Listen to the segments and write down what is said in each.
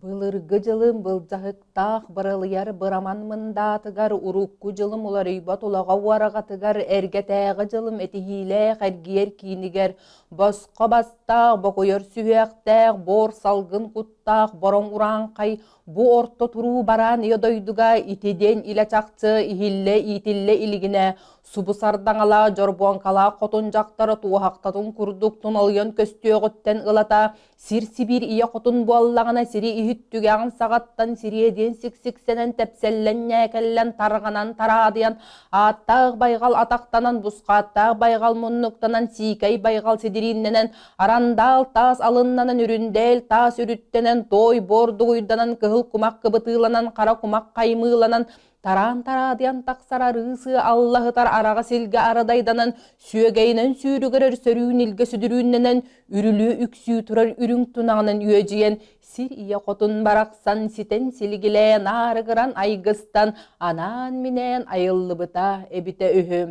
Былыргы дьылым былдьаһыктаах быралыйар быраман мындаатыгар, урукку дьылым уларыйбат улаҕа уораҕатыгар, эргэтээҕи дьылым этиһиилээх эргийэр киинигэр, босхо бастаах, бокуйар сүһүөхтээх, буор салгын куттаах бороҥ урааҥхай бу орто туруу бараан ийэ дойдуга ити диэн илэ чахчы иһиллэ иитиллэ илигинэ субу сардаҥалаах дьорбуоҥкалаах хотун дьахтара туоһахтатын курдук туналыйан көстүөҕүттэн ылата Сир-сибиир ийэ хотун буоллаҕына сири иһит түгэҕин саҕаттан сириэдиэн сиксиксэнэн тэпсэллэн ньээкэллэн тарҕанан тараадыйан ааттаах байҕал атахтанан бусхааттаах байҕал муннуктанан сиикэй байҕал сидирииннэнэн арандаал таас алыннанан үрүндээл таас үрүттэнэн туой буор дугуйданан кыһыл кумах кыбытыыланан хара кумах хаймыыланан Тараан тараадыйан тахсар арыы сыа аллаһытар араҕа силгэ арадайданан, сүөгэйинэн сүүрүгэрэр сөрүүн илгэ сүдүрүүннэнэн, үрүлүү үксүү турар үрүҥ тунаҕынан үөдьүйэн, сир ийэ хотун барахсан ситэн силигилээн аарыгыран айгыстан, анаан-минээн айыллыбыта эбитэ үһү.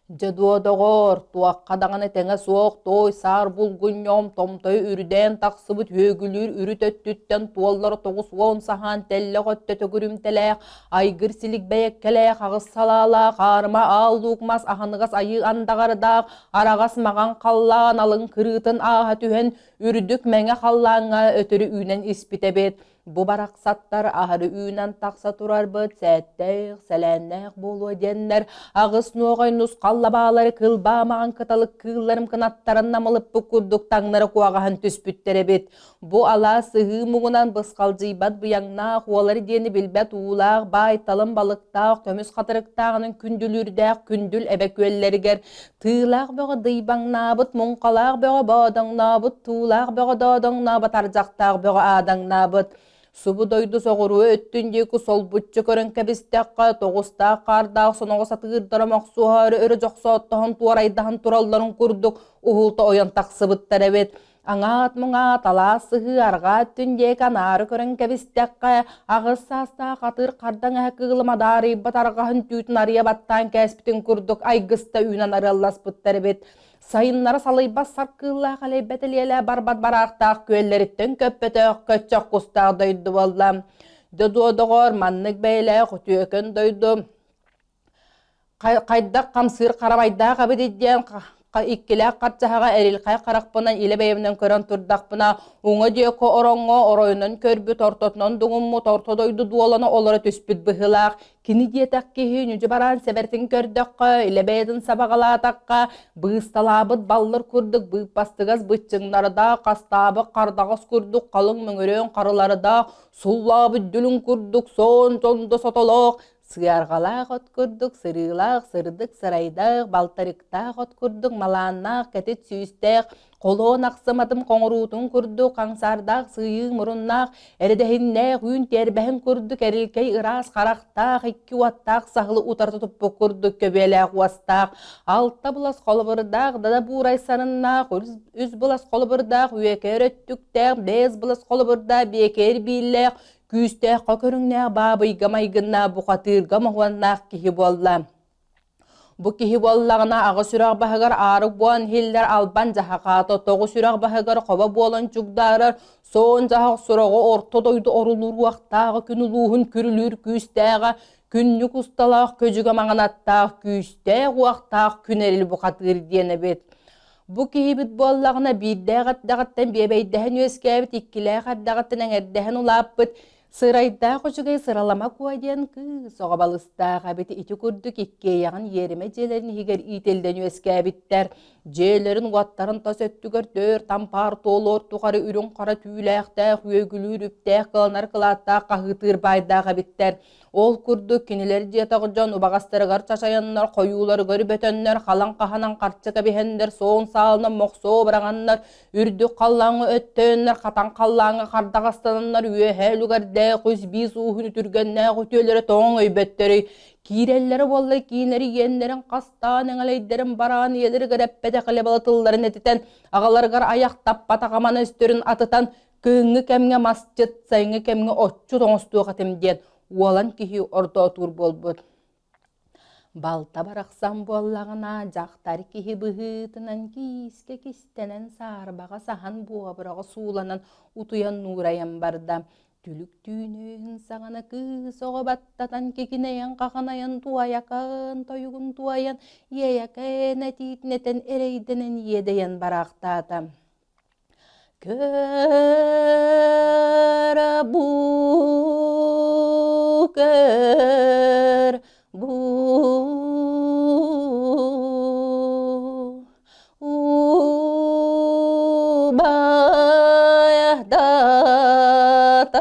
Дьэ дуо, доҕоор, туохха даҕаны тэҥэ суох туой саар булгунньом томтойу үрдээн тахсыбыт үөгүлүүр үрүт өттүттэн туоллара 90 саһаан тэллэх өттө төгүрүмтэлээх, айгыр силик бэйэккэлээх аҕыс салаалаах, аарыма аал луук мас аһыныгас айыы андаҕардаах, араҕас маҕан халлаан алын кырыытын ааһа түһэн, үрдүк мэҥэ халлааҥҥа өтөрү үүнэн испит эбит. Бу барахсаттар аһары үүнэн тахса турарбыт сээттээх, сэлээннээх буолуо диэннэр аҕыс нуоҕай нусхал лабаалары кылбаа маҕан кыталык кыылларым кынаттарын намылыппыт курдук таҥнары куоҕаһан түспүттэр эбит. Бу алаас сыһыы муҥунан бысхалдьыйбат быйаҥнаах уолар диэни билбэт уулаах, баай талым балыктаах, көмүс хатырыктааҕынан күндүлүүрдээх күндүл эбэ күөллэригэр Тыылаах бөҕө дыйбаҥнаабыт, муҥхалаах бөҕө боодоҥнообут, туулаах бөҕө доодоҥнообут, ардьахтаах бөҕө аадаҥнаабыт. Субу дойду соҕуруу өттүн диэки солбуччу көрөн кэбистэххэ, тоҕустаах хаардаах соноҕос атыырдара мохсуоһа өрө дьохсооттоһон туорайдаһан туралларын курдук уһулта ойон тахсыбыттар эбит. Аҥаат-муҥаат алаас сыһыы арҕаа өттүн диэки анаары көрөн кэбистэххэ, аҕыс саастаах атыыр хардаҥ эһэ кыылым адаарыйбат арҕаһын түүтүн арыйа баттаан кээспитин курдук айгыста үүнэн арыалласпыттар эбит. Сайыннара салыйбат саркыыллаах элэйбэт элиэлээ барбат бараахтаах күөллэриттэн көппөтөх көччөх кустаах дойду буолла. Додуо доҕоор, маннык бэйэлээх үтүөкэн дойду Хайдах хамсыыр харамайдаах эбит диэн иккилээх харчаһаҕа эрилхай харахпынан илэ бэйэбинэн көрөн турдахпына, уҥа диэки ороҥҥо оройунан көрбүт, ортотунан дуҥуммут орто дойду дуолана олоро түспүт быһыылаах. Кини диэтэх киһи ньүдьү бараан сэбэртин көрдөххө, илэ бэйэтин сабаҕалаатахха, быысталаабыт баллыр курдук быыппастыгас быччыҥнардаах, хастаабыт хардаҕас курдук халыҥ мөҥүрүөн харылардаах, суллаабыт дүлүҥ курдук соон сондо сотолоох, Сыарҕалаах от курдук сырыылаах, сырдык сырайдаах, балтарыктаах от курдук малааннаах, кэтит сүүстээх, холоон ахсыматым хоҥоруутун курдук хаҥсаардаах сыыйыы муруннаах, эрэдэһиннээх үүн тиэрбэһин курдук эрилкэй ыраас харахтаах, икки уоттаах саһылы утарыта туппут курдук көбүөлээх уостаах, алта былас холобурдаах, дада буурай сарыннаах, үс былас холобурдаах, үөкээр өттүктээх, бэс былас холобурдаах, биэкээр бииллээх, Күүстээххэ көрүҥнээх баабыйга майгыннаах бухатыырга моһуоннаах киһи буолла. Бу киһи буоллаҕына аҕа сүрэх баһыгар аарык буолан иһиллэр албан дьаһахаата тоҕу сүрэх баһыгар хобо буолан чугдаарар соон дьаһах сураҕы орто дойду орулууруохтааҕы күн улууһун күрүлүүр күүстээҕэ күннүк усталаах көдьүгэ маҥанаттаах күүстээх уохтаах күн эрил бухатыыр диэн эбит. Бу киһибит буоллаҕына биирдээх эрдэҕиттэн биэбэйдэһэн үөскээбит, иккилээх эрдэҕиттэн эҥэрдэһэн улааппыт, сырайдаах үчүгэй сыралама куо диэн кыыс оҕо балыстаах эбит. Ити курдук иккиэйэҕин иэримэ дьиэлэрин иһигэр иитиллэн үөскээбиттэр. Дьиэлэрин уоттарын тас өттүгэр түөрт ампаар туолуор тухары үрүҥ-хара түүлээхтээх, үөгүлүүр үптээх, кыланар кылааттаах хаһыытыыр баайдаах эбиттэр. Ол курдук кинилэр диэтэх дьон убаҕастарыгар чачайаннар, хойууларыгар бөтөннөр, халаҥ хаһанан харчы кэбиһэннэр, суон саалынан мохсуо быраҕаннар, үрдүк халлааҥҥа өттөөннөр, хатан халлааҥҥа хардаҕастананнар, үөһээ үлүгэрдээх үс биис ууһун үтүргэннээх үтүөлэрэ тоҥ өйбөттөрүй, киирэллэрэ буолла киинэри иэннэрин хастаан эҥэлэйдэрин бараан ийэлэригэр эппэтэх илэ балатылларын этитэн, аҕаларыгар айах таппатах аман өстөрүн атытан, Кыһыҥҥы кэмҥэ масчыт, сайыҥҥы кэмҥэ отчут оҥостуох этим диэн уолан киһи ордоотуур буолбут. Балта барахсан буоллаҕына, дьахтар киһи быһыытынан киискэ кистэнэн саарбаҕа саһан буобураҕа сууланан утуйан нуурайан барда. Түлүк түүнүн саҕана кыыс оҕо баттатан кикинэйэн хаханайан туойакаан тойугун туойан иэйэкээн этиитин этэн эрэйдэнэн иэдэйэн бараахтаата. Көр бу көр бу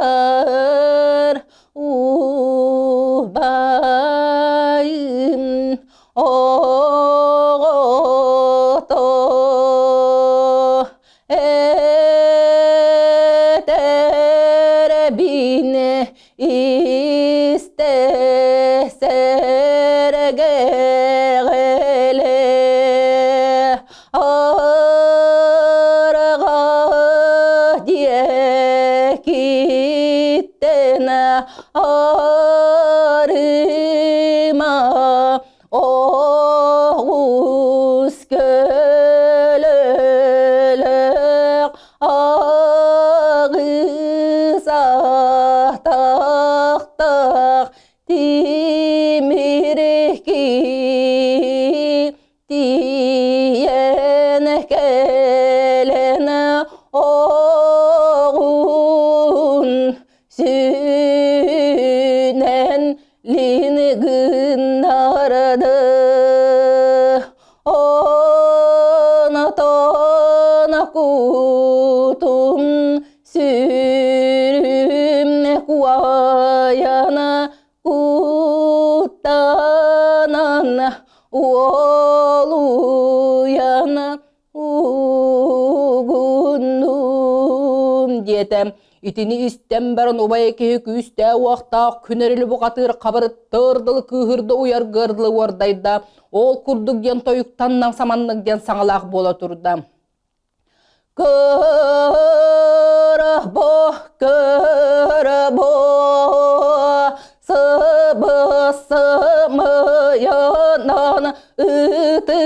Убайдатар убайым оҕото этэрэбин истэ сэргэҕэлэ арҕаа диэкиттэн арыма Оҕус көлөлөөх аҕыс атахтаах тимир тиийэн кэлэн оҕун сүнэн лин гыннарады онотон кутум сүрүм куайана куттанан уолуйан Угуннум диэтэ. Итини истэн баран убай киһи күүстээх-уохтаах күн эрили бухатыыр хабырыттыыр дылы кыыһырда уйаргыар дылы уордайда. Ол курдук диэн тойуктанна саманнык диэн саҥалаах буола турда. Кырбо, кырбо, сыбыс-сымыйынан ыты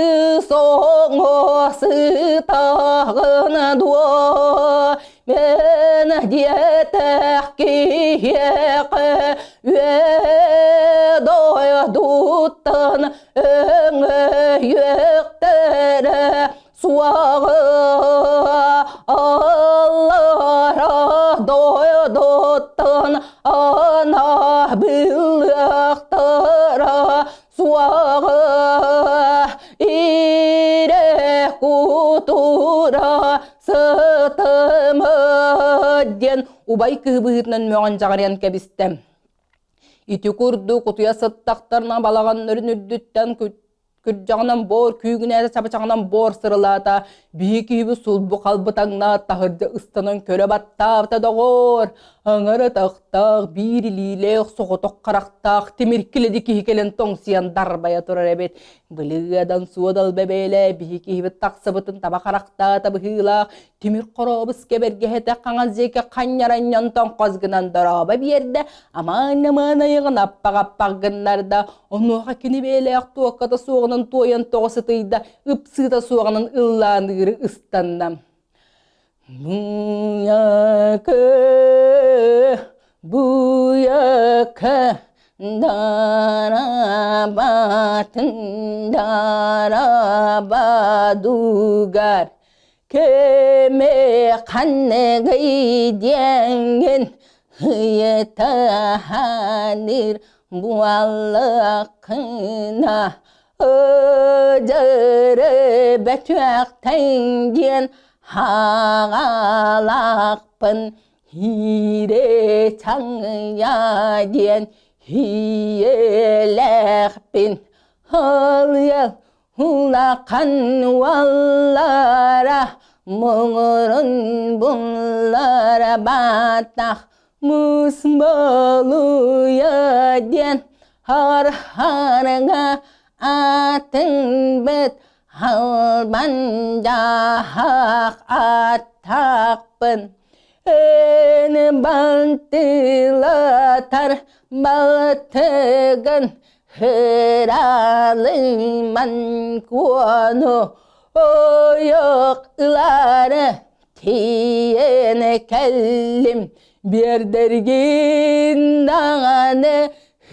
соҥо сытаҕын дуо мен диэтэх киһиэхэ үө дойдуттан өҥөйүөхтэрэ суоҕа аллара дойдуттан ана былыахтара суоҕа ирэ кутура сытыма диэн убай кыһы быһыытынан мөҕөн дьаҕарыйан кэбистэ. Ити курдук утуйа сыттахтарына балаҕаннарын үрдүттэн Күрдьэҕинэн буор, күүгүнээтэ чабычаҕынан буор сырылаата, биһи киһибит сулбу халбытаҥнаат таһырдьа ыстанан көрө баттаабыта доҕоор, аҥар атахтаах, биир илиилээх, соҕотох харахтаах тимир килэди киһи кэлэн тоҥсуйан дарбайа турар эбит. Былыадан суодал бэбээлээ биһи киһибит тахсыбытын таба харахтаата быһыылаах, тимир хорообус кэбэргэһэтэ хаҥас диэки ханньаранньан тоҥхос гынан дорообо биэрдэ, амаан-амаан айаҕын аппах-аппах гыннарда, Онуоха кини бэйэлээх туокката суоҕунан туойан тоҕо сытыйда, ыпсыыта суоҕунан ыллааныыры ыстанна. Буйака, буйака, дарабатын дарабадугар Кеме ханныгый диэҥҥин ыйытаһаныр буоллаххына ыдьыры бөтүөхтэн диэн хаҕалаахпын хиирэ чаҥыйа диэн хиэлээхпин халыал Улахан уоллара муҥурун буллара баатах муус болуйа диэн хар-харга атын быт халбан дьаһах аттаахпын эн балтылатар балтыгын. Ыралыман куону ойох ылаары тиийэн кэллим биэрдэргин даҕаны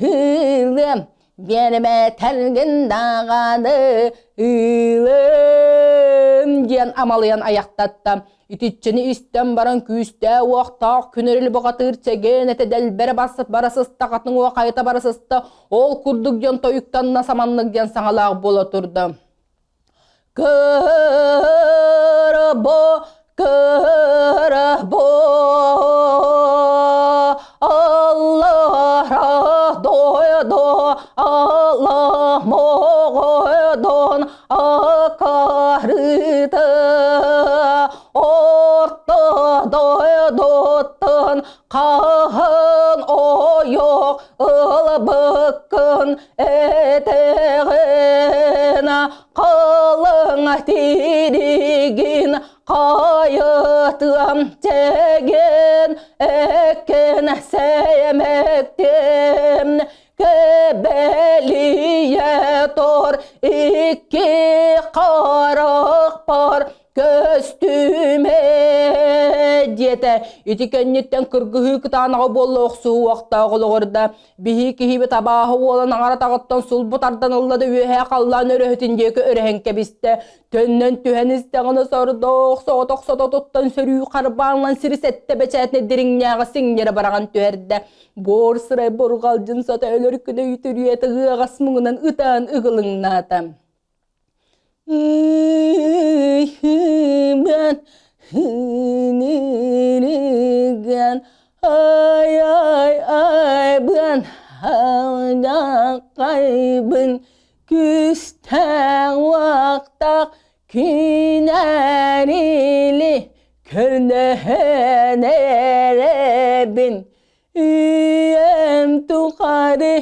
ылыам биэрбэтэргин даҕаны ылыам диэн амалыйан айахтатта. Итиччэни истэн баран күүстээх-уохтаах күнэрил бухатыыр чэгиэн этэ дэлбэрэ бара сыста хатыҥ уо хайыта бара сыста ол курдук дьон тойуктанна саманнык диэн саҥалаах буола турда. Кырбо, кырбо, Аллара дойду, Аллах моҕойдон акарыта орто дойдуттан хаһан ойох ылбыккын этэҕин халыҥ тиригин хайытыам чэгин эккин сэмэктим Кэбэлийэ тор икки харахпар көстүмэ диэтэ. Ити кэнниттэн кыргыһыы кытаанаҕа буолла охсуһуохтаах олоҕорда. Биһи киһибит абааһы уолан аҥара таҕыттан сулбу тардан ылла да үөһээ халлаан өрөһүтүн диэки өрөһөн кэбистэ. Төннөн түһэн истэҕинэ сордоох соҕотох сототуттан сөрүү харбаанлан сири сэттэ бэчээтинэ дириҥнээҕи сиҥнэрэ бараҕан түһэрдэ. Буор сырай бурҕалдьын сото өлөр күнэ үтүрүйэтэ ыаҕас муҥунан ытаан ыгылыҥнаата. Ыйхыбан хынырыган ай ай айбын алдақайбын күстээх уохтаах күнэрили көрдөһөн эрэбин үйэм тухары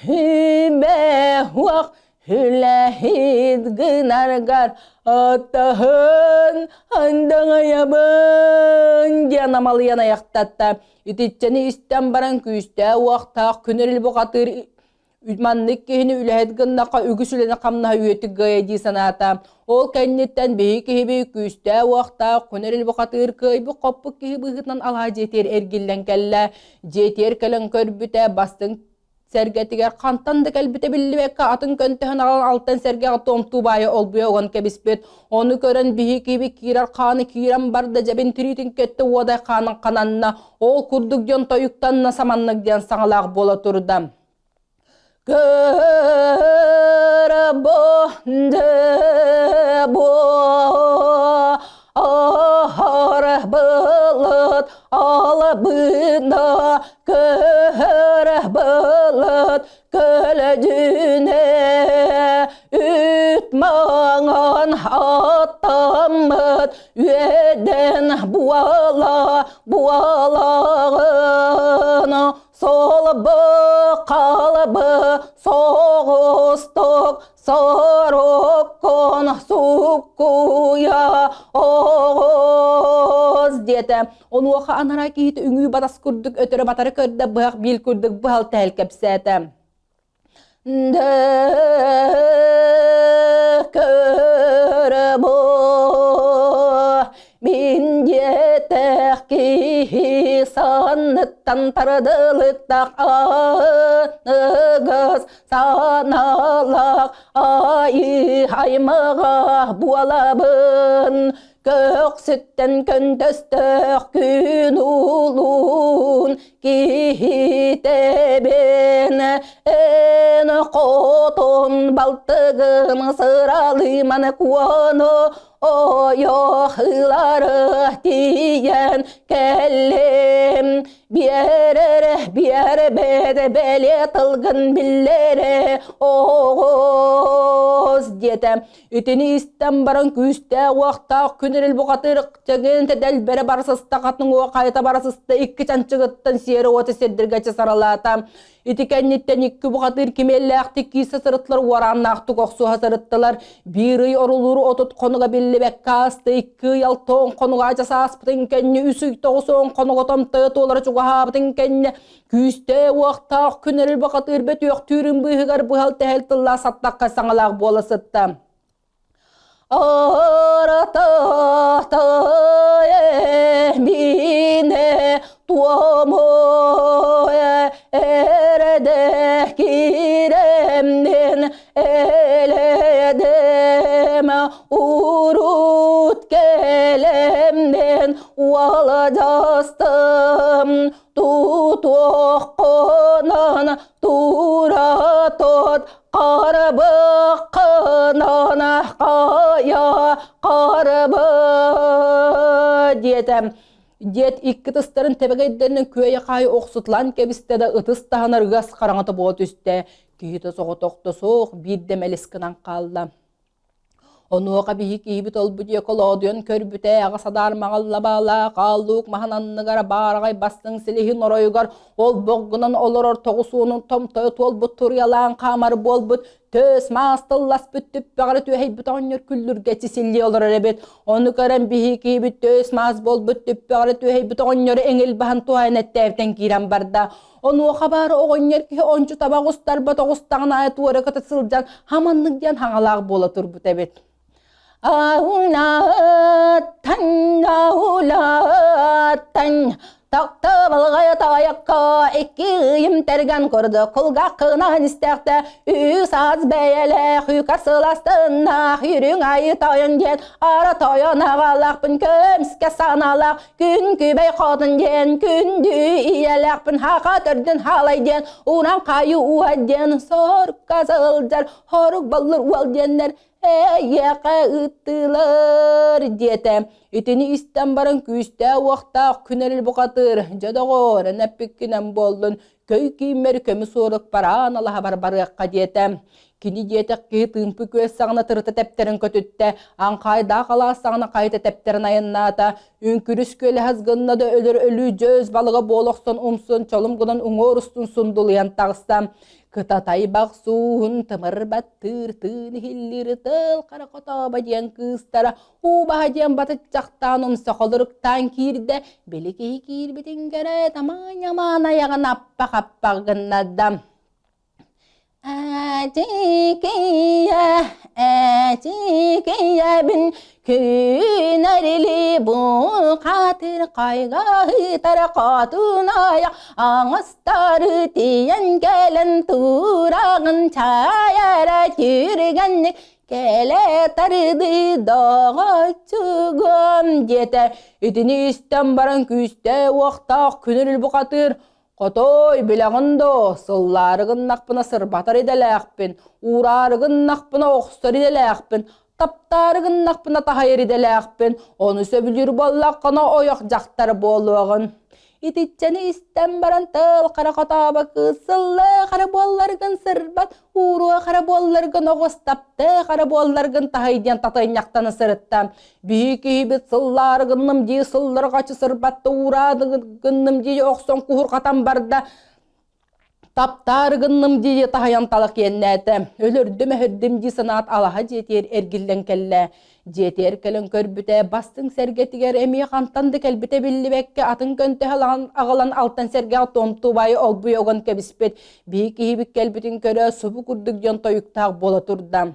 хүбэһуох үлэһит гынаргар аттаһын андаҥайабын диэн амалыйан айахтатта. Итиччэни истэн баран күүстээх-уохтаах күнүрүл бухатыыр Маннык киһини үлэһит гыннахха үгүс үлэни-хамнаһы үөтүк гыайа дии санаата. Ол кэнниттэн биһи киһиби күүстээх-уохтаах, күнэрил бухатыыр кыайбыт-хоппут киһи быһыытынан алаа дьиэтигэр эргиллэн кэллэ. Дьиэтигэр кэлэн көрбүтэ, бастыҥ сэргэтигэр хантан да кэлбитэ биллибэккэ атын көнтөһөн аҕалан алтан сэргэҕэ туомтуу баайа олбуйа уган кэбиспит. Ону көрөн биһи киһиби киирэр хааны киирэн барда, дьэбин тириитин көттө уодай хаанын хананна. Ол курдук дьон тойуктанна саманнык диэн саҥалаах буола турда. Былыт албына көр былыт көлөдүнэ үт маҥан аттаммыт үөдэн буола буолаҕын солбу қалбы соҕустук соруккун суккуйа оҕус диэтэ. Онуоха анараа киһитэ үҥүү батас курдук өтөрө батары көрдө, быһах биил курдук быһал тэһэл кэпсээтэ. Көрө мин диэтэх киһи санныттан тардылыктах аныгыс санаалаах айыы аймаҕа буолабын Көхсүттэн көнтөстөөх күн улуун киһитэбин эн хотун балтыгын сыралыыман куону ойох ылары тиийэн кэллим биэрэр биэрбэт бэлиэ тылгын биллэрэ оҕус диэтэ Итини истэн баран күүстээх-уохтаах күн эрэл бухатыыр чэгиэн дэлбэрэ бара сыста хатын уо хайата бара сыста икки чанчыгыттан сиэрэ уота сирдэргэ саралаата. Ити кэнниттэн икки бухатыыр кимиэллээхтик киирсэ сырыттылар уорааннаахтык охсуһа сырыттылар. Биир ый орулуур 30 хонуга биллибэккэ ааста, икки ый 60 хонуга адьас ааспытын кэннэ үс ый 90 хонуга томтойо туолара чугаһаата. чугаһаабытын кэннэ күүстээх-уохтаах күн эрэл бухатыыр бөтүөхтүүрүн быыһыгар быһал-тэһэл тыллаах саттахха саҥалаах буола сытта. Мине туому эрэде киремнин эледем урут келемнин уаладастым тутуоххунан тура тот Харбыккынан хайа харбы диэтэ. Диэт икки тыстарын тэбэгэйдэринэн күөйэ-хаайа охсутулаан кэбистэ да ытыс таһынар ыас хараҥата буола түстэ. Киһитэ соҕотохто суох биирдэ мэлис гынан хаалла. Онуоха биһи киһибит олбу диэки олоодуйан көрбүтэ, аҕа садаар маҕаллабаалаах ааллуук маһын анныгар баараҕай бастыҥ силиһин оройугар олбох гынан олорор тоҕус уонун томтойо туолбут туруйалаан хаамар буолбут төс маас тылласпыт түппэҕэри түөһэйбит оҕонньор күллүргэччи силлии олорор эбит. Ону көрөн биһи киһибит төс маас буолбут түппэҕэри түөһэйбит оҕонньору эҥил баһан туһаайан эттээбитэн киирэн барда. Онуоха баар оҕонньор киһи ончу табах устарбат оҕустаҕын аайы туора көтө сылдьан хаманнык диэн хаҥалаах буола турбут эбит. Аулааттан, аулааттан, Тахта балҕайа таайакка икки ыйым тэргэн курдук кулгааххынан истэхтэ үс аас бэйэлээх үкар сыластыннаах үрүҥ айы тойон диэн ара тойон аҕалаахпын көмүскэ санаалаах Күн күбэй хотун диэн күндү ийэлээхпин хаха төрдүн хаалай диэн уран хайы уа диэн сорукка сылдьар хорук баллыр уол диэннэр эйиэхэ ыыттылар диэтэ. Итини истэн баран күүстээх-уохтаах күн эрэл бухатыыр дьэ доҕоор эн эппиккинэн буоллун көй кииммэр көмүс уорук бараан алаһабар барыахха диэтэ. Кини диэтэх киһи тыымпы күөс саҕана тырыта тэптэрин көтүттэ, аҥхайдаах алаас саҕана хайыта тэптэрин айаннаата, үҥкүрүс күөлэһэс гынна да өлөр өлүү дьөөс балыга буола охсон умсун чолум гынан уҥуор устун сундулуйан таҕыста. Кытатай бахсуун тымыр баттыыр тыын иһиллиир тыл хара хотобо диэн кыыстара Уубаһа диэн батыччахтаан умса холоруктаан киирдэ, били киһи киирбитин көрөөт, амаан-амаан айаҕын аппах-аппах гыннарда. Ээчикийэ, ээчикийэбин күн эрили бу хатыр хайгаһытар хотун айах аҥастары тиийэн кэлэн тураҕын чаайара түргэнник Кэлэ тарыды доҕоччугум диэтэ. Итини истэн баран күүстээх-уохтаах күнүрүл бухатыыр Хотой, билэҕин доо, сыллаары гыннахпына сырбатар идэлээхпин, уураары гыннахпына охсор идэлээхпин, таптаары гыннахпына таһайар идэлээхпин, ону сөбүлүүр буоллаххына ойох дьахтар буолуоҕун. Итиччэни истэн баран тыл хара хотообо кыыс сыллыы хара буолларгын сырбат, ууруо хара буолларгын оҕус таптыы хара буолларгын таһый диэн татыйньахтана сырытта. Биһи киһибит сыллаары гынным дии сылларҕачы сырбатта уураады гынным дии охсон куһурҕатан барда. Таптаары гынным дии таһайан талах иэннээтэ. Өлөрдүм-өһөрдүм дии санаат алаһа дьиэтигэр эргиллэн кэллэ. Дьиэтигэр кэлэн көрбүтэ, бастыҥ сэргэтигэр эмиэ хантан да кэлбитэ биллибэккэ атын көнтөһө аҕалан алтан сэргэҕэ туомтубайы олбуйа уган кэбиспит. Биһи киһибит кэлбитин көрө субу курдук дьон тойуктаах буола турда.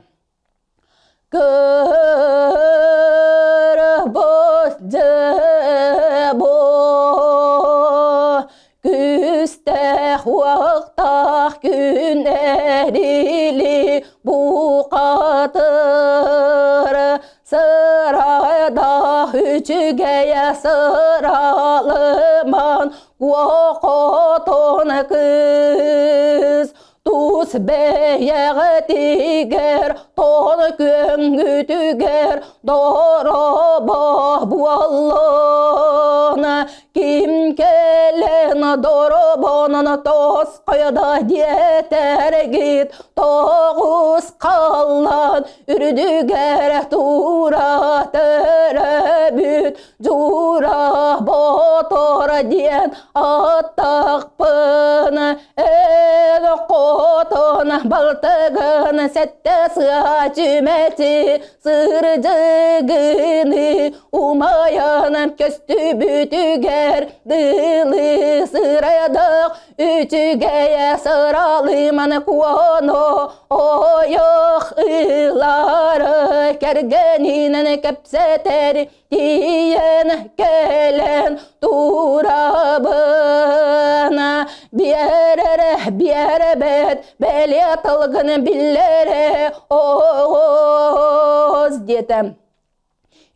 Кырбас дьыбо Күстээх уохтаах күн эрили бухатыр Сырада үчүгэйэ сыралыман Куохотон кыыс Тус бэйэҕитигэр, тоҕо көҥүтүгэр доробо буоллун. Ким кэлэн доробонон тосхойдо диэтэргит, тоҕус халлан үрдүгэр тура төрөбүт Дьуура Ботор диэн аттахпын. Хотун балтыгын сэттэ сыа чүмэчи сырдьыгыны умайан көстүбүтүгэр дылы сырайдах үчүгэй сыралыман куону ойох ылары кэргэнинэн кэпсэтэр тиийэн кэлэн турабын биэрэрэ биэрэбэт бэлиэ тылгын биллэрэ оҕус диэтэ.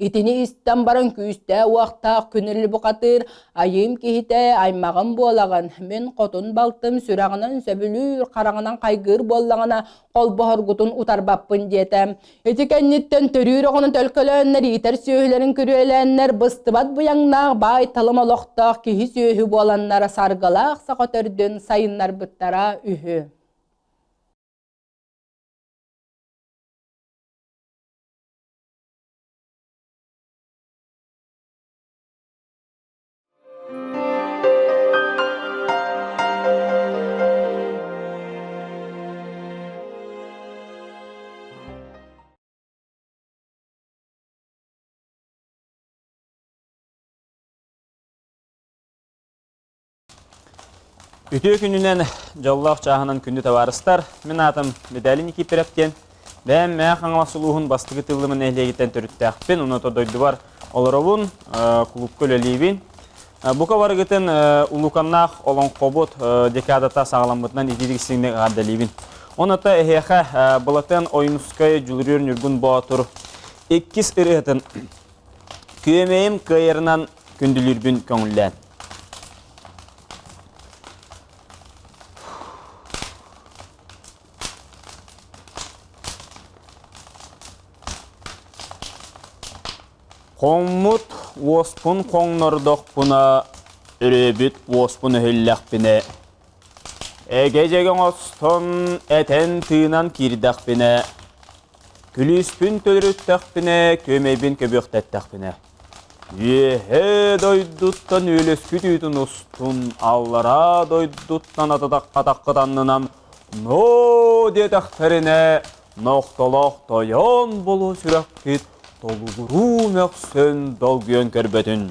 Итини истэн баран күүстээх-уохтаах күнүл бухатыыр айыым киһитэ аймаҕым буолаҕын, мин хотун балтым сүрэҕинэн сөбүлүүр, хараҕынан хайгыыр буоллаҕына холбоһоргутун утарбаппын диэтэ. Ити кэнниттэн төрүүр оҕону төлкөлөөннөр, иитэр сүөһүлэрин күрүөлээннэр, быстыбат быйаҥнаах баай-талым олохтоох киһи-сүөһү буоланнар саргылаах саха төрдүн сайыннарбыттара үһү. Үтүө күнүнэн дьоллоох чааһынан күндү табаарыстар, мин аатым Виталий Никифоров диэн. Бэйэм Мэҥэ Хаҥалас улууһун бастакы Тыллымын нэһилиэгиттэн төрүттээхпин, онуота дойдубар олоробун, кулуупка үлэлиибин. Бука барыгытын улууканнаах олоҥхобут декадата саҕаламмытынан итиитик истиҥник эҕэрдэлиибин. Онуота эһиэхэ Былатыан Ойуунускай Дьулуруйар Ньургун Боотур иккис ырыатын Күөмэйим кыайарынан күндүлүүрбүн көҥүллээн. Хоҥмут уоспун хоҥнордохпуна, өрөөбүт уоспун өһүллэхпинэ, эгэ-дьэгэ оҥостон этэн-тыынан киирдэхпинэ, күлүүспүн төлөрүттэхпинэ, күөмэйбин көбүөхтэттэхпинэ, Үөһээ дойдуттан үөлэскүт үүтүн устун, аллараа дойдуттан атаххыт аннынан ноо диэтэхтэринэ, нохтолоох тойон болу сүрэхпит толугуруу мөхсөн долгуйан көрбөтүн.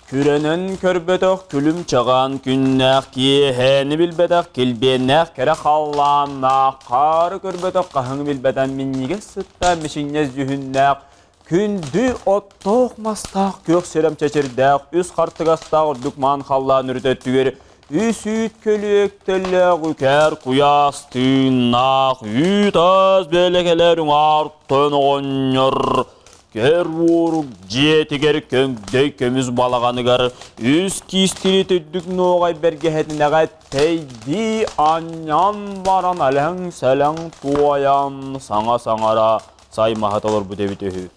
Күрэнэн көрбөтөх күлүм чаҕаан күннээх, киэһээни билбэтэх килбиэннээх кэрэ халлааннаах, хаары көрбөтөх хаһыҥы билбэтэн минньигэс сыттаах мичиҥнэс дьүһүннээх, күндү оттоох мастаах күөх сирэм чэчирдээх, үс хартыгастаах үрдүк маан халлаан үрүт өттүгэр үс үүт көлүөктэллээх үкээр куйаас тыыннаах үүт аас бэлэкэлэр уҥаар тон оҕонньор Көр уорук дьиэтигэр көҥдөй көмүс балаҕаныгар үс киистири үрдүк нуоҕай бэргэһэтинэҕэ тэйдии анньан баран элэҥ-сэлэҥ туойан саҥа саҥара саймаһа толорбут эбит үһү.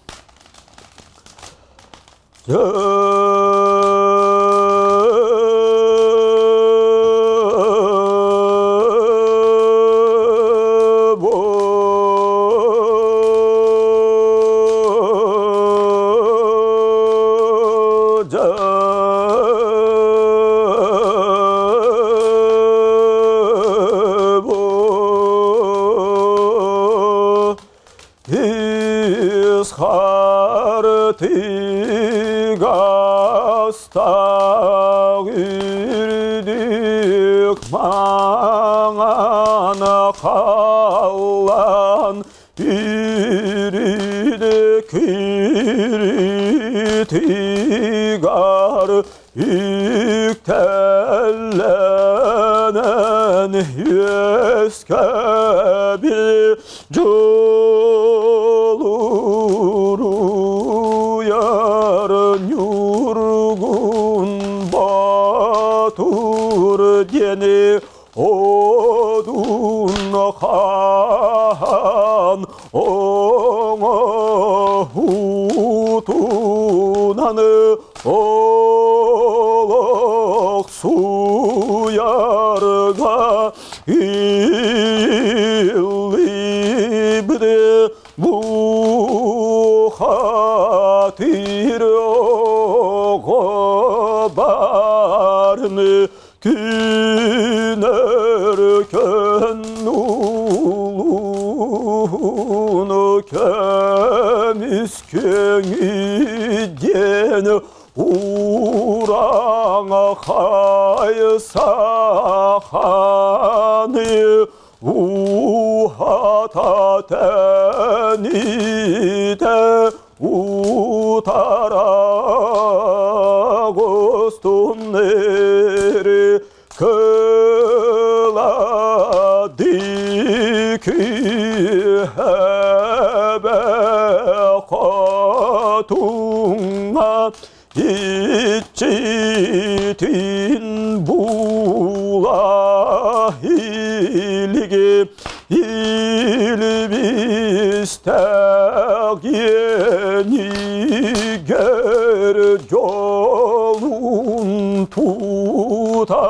Исхартыгастаах үрдүк маҥан халлаан үрүдүк үрүтүгар үктэллэнэн үөскэбил дьулуруйар Ньургун Боотур диэни Одун хаан оҥоһуутунан олох суйарга иллибит бухатыр оҕо барыны. Күн өркөн улууну көмүс көҥүддиэн Ураҥа хайсаханы уһата тэнитэ утара гостуннери кыла дикиһэбэ хотуҥҥа иччитин була илиги илбистээх иэнигэр дьолун тута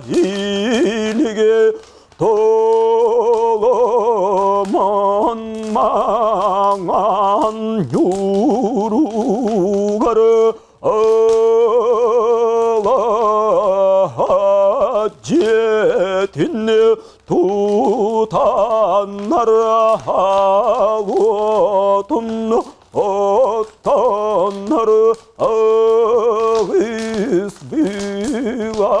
илиги Толомон маҥан ньууругар ылаһа дьиэтин тутаннар уотун оттоннор аҕыс была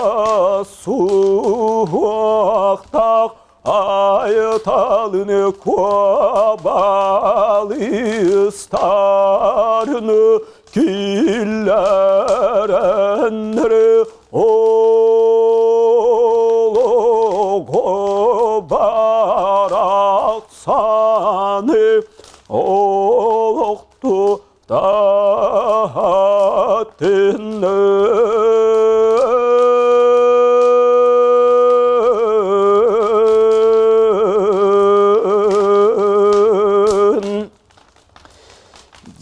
суохтаах айталыны куобалыстарыны киллэрэннэри олоҕо барахсаны олохту таһатын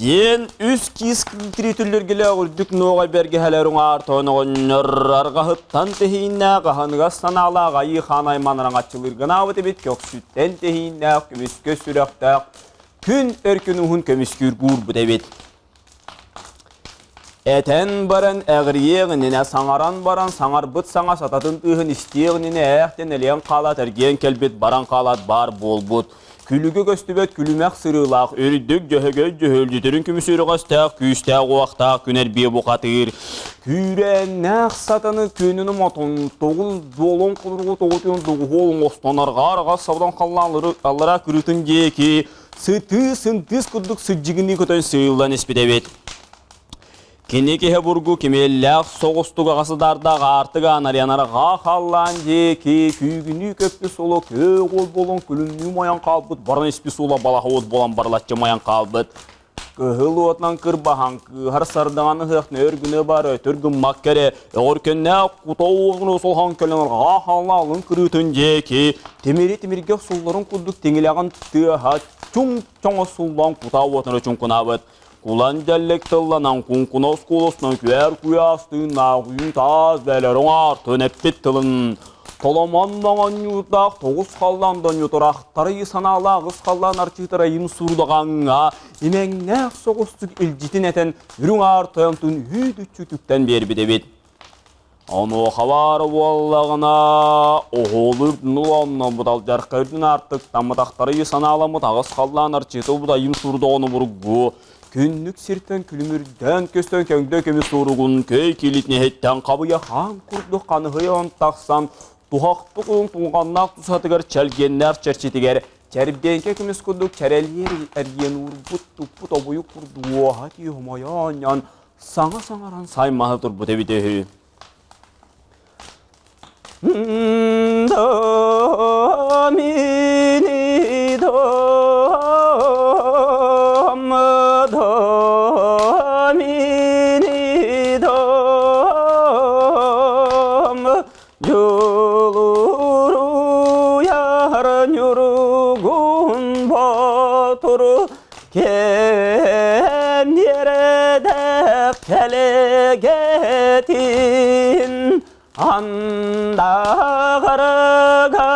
Диэн үс киис кииритүллэргилээх үрдүк нуоҕай бэргэһэлэр уҥаар тоноҕонньор арҕаһыттан тэһииннээх аһыныгас санаалаах айыы хаан айман араҥаччылыыргынаабыт эбит көхсүттэн тэһииннээх көмүскэ сүрэхтээх күн өркүн уһун көмүскүүр куурбут эбит. Этэн баран эҕирийиэх иннинэ, саҥаран баран саҥарбыт саҥа сататын тыаһын истиэх иннинэ ээхтэн элийэн хаалаат эргийэн кэлбит баран хаалаат баар буолбут. Күлүгэ көстүбэт күлүмэх сырыылаах, үрдүк дьөһөгөй дьөһүөлдьүтүрүн көмүс үрэҕэстээх, күүстээх уохтаах күн эрбиэ бухатыыр. Күүрээннээх сатаны күөнүн омотун, тоҕус дуолун кулургу тоҕутуйун доҕуһуол оҥостон арҕаа арҕас сабыдан халлаан аллараа кырыытын диэки сытыы сындыыс курдук сыдьыгыныы көтөн сыыллан испит эбит. Кини киһи бургу кимиэллээх соҕустук аҕасыдаардаах аартык аанарыйан арҕаа халлаан диэки күүгүнүү көппүт суолу көөх уол буолан күлүмнүү мойон хаалбыт баран испит суола балаһа уот буолан барылаччы мойон хаалбыт. Кыһыл уотунан кырбаһан кыыһар сардаҥаны ыһыах нөр гына бар өтөр гыммакка кэрэ өҕөркөннөөх кута уоҕун солһон кэлэн арҕаа халлаан алын кырыытын диэки тимири тимиргэ сулларын курдук тиҥилэҕин тыаһа чуҥ чоҥос суллан кута уотун чуҥкунаабыт. Кулан дьэллик тылланан куҥкуна оскуоласынан күээр куйаас тыыннаах үйүн таас бээлэр оҥаартын эппит тылын Толомон моҥонньуурдаах тоҕус халлаан донньутурахтарый санаалаах ыс халлаан арчыытарайын сурдаҕаҥҥа имэҥнээх соҕустук илдьитин этэн үрүҥ аар тойонтун үүт-үччү үтүктэн биэрбит эбит. Онуоха баар буоллаҕына, оһолу үрдүн алдьархай үрдүн аартыктаммытахтарый санааламмыт аҕыс халлаан арчыта убудайым сурдоҕону бургу, күннүк сиртэн күлүмүрдээн көстөн көҥдө көмүс суругун көй килитин иһиттэн хабыйа хаан курдук ханыһыйан тахсан туһахтык уһун тулҕаннаах тусатыгар чэлгиэннээх чэрчитигэр чэрбиэҥкэ көмүс курдук чэрэлиэр эргиэн уурбут туппут обуйук курдук уоһа тиий хомойо оонньоон саҥа саҥаран саймаһа турбут эбитэ үһү. Домини дом, домини дом, Дьулуруйар ньургун боотур Кэмниэрэдэх кэлэгэтин андаҕарга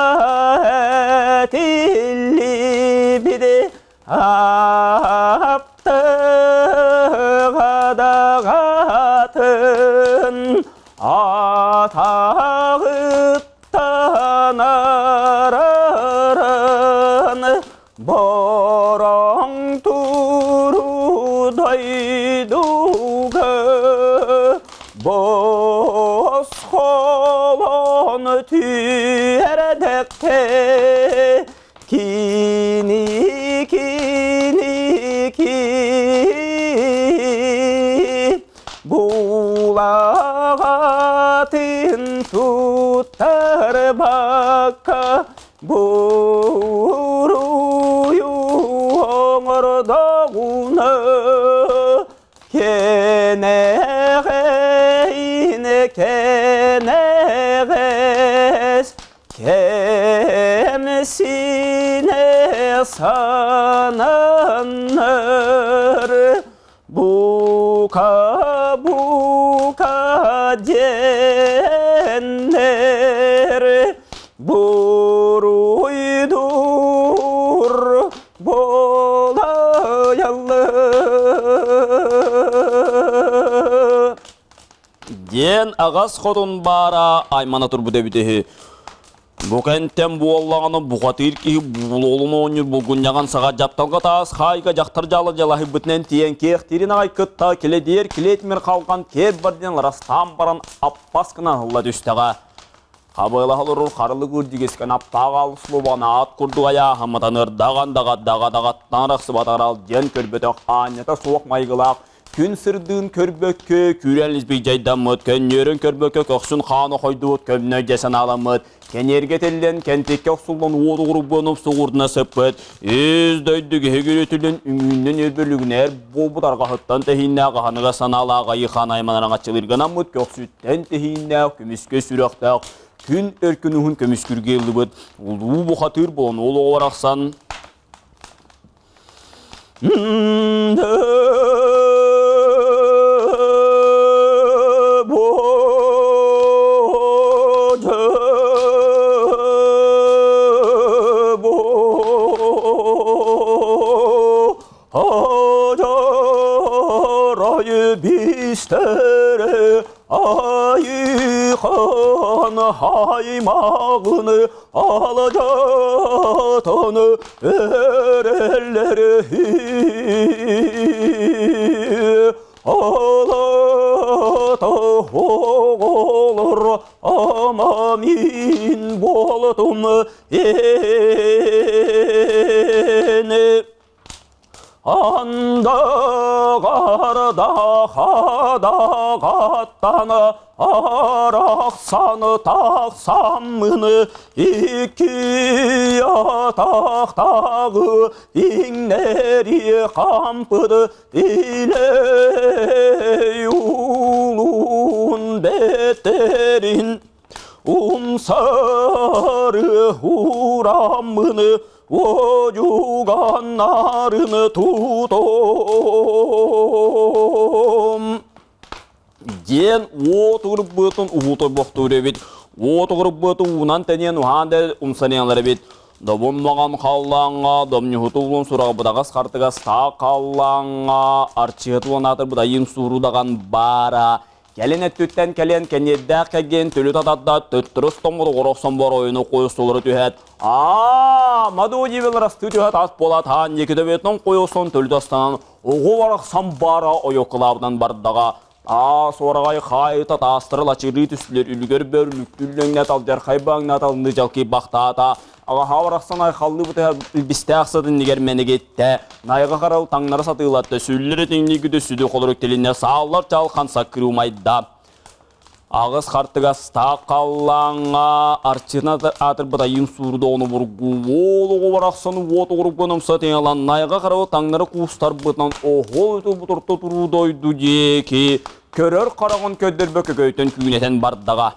этиллибит аптыга даҕатын атаҕа. Дойдуга босхолон түһэрдэххэ кини кини ки булаҕатын туттарбакка буруйу оҥордоҕуна кэнэҕэйин кэнэҕэс кэмсинэ сананар Бука бука диэннэр буруйдуур буолайаллар. Диэн аҕас хотун баара аймана турбут эбит үһү. Бу кэнтэн буоллаҕына бухатыыр киһи буолуолун оонньуур булгунньаҕын саҕа дьапталга таас хаайга дьахтар дьаала дьалаһыйбытынан тиийэн киэхтиирин аҕай кытта килэдиэр килиэтимир халҕан киэр бар диэн ларастаан баран аппас гына аһылла түстэҕэ. Хабыалаһа олорор харылык үрдүгүскэн аптаах аал слубан аат курдук айааһаммытан ырдаҕан даҕа даҕа даҕаттан арахсыбатар диэн көрбөтөх аанньата суох майгылаах Күн сырдыын көрбөккө, күүрэн илбийдьайдаммыт, көнньүөрүн көрбөккө көхсүн хаана хойдубут, көмнөй дьэ санааламмыт, кэниэргэ тиллэн, кэнтиккэ охсуллан уот угурбуонуп сугурдуна сыппыт, үс дойду киһи күрүтүлүн үҥүүннэн үөрбүлүгүнээр буолбут арҕаһыттан тэһииннээх аһыныга санаалаах айыы-хаан айманар аҥаччылыырганаммыт, көхсүттэн тэһииннээх, көмүскэ сүрэхтээх, күн өркүн уһун көмүскүргэ ыллыбыт, улуу бухатыыр буолан уол оҕо барахсан Аймағыны алжатаны эрэллэри алата оҕолор ама мин буолтум ини Андағарда қадағаттан арақсан тақсамын икки атақтағы иңнери қампыды илей улуун беттерин Умсары урамыны одьуганнарын тутом диэн уот угурбутун уһуутуйбохтуур эбит. Уот угурбуту уунан тэниэн уһаан да умсаныалар эбит. Добун маҕан халлааҥҥа, домньуһуту улун сураҕбытаҕас хартыгас таа халлааҥҥа, арчыһыт улан аатырбыт айыын суурудаҕан баара Кэлин өттүттэн кэлиэн кэниэрдээх кэргэн төлү татарда төттөрү стоммутугар охсон боройуну куйустулары түһэт аа мадуу диэбил растыы түһэт ас буолаат хаан Никитоветнан куйусон төлү тастанан оҕу барахсан баара ойокулаабынан бардаҕа аа суораҕай хаайыта таастары лачырыы түстүлэр үлүгэр бөрлүктүллэҥнэт алдьархай баҥнат алынны дьалкыйбахтаата Аҕаһаа барахсан айхаллыы бытыһа илбистээх сытын нигэр мэнигиттэ, найҕа харал таҥнары сатыылатта, сүллэр этиҥниигүтэ сүдү холорук тилиннэ, сааллар чалхан саккырыы умайда. Аҕыс хартыгастаах халлааҥҥа арчына аатырбыт айыын суурдоону бургу уол оҕо барахсан уот оҕуругун умса тыҥалан найҕа харалы таҥнары куустарбытынан оһол үтү орто туруу дойду диэки көрөр хараҕын көрдөрбөккө көйтөн күүнэтэн бардаҕа.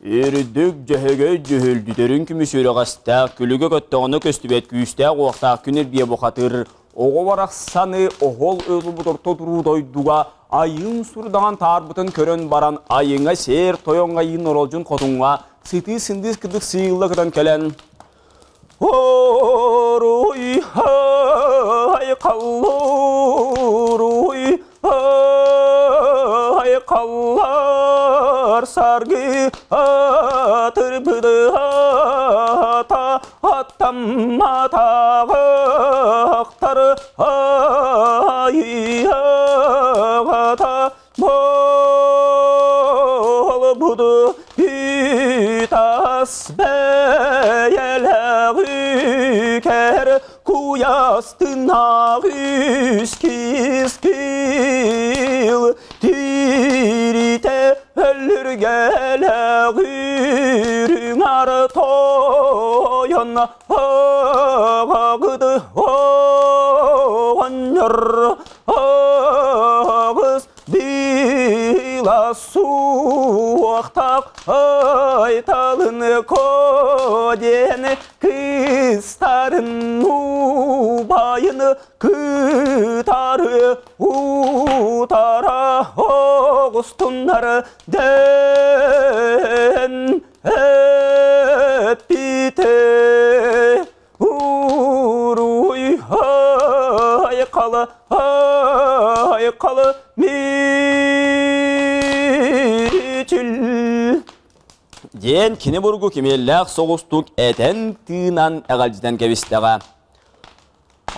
Үрдүк Дьөһөгөй дьүһүлдүтэрин көмүс үрэҕэстээх, күлүгэ көттөҕүнэ көстүбэт күүстээх-уохтаах күн эрбиэ бухатыыр оҕо барахсаны оһол ылбыт орто туруу дойдуга айыын сурдаҕан таарбытын көрөн баран айыҥа сээр тойоҥ айыын оролдьун хотуҥҥа сытыы сындыыс кыдык сыылла кытан кэлэн Оруй айқаллуруй айқаллар саргы атырбыдата аттамматағықтар. Айыаҕата буолбут Үтас бэйэлээх үкэр Куйастынах үс кискил Тиритэ өлүргэлээх үрүҥ ар тойон Аҕыгыт оҕонньор аҕыс била суохтаах айталын диэн кыыстарын убайын кытары утара оҕустуннар дэн эппитэ Уруй айқалы айқалы мичил диэн кини бургу кимиэллээх соҕустук этэн-тыынан эҕэлдьитэн кэбистэҕэ.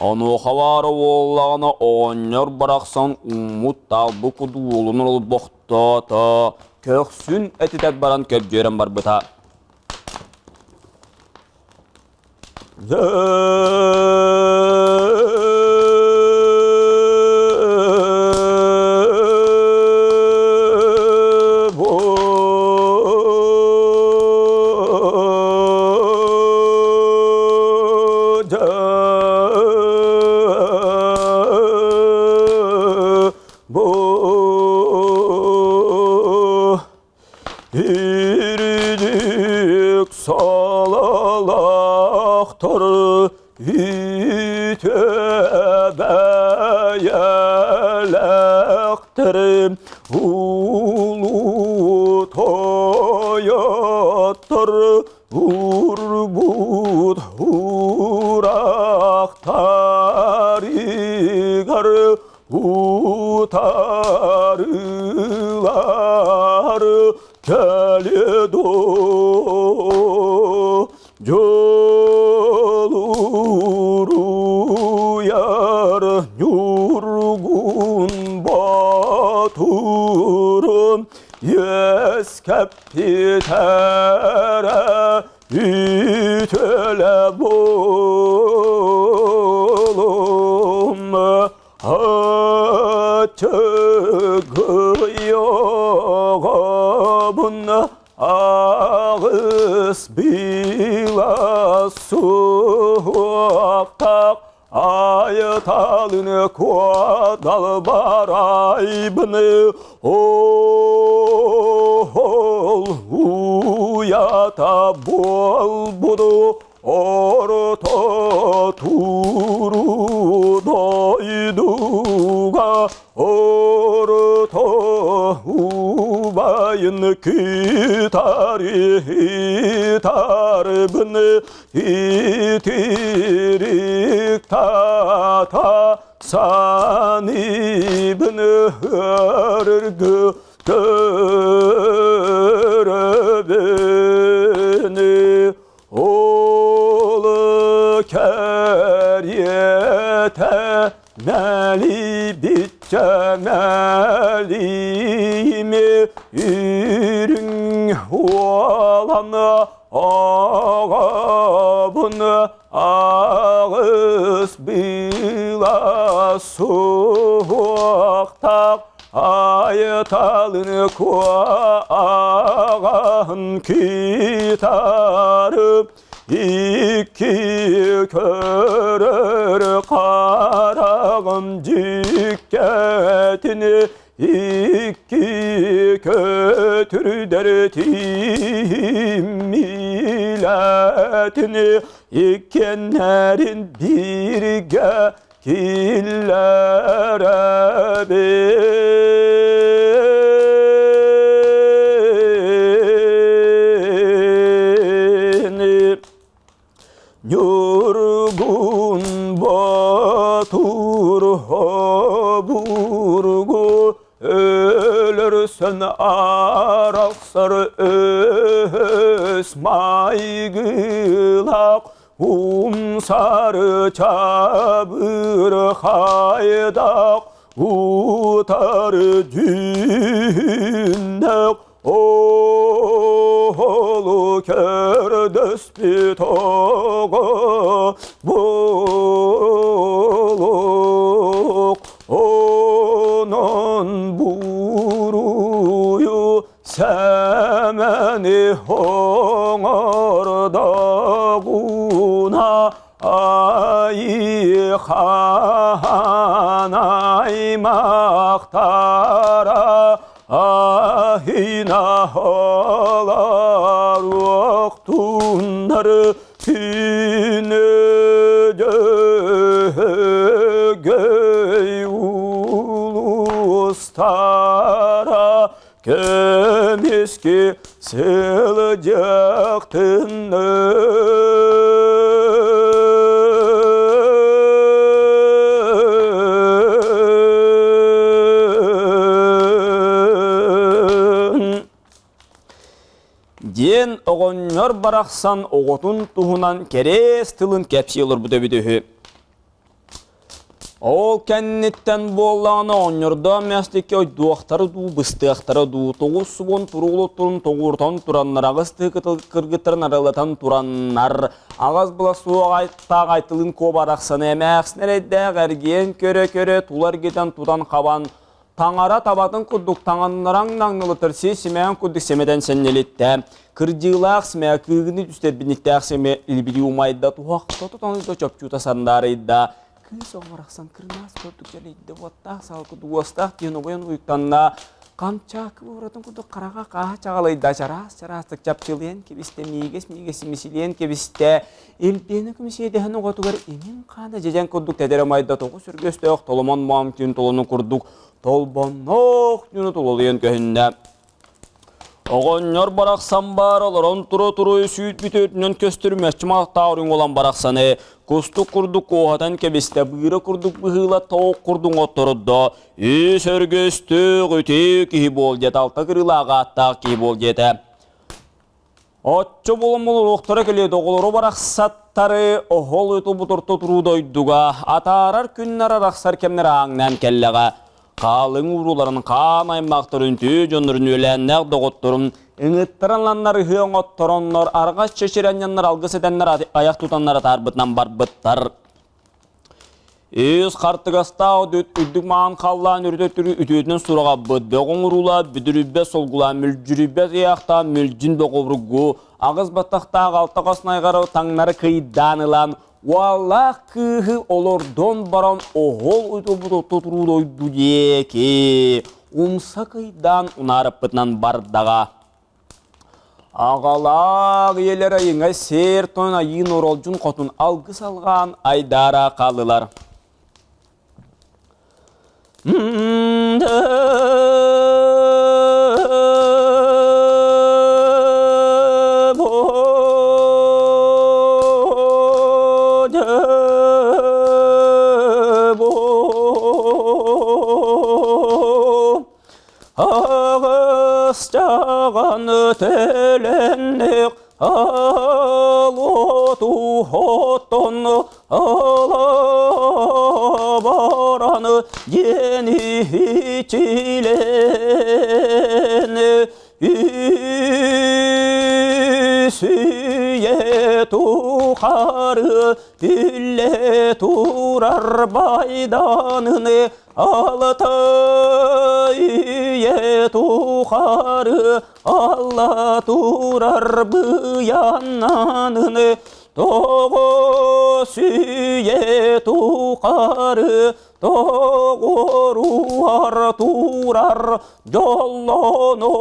Онуоха баара буоллаҕына оҕонньор барахсан ууммут таалбы кудуолун олбохтоото, көхсүн этитэ баран көбдьүөрэн барбыта. Үрдүк салалаахтар үтө бэйэлээхтэр улуу тойоттор урбут ураахтарыгар утарылар кэлиэ дуо дьолуруйар ньургун боотурум үөскэппитэрэ үтүөлэ буолум Ачыгыйоҕобун аҕыс била суохтаах айталын куодал барайбын ол уята буолбуду Орто туру дойдуга орто убайын кытары тарбын итирик тата саныбын өргү көрөбүн Ол кэриэтэ мэлийбиччэ мэлийми үрүҥ уолан аҕабын аҕыс быыла суохтаах Айталын куаҕан китарып икки көрөр хараҕым дьүккэтин икки көтүрдэр тииммилэтин иккиэннэрин бииргэ Киллэрэбин Ньургун Боотур обургу өлөрсөн арахсар өс майгылаах. Умсары чабырхайдах утары дьүһүннэх оҕолу көрдөспүт оҕо буолуох онон буруйу Сэмэни оҥордоҕуна айыхан аймахтара аһынаһалар уохтуннар күнү дьөһөгөй улуустара Көмүскү сылдьыахтыннар. Диэн оҕонньор барахсан оҕотун туһунан кэриэс тылын кэпсии олорбут эбит үһү. Ол кэнниттэн буоллаҕына оҕонньордоох мэстиккэ ойдуохтара дуу, быстыахтара дуу, тоҕус субун туруулуттарын тоҕуурутан тураннар, аҕыс тыы кыргыттарын аралатан тураннар, аҕас была суох аттаах айтылын куоба арахсаны эмээхсин эрэйдээх эргийэн көрө-көрө тула эргитэн тутан-хабан Таҥара табатын курдук таҥаннараҥ наҥнылытар си симээн курдук сэмэтэн сэннэлиттэ. Кырдьыылаах симэ кыыгыны түстэрбиниктээх сэмэ илбири умайда туһах тототонуйда чопчута сандаарыйда. Кыыс оҕо барахсан кырнаас курдук дьэлийдэ уоттаах салгы уостаах диэн обойон уйуктанна. Камчаакы бууратын курдук хараҕа хааһа чаҕылыйда чараас чараастык чапчылыйан кэбистэ миигэс миигэс мисилиэн кэбистэ. Илбиэнэ көмүсиэдэһин оҕотугар имин хаана дьэдьэн курдук тэдэрэ майда тоҕус өргөстөөх толомон моом түүн толону курдук толбонноох түүнү тулалыйан көһүннэ. Оҕонньор барахсан баар олорон тура-тура сүүт бүтүөтүнэн көстөр мэччи маахтаах үрүҥ барахсаны кустук курдук куоһатан кэбистэ, быыра курдук быһыыла тоох курдук оттордо. Үс өргөстөөх үтүө киһи буол диэтэ, алта кырыылаах ааттаах киһи буол диэтэ. Оччо буолан уруоктара кэлиэт оҕолору барахсаттары оһол ытылбыт орто туруу дойдуга атаарар күннэр арахсар кэмнэр ааҥнаан кэллэҕэ. Хаалыҥ урууларын хаан аймахтарын түү дьоннорун үөлээннээх доҕотторун ыҥыттаран ыланнар ыһыа оҥоттороннор арҕас чэчирэнньаннар алгыс этэннэр айах тутаннар атаарбытынан барбыттар. Ис хартыгастаах үрдүк маҥан халлаан үрүтэ үтүөтүнэн сураҕаппыт бөҕө оҥоруулаах бүдүрүйбэт солгулаан мүлдьүрүйбэт ыйаахтаах мүлдьүн бөҕө аҕыс баттахтаах алта хос найҕары таҥнары кыйдаан ылан уоллаах кыыһы олордон баран оһол утубут отто туруу дойду диэки умса кыйдаан унаарыппытынан бардаҕа. Аҕалаах ийэлэр айыҥа сээр тойон айыын оролдьун хотун алгыс алҕаан айдаара хааллылар. Аҕыстаҕан төлөннүк алоту хотон алабаран диэн ичилэн үсүйэ тухары үллэ турар байданыны Алта үйэ тухары Алла турар быйаннаныны тоҕус үйэ тухары тоҕоруар турар дьоллонон.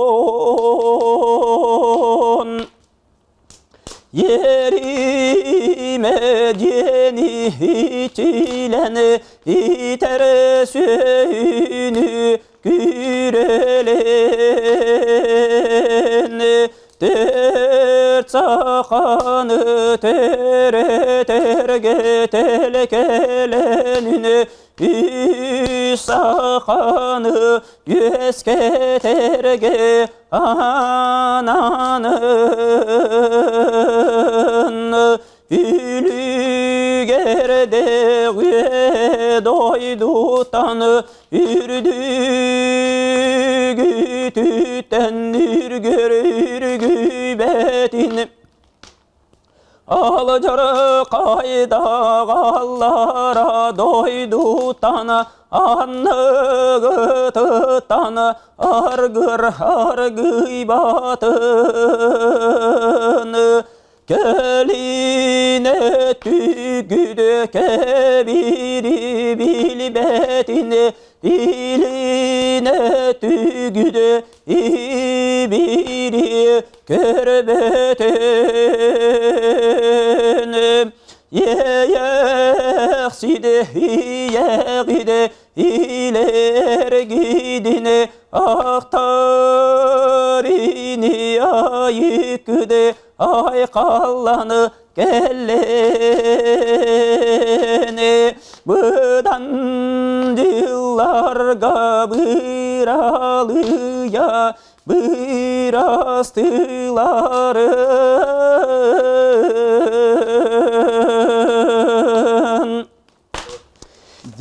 Ериме диэни ичилэн итэр сүөһүнү күрэлэн Төрт саханы төретэргэ тэлэкэлэнин үс саханы үөскэтэргэ ананын. Үлүгэрдэҕи дойдутан үрдүгүтүттэн үргэр үргүйбэтин Алдьархайдаах аллара дойдутан анныгытыттан аргыр аргыйбатын Кэлине түгүдө кэбири билбэтин илине түгүдө ибири көрбөтүн Иэйэхсиде иэҕиде илэргидине ахтар ини айыкыде айқалланы кэллэни быдан дьылларга быралыйа бырастыларын.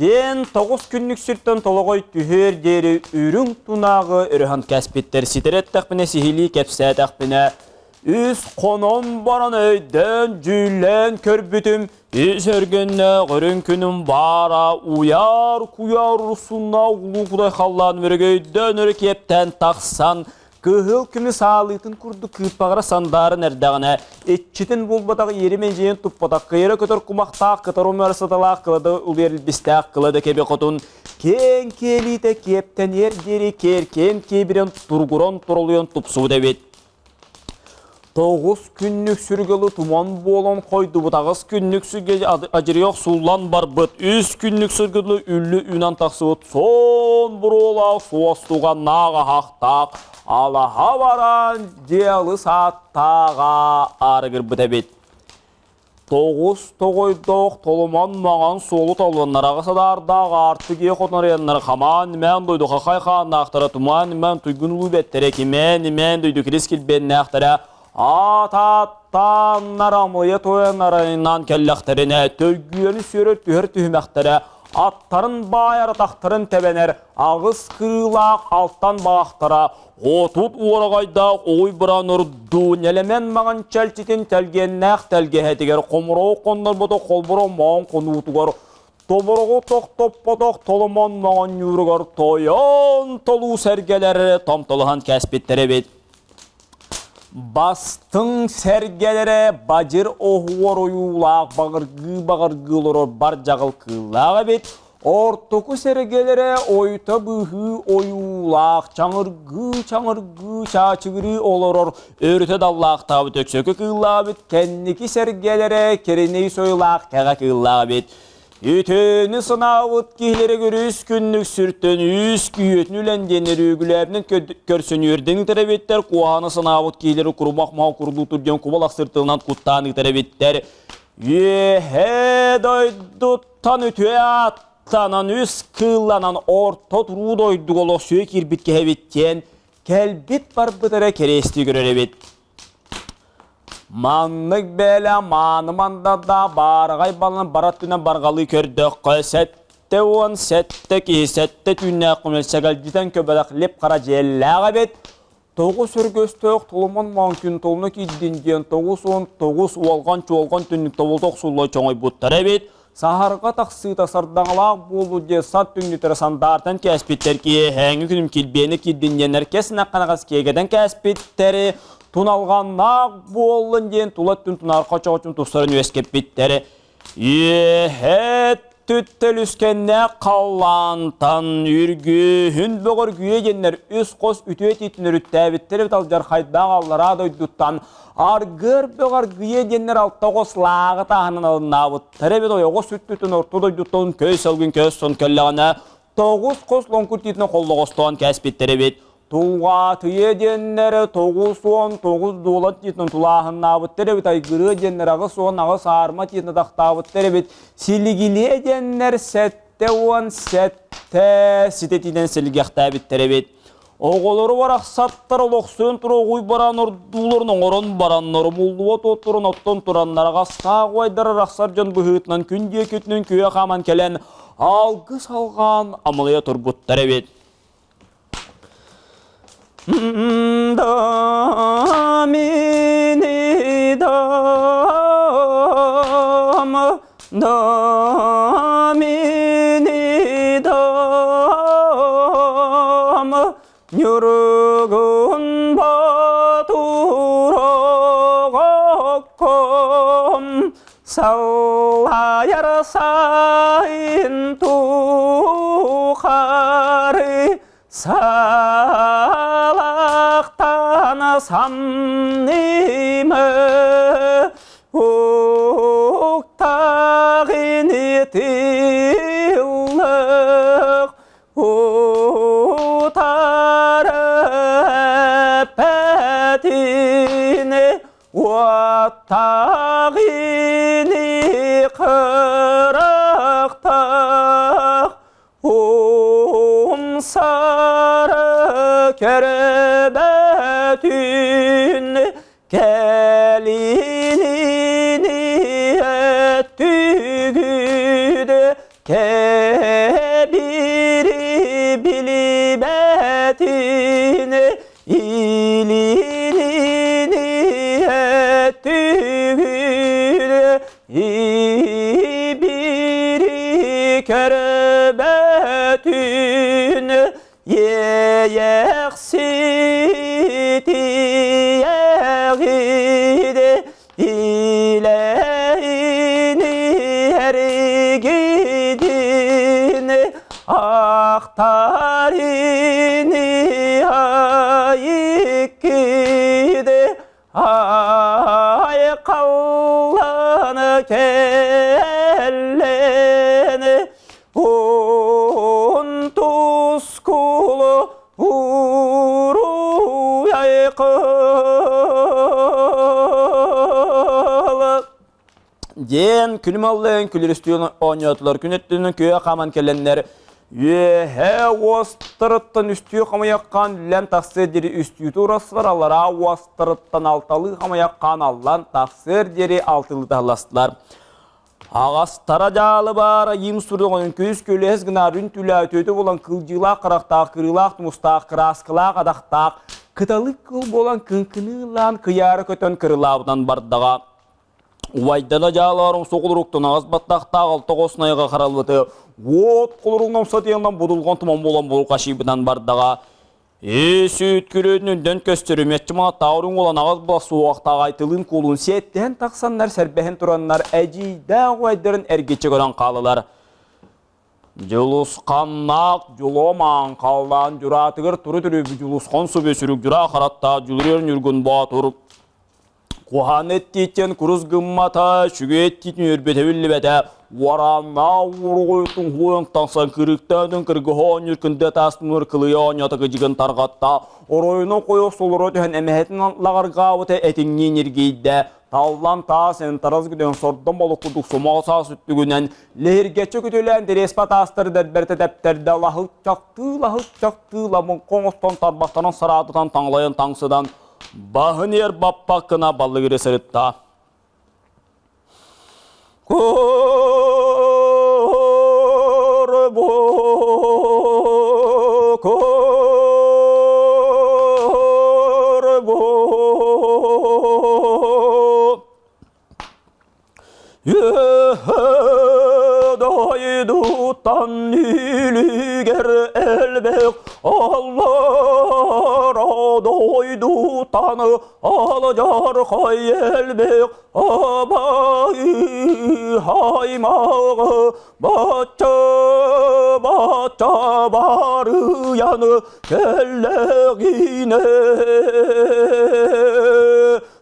Диэн 9 күннүк сиртэн толоҕой түһүөр диэри үрүҥ тунааҕы өрөһөн кэспиттэр ситэр эттэхпинэ сиһилии кэпсээтэхпинэ үс хонон баран өйдөөн дьүүллээн көрбүтүм үс өргөннөөх үрүҥ күнүм баара уйаар куйаар урсуннаах улуу кудай халлаан өрөгөйдөөн өрө киэптээн тахсан Кыһыл көмүс аалыытын курдук кыырпаҕара сандаарын эрдэҕинэ, иччитин булбатах иэримэ-дьиэн туппатах кыйара көтөр кумахтаах кытар умар саталаах кылада улуйар илбистээх кылада кэби хотун киэҥ киэлиитэ киэптэниэр диэри киэркээн киэбирэн тургуран туролуйан тупсубут эбит. 9 күннүк сүргэлы туман буолан хойдубут, 8 күннүк сүргэ адьырыйах сууллан барбыт, 3 күннүк сүргэлы үллү үүнэн тахсыбыт сон буруолаах суостуганнаах аһахтаах алаһа баран дьиалы сааттааҕа арыгырбыт эбит. Тоҕус тоҕойдоох толомон маҥан суолу толлоннор аҕыс адаардаах аартык ийэ хотон хамаан-имээн дойду хахай хааннаахтара тумаан-имээн туйгун улуу бэттэрэ кимээн-имээн дойду кирис килбиэннээхтэрэ аат ааттааннар амыйа тойоннарынан кэллэхтэринэ төргүөнү сүөрэр түһэр түһүмэхтэрэ аттарын баайар атахтарын тэбэнэр аҕыс кырыылаах алтан баахтара 30 уораҕайдаах угуй быраан ордуу нэлэмэн маҥан чэлчитин тэлгиэннээх тэлгэһэтигэр хомуроҕу хоннорботох холборо моон хонуутугар тобороҕу тохтоппотох толомон моҥонньууругар тойон толуу сэргэлэр томтолоһон кээспиттэр эбит. Бастыҥ сэргэлэрэ бадьыр оһуор ойуулаах баҕыргыы-баҕыргыы олорор бар дьаҕыл кыыллаах эбит. Ортоку сэргэлэрэ ойто быһыы ойуулаах чаҥыргыы-чаҥыргыы чаачыгырыы олорор өрүтэ даллаахтаабыт өксөкү кыыллаах эбит. Кэнники сэргэлэрэ киринэй сойулаах кэҕэ кыыллаах эбит. Үтүөнү санаабыт киһилэригэр үс күннүк сүртэн үс күйүөтүн үлэн диэн өрүүгүлээбинэн көрсөн үөрдэн ыытар эбиттэр, куһаҕаны санаабыт киһилэри курумах маһа курдуу диэн кубалах сыртылынан куттаан ыытар эбиттэр. Үөһээ дойдуттан үтүө ааттанан үс кыылланан орто туруу дойдуга олохсуйа киирбит киһи эбит диэн кэлбит барбыт эрэ кэриэстии көрөр эбит. Маннык бээлэ мааны мандардаах баараҕай балан бара өттүнэн барҕалыы көрдөххө, 77 киһи сэттэ түүннээх күнү сэгэлдьитэн көбөлөх лип хара дьиэлээх эбит. 9 өргөстөөх толомон маҥ күн толуна киирдин диэн 99 уолҕан-чуолҕан түннүк тобулта охсулла чоҥойбуттар эбит. Саһарҕа тахсыыта сардаҥалаах буолуу диэн сад түҥнүтэрэ сандаартан кээспиттэр киэһээҥҥи күнүм килбиэнэ киирдин диэннэр кэс нахханаҕас киэгэтэн кээспиттэри туналҕаннаах буоллун диэн тула өттүн тунаарха чоҕочун тупсаран үөскэппиттэр. Үөһээ түттөлүскэннээх халлаантан үргүһүн бөҕөргүйэ диэннэр үс хос үтүө тиитин өрүттээбиттэр эбит алдьархайдаах аллараа дойдуттан Аргыар бөҕө аргыйа диэннэр алта оҕус лааҕы тааһынан алыннаабыттар эбит ойоҕос сүттүтүн орто дойдуттан көй салгын көс сон кэллэҕинэ 9 хос лоҥкур тиитинэн холлоҕостоон кээспиттэр эбит. Тулҕаатыйа диэннэр 99 дуолан тиитинэн тулааһыннаабыттар эбит айгырыа диэннэр 88 аарма тиитинэн атахтаабыттар эбит силигилиэ диэннэр 77 ситэтинэн силгэхтээбиттэр эбит. Оҕолору барахсаттар олохсуйан туруоҕуй баран ордууларын оҥорон бараннар умуллубат уотторун оттон тураннар аҕастаах убайдар арахсар дьон быһыытынан күн диэкитинэн күө хааман кэлэн алгыс алҕаан амалыйа турбуттар эбит. Да мини дам, да мини дам, Ньургун Батурогокком саллайар сайын тухары Салахтана самнимы уктагини тыллык утары пәтини уоттагини кырыктык Умсары көрбөтүн кэлинини өттүгүд кэбири билибэтин илинини өттүгүд Ибири көрбөтүн иэйэхситиэҕиди илэини эргидин ахтарини айыккиди Айқаллан кэллэн он тускулу уруй Диэн күнүм аллайан күлүрүстүүн оонньоотулар. Күн өттүнэн күө хааман кэлэннэр үөһэ уостарыттан үстүү хамыйаххаан үллэн тахсыар диэри үстүү туурастылар, аллараа уостарыттан алталыы хамыйаххаан аллан тахсыар диэри алтылыы таһыластылар. Аҕастара дьаалы баара им суругун күс күлэс гынаар үн түлээ өтүөтү булан кылдьыылаах харахтаах, кырыылаах тумустаах, кырааскалаах адахтаах, кыталык кыл буолан кыҥкыныылаан кыйаары көтөн кырылаабытынан бардаҕа. Убайдана дьаалаарым соҕулуруктан аҕас баттахтаах алта хос найга хараллыты уот холоругунан сатыянан будулган туман буолан булкашыйбытан бардаҕа. Ээ сүүт күрүөтүн үрдэн көстөрүм эччимаҕа тауруҥ уолан аҕас була суоҕахтаах айтылыын куулун сиэттэһэн тахсаннар сэрбэһэн тураннар эдьиийдээх убайдарын эргиччи көрөн хаалылар. Дьулусханнаах дьулуо маанхаллаан дьураатыгар туру түрүбү дьулусхан субе сүрүк дьураа хараттаах дьулуруйар Ньургун Боотур Куһаҕан эттииттэн курус гыммата, үчүгэй эттиитин үөрбэтэ биллибэтэ, уорааннаах уругуйтун хуойан тахсан кырыктаатын кыргыһа оонньуур кындыа таастыныр кылыйа оонньоото кыдьыгын тарҕатта, оройунан хойох солоро түһэн эмэһэтин лаҕыргаабыта этиҥниин ньиргийдэ, таллан таас энтарас гүдэн сордон болук курдук сомоҕо саас үттүгүнэн лэһиргэччи күтүлээн дэриэспэ таастары дэрбэртэ тэптэрдэ лаһылчахтыы лаһылчахтыы ламыҥха оҥостон тарбахтарын сараатытан таҥалайан таҥсыдан Баһын эр баппаккына баллыгыры сырытта. Корбу, корбу, Дойдуттан үлүгэр элбэх аллара дойдуттан алдьархай элбэх абай аймаҕы бачча бачча барыйан кэллэҕинэ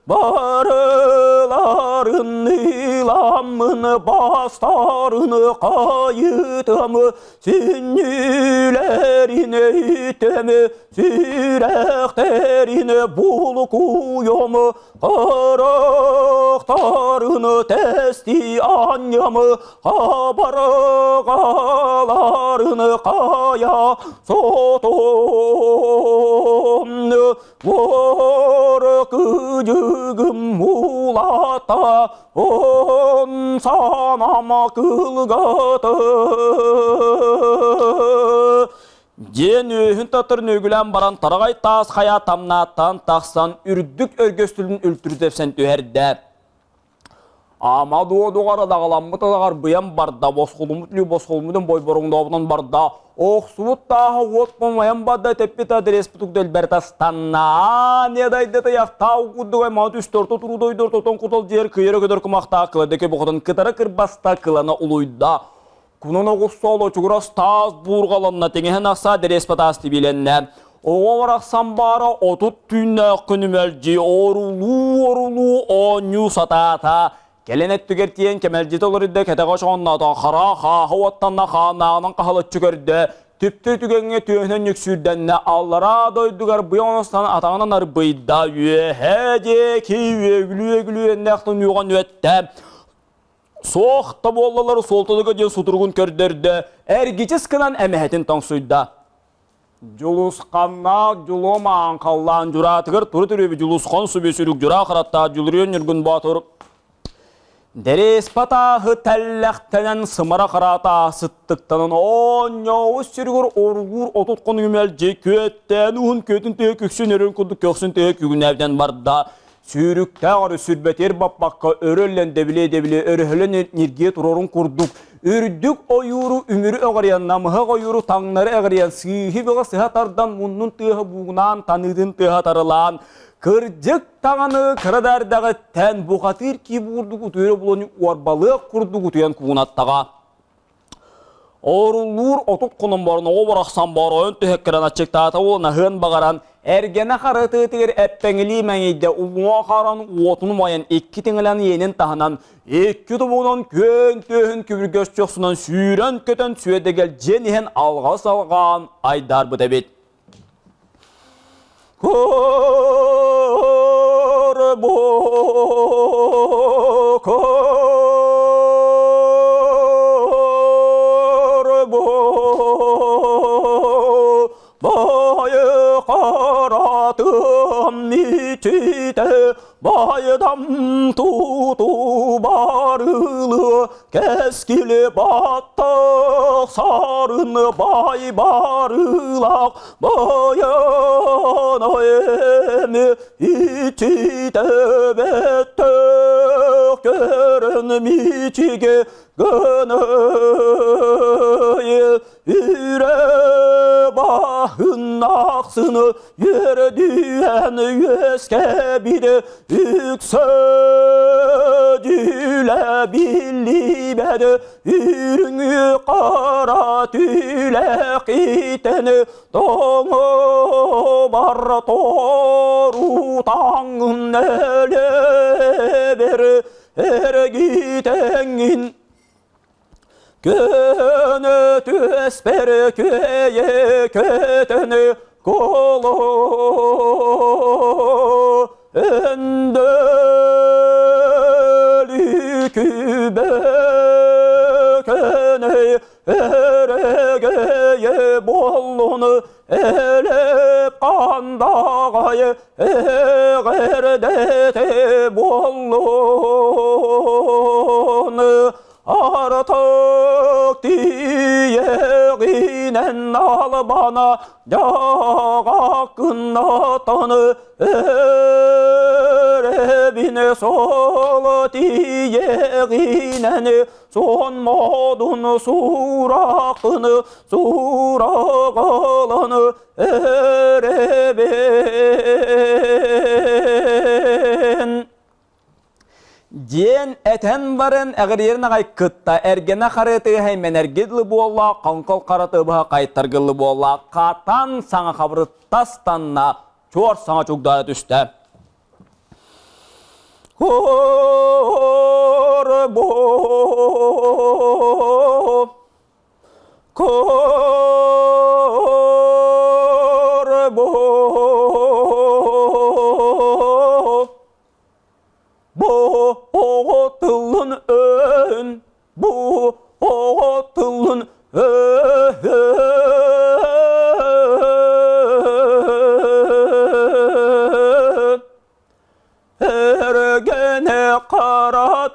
Барыларын ыламмын, бастарын хайытым, сүнньүлэрин өйтөм, сүрэхтэрин булкуйум, харахтарын тэсти анньым, хабарҕаларын Сарыны хайа сотом Воры кыдьыгым улата Он санама кылгата Диэн үөһүн татыр нөөгүлээн баран тараҕай таас хайа тамнааттан тахсан үрдүк өргөстүлүн үлтүрүтэпсэн түһэрдэ. Ама дуодугар адаҕаламмыт адаҕар быйан барда, босхолуммут үлүү босхолуммутун бойборуҥнообутун барда, охсубут тааһа уот хомойон барда, тэппит адреспутук дэлбэрит астанна, не дайды тыйахтаа курдук аймаҕа түстэ орто туруу дойду ортотун кутал дьиэр кыйара көтөр кумахтаах кыладыка бохотон кытара кырбаста кылана улуйда. Кунун оҕус суол очугурас таас буурҕаланна, тиҥэһин ахсаа дэриэспэ таас тибиилэннэ. Оҕо барахсан баара 30 түүннээх күнү мэлдьи орулуу-орулуу оонньуу сатаата. Кэлин өттүгэр тиийэн кэмэлдьитэ олордо, кэтэҕэ ошоҕонноотон хара хааһы уоттанна, хаанааҕынан хаһылыччы көрдө. Түптү түгэҥҥэ түөһүнэн нүксүүрдэннэ, аллараа дойдугар быйаҥ оностан атаҕынан арбыйда, үөһээ диэки үөгүлүү-үөгүлүү эннээх ньуоҕан үөттэ. Суох да буоллалар суолталыга диэн сутуругун көрдөрдө, эргичис гынан эмэһэтин тоҥсуйда. Дьулусханнаах дьулуом ааҥхаллаан дьураатыгар туру төрүөбү Дьулусхан сүбү сүрүк дьураа хараттаах Дьулуруйан Ньургун Боотур Дэриэспэ тааһы тэллэхтэнэн сымара хараата сыттыктанан оонньообут сиригэр оргуур 30 хонугу мэлдьи күөттээн уһун күөтүн тыһа күксүн өрүн курдук көхсүн тыһа күгүнээбитэн барда. Сүүрүктээх өрө сүрбэтигэр баппакка өрө өллөн дэбилиэ-дэбилиэ өрөһөлөн ньиргийэ турарын курдук үрдүк ойууру үмүрү эҕирийэн намыһах ойууру таҥнары эҕирийэн сыыһы бөҕө сыһа тардан муннун тыаһа буугунаан таныытын тыаһа тарылаан кырдьык даҕаны кыра да эрдэҕиттэн бухатыыр кии курдук утуйара булан уорбалыах курдук утуйан куунаттаҕа. Ооруллуур 30 хонон баран оҕо барахсан бооройун түһэккэрэн аччыктаата уол наһыан баҕаран эргэнэ хара тыатыгар эппэҥилии мэҥийдэ уҥуох харан уотун умайан икки тиҥилэн иэнин таһынан икки тобугунан күөн түөһүн күбүргэс чохсунан сүүрэн-көтөн сүөдэгэлдьийэн иһэн алҕас алҕаан айдаарбыт эбит. Байдам туту барылы Кэскили баттах сарын бай барылах Баян эми ичите беттөх көрөн мичиге гынай Үрэ баһын ахсыны Үөрдүйэн үөскэбит үксэ дүүлэ биллибэт үрүҥ хара түлэх итэн тоҥо бар тору таҥын элэбэр эргитэҥин Көнө түөспэр күөйэ көтөн коло өндөлү күбө көнөй өрөгөйө буоллун элеп қандағай эҕэрдэтэ буоллун Артык тиийэҕинэн албана дьаҕакыннатан өрөбүн сол тиийэҕинэн сон модун сурахын сураҕалан өрөбүн Диэн этэн баран эҕирийэрин аҕай кытта эргэнэ харытыһай мэнэрги дылы буолла, хоҥкол хара тыбыһа хайтаргылы буолла, хатан саҥа хабырыттастанна, чуор саҥа чугдаара түстэ. Корбо Корбо Бу оҕо тылын өн, бу оҕо тылын өһөн.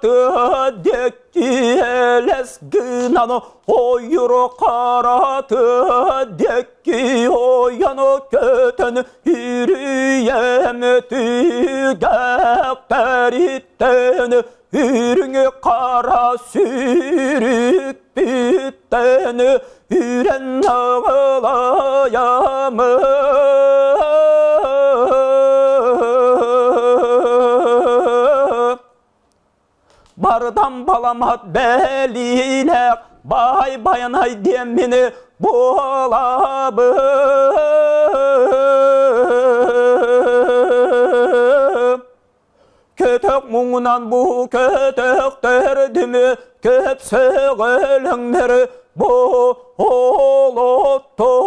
тыа диэки элэс гынан ойур хара тыа диэки ойон көтөн үрүйэм түгэхтэриттэн үрүҥ хара сүүрүкпүттэн үрэн аҕалайамын. Бардам баламат бэлиилээх баай байанай диэммини буолабын. Көтөх муҥунан бу көтөхтөрдүмү көп сөҕөлөҥнөр бу олоттор.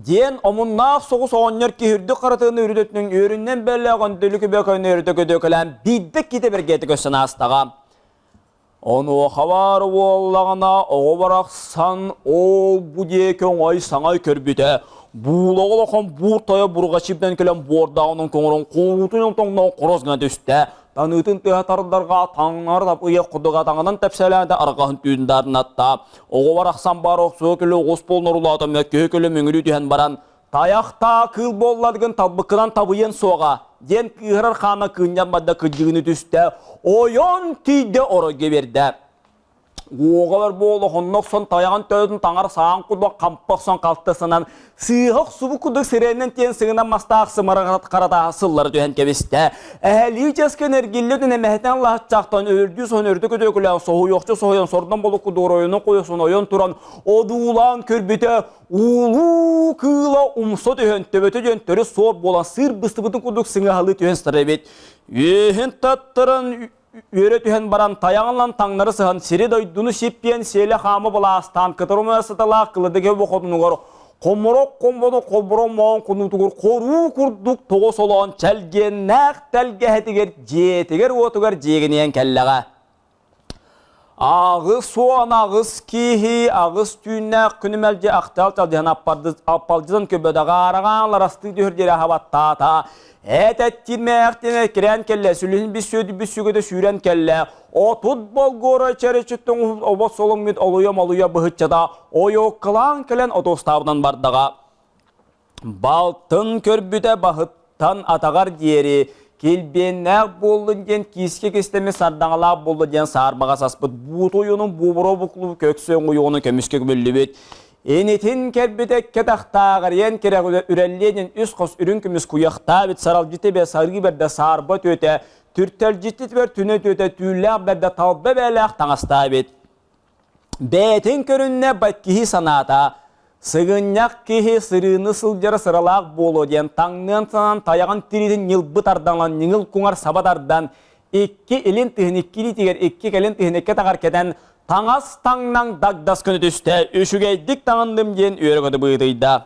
Диэн омуннаах соҕус оҕонньор киһи үрдүк харатыгын үрүт өттүнэн үөрүнэн бэллээх өндөлүкү бөкөнү өрүтэ көдөкөлөөн биирдэ киитэ бэргээтэ көстөн аастаҕа. Онуоха баар буоллаҕына оҕо барахсан ол-бу диэки оҥой саҥай көрбүтэ, буулаҕа улахан буур тойо бурҕачыйбынан кэлэн буордааҕынан көҥөрөн куруутун тоҥноон хорос гына түстэ, таныытын тыаһа тардарга таҥнары тапыйа курдук атаҕынан тэпсэлээтэ арҕаһын түүн даарынатта. Оҕо барахсан баар охсуо көлө оҕус буолан орулаата мөккүһү көлө мөҥүрүү түһэн баран «Тайахтаа кыыл буолларгын талбыккынан табыйыан суоҕа» диэн кыыһырар хаана кыынньан барда кыдьыгыны түстэ, ойон тиийдэ оройго биэрдэ. Уоҕа буола хонно охсон тайаҕын төбөтүн таҥар саан курдук хампа охсон халтысынан сыыһа охсубут курдук сирэнэн тиэн сыгынан мастаах сымара харатааһа сыллары түһэн кэбистэ. Эһэлии чэскэн эргиллэ түн эмэһэтин лаһаччахтан өлөрдүү соһон өрдө көтөкүлээн соһуйуохчу соһуйан сордон болукку дуоройуну куйусон ойон туран одуулаан көрбүтэ Улуу кыыла умса түһэн, төбөтө диэн төрүт суор буолан сыыр быстыбытын курдук сыҥаһалыы түһэн сытар эбит. Үөһүн таттаран үөрэ түһэн баран тайаҕынан таҥнары сыһан сири-дойдуну сиппиэн сиэлэ-хаама былаастаан кытарымына сыталаах кыладыга хотунугар хоморок хомбону холборо моон хонуутугар хоруу курдук тоҕо солоон чэлгиэннээх тэлгэһэтигэр дьиэтигэр-уотугар дьиэгинийэн кэллэҕэ. 88 киһи аҕыс түүннээх күнү мэлдьи ахтал чалдьыһан аппалдьытан көбөдөҕө араҕаан ларастыы түһэр диэри аһабаттаата. Эт эттиирмээхтин эккирээн кэллэ, сүлүһүн бис сүөдүбүт сүгөтө сүүрэн кэллэ. 30 болгуора чэричиттэн обот солоҥмут олуйа-молуйа быһыччата ойуоккалаан кэлэн отуостаабынан бардаҕа. Балтын көрбүтэ баһыттан атаҕар диэри килбиэннээх буоллун диэн киискэ кистэми сардаҥалаах буолла диэн саарбаҕа саспыт буут ойуунун буубура буклуу көксө оҥуйуону көмүскэ көмүллүбүт. Инитин кэлбитэ кэтахтааҕар иэн кэрэх үрэллиэ диэн үс хос үрүҥ көмүс куйахтаабыт саралдьыты бэ сарыы бэрдэ саарба түөтэ түртэлдьиттитибэр түнэ түөтэ түүллээх бэрдэ талба бээлээх таҥастаабыт. Бэйэтин көрүннэ киһи санаата, сыгынньах киһи сырыыны сылдьара сыралаах буолуо диэн таҥныан санаан тайаҕын тириитин ньылбы тардан ньыҥыл куҥар саба тардан, икки илин тыһын икки илиитигэр, икки кэлин тыһын икки атаҕар кэтэн, таҥас таҥнаҥ дагдас гына түстэ, үчүгэйдик таҥынным диэн үөрэ-көтө быһыытыйда.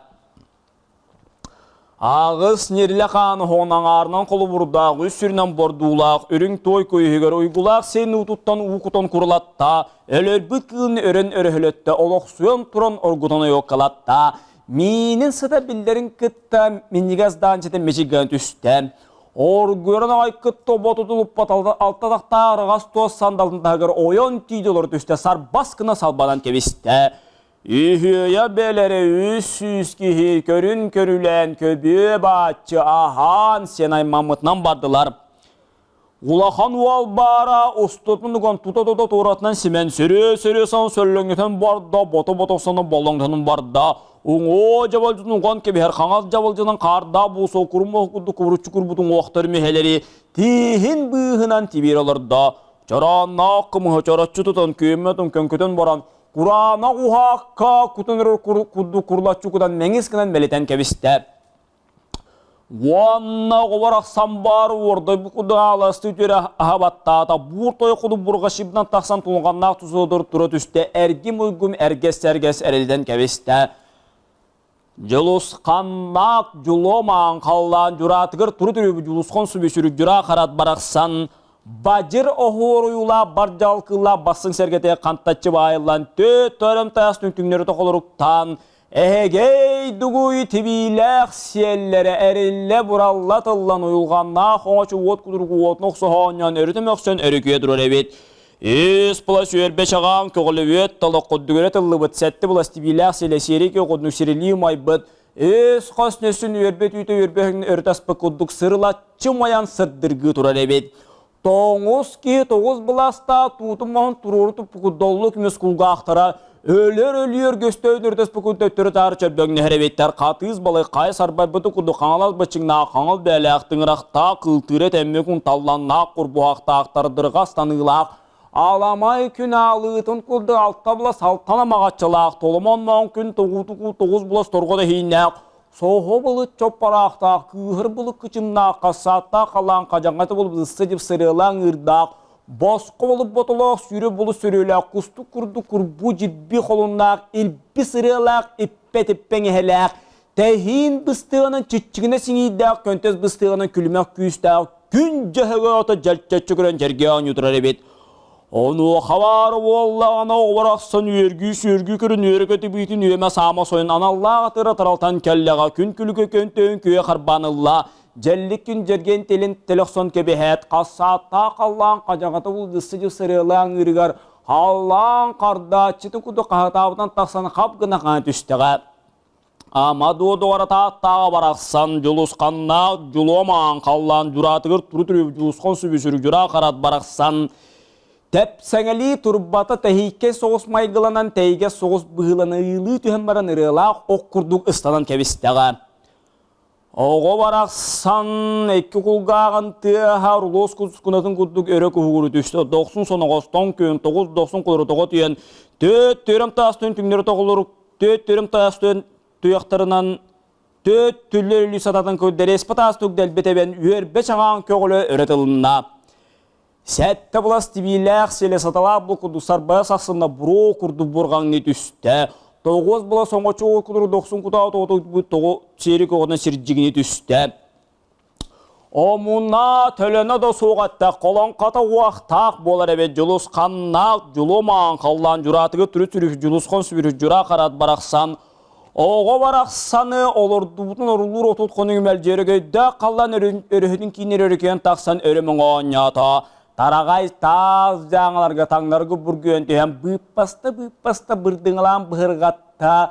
Аҕыс ньирилэ хаан оһоҕун аҥаарынан холобурдаах, үс сүрүнэн бордуулаах, үрүҥ туой куйуһугар уйгулаах сиэн уутуттан уу кутан курулатта, өлөрбүт кыылын өрөн өрөһөлөттө, олохсуйан туран оргутан ойуоккалатта, миинин сыта биллэрин кытта минньигэс даанчата мичик гына түстэ. Оргуйан аҕай кытта ботутулуппат алта тахтаах араҕас туос сандалын таһыгар ойон тиийдэ олоро түстэ, сарбас гына салбанан кэбистэ. Үһүөйэ бэлэрэ 300 киһи көрүн көрүлээн көбүө бааччы аһаан сиэн аймаммытынан бардылар. Улахан уол баара устутун уган тута-тута туоратынан симэн сөрүө-сөрүө сан сөллөҥнөтөн барда, бото-бото соно боллоҥтонун барда. Уҥуо дьабалдьытын уган кэбиһэр хаҥас дьабалдьынан хаардаах буусу курум курдук кубуруччу курбут уҥуохтар мүһэлэри тииһин быыһынан тибиир олордо. Чороонноох кымыһы чороччу тутан күөммөтүн көҥкөтөн баран Кураанах уһаакка кутун курдук курлаччы кутан мэҥис гынан мэлитэн кэбистэ. Уонна оҕолор ахсан баар уордайбыт курдук ааластыы түөрэ аһа баттаата. Буур тойо кудук бурҕашыбынан тахсан тулҕаннаах тусуодор тура түстэ. Эргим-уйгум эргэс-сэргэс эрэлитэн кэбистэ. Дьулусханнаах дьулуо маан халлаан дьураатыгар туру түрүбү дьулусхан сүбүсүрүк дьураа харат барахсан бадьыр оһуоруйулаах бар дьалкылаах бассыҥ сэргэтэ хантаччы баайыллан төт төрөм таас түҥ түҥнэри тохолоруктаан. Эһэгэй дугуй тибиилээх сиэллэрэ эриллэ-буралла тыллан уйулҕаннаах оҥочу уот кудурук уотун охсоһоонньоон өрүтэ мөхсөн өрүкүйэ турар эбит. Үс былас үөрбэ чаҕаан көҕүлүбүөт толох курдугура тыллыбыт сэттэ былас тибиилээх силэ сиэри курдук сирилии умайбыт үс хос нөссүн үөрбэ түүтэ үөрбэ өрүтэ аспыт курдук сырылаччы умайан сырдыргыы турар эбит. Тоҥус киһи тоҕус былаастаах туутун маһын туруору туппукут доллу көмүс кулгаахтара өлөр өлүөр көстөөн өрдөспүкүн төттөрү-таары чөрбөҥнөһөр эбиттэр. Хатыыс балай хайа сарбайбыты курдук хаҥалас быччыҥнаах хаҥыл бээлээх тыҥырахтаах кыылтыыра тэммикун талланнаах курбуһахтаах тардырҕас таныылаах аламай күн аалыытын курдук алта булас алтан амаҕаччылаах толомонноон күн тоҕуутуку тоҕус булас торҕо тэһииннээх Соһо былыт чоппараахтаах, кыыһыр былыт кычымнаах, хассааттаах халаан хадьаҥата булбут ысса дьип сырыалаан ыырдаах, босхо болуп ботолоох, сүүрэ булу сөрүөлээх, кустук курдук курбуу дьибби холуннаах, илби сырыалаах, иппэ-типпэҥ эһэлээх, тэһиин быстыанан чиччигинэ сиҥиирдээх, көнтөс быстыанан күлүмэх күүстээх, күн дьөһөгөй ото дьэлчэччи көрөн дьэргээ оонньуу турар эбит. Онуоха баар буоллаҕына оҕолор ахсын үөргүү-сүөргүү көрөн үөрэ-көтүбүүтүн үөмэ-саама сойон аналлаах атыыра таралтан кэллэҕэ күн күлүкэ көнтөйөн күө харбаан ылла. Дьэллик күн дьэргэн тилин телохсон кэбиһээт, хассааттаах халлаан хадьаҕата булдуссы дьыл сырыалаан ыырыгар халлаан хардааччытын курдук хаһытаабытан тахсан хап гына хаан түстэҕэ. Ама дуо доҕор тааттааҕа барахсан дьулусханнаах дьулуомаан халлаан дьураатыгар туру түрүбүт дьулусхан сүбүсүрүк дьураа харат барахсан тэпсэҥэлии турбата тэһииккэй соҕус майгыланан тэйгэ соҕус быһыыланыылыы түһэн баран ырыалаах ох курдук ыстанан кэбистэҕэ. Оҕо барахсан икки кулгааҕын тыаһа рулуос кускунатын курдук өрө куһугуру түстэ. Дохсун соноҕостон күн тоҕус дохсун кулары тоҕо түйэн төт төрөм таастын түҥнэри тоҕолору төт төрөм таастын туйахтарынан төт түллэр өлүү сататын көрдөрүспэ таастук дэлби тэбэн үөрбэ чаҕаан көҕүлэ өрө тылынна. Сэттэ былас тибиилээх силэ саталаах бу курдук сарбайа сахсынна буруо курдук бурҕаҥныы түстэ. Тоҕус былас оҥочо курдук дохсун кутаа тоҕо тоҕу сиэри көҕүнэн сирдьигини түстэ. Омуна төлөнө да суох этте колоҥхото уохтаах буолар эбит дьулусханнаах дьулумаан халлаан дьураатыгы түрү-түрү дьулусхан сүбүрү дьураа харат барахсан Оҕо барахсаны олордубутун орулуур отут хонук мэлдьи халлан өрүһүтүн кииннэр өрүкүйэн тахсан өрө мөҥө оонньоото. Тараҕай таас дьааҥыларга таҥнаргы бургуйан түһэн быыппаста-быыппаста бырдыҥалаан быһырҕатта.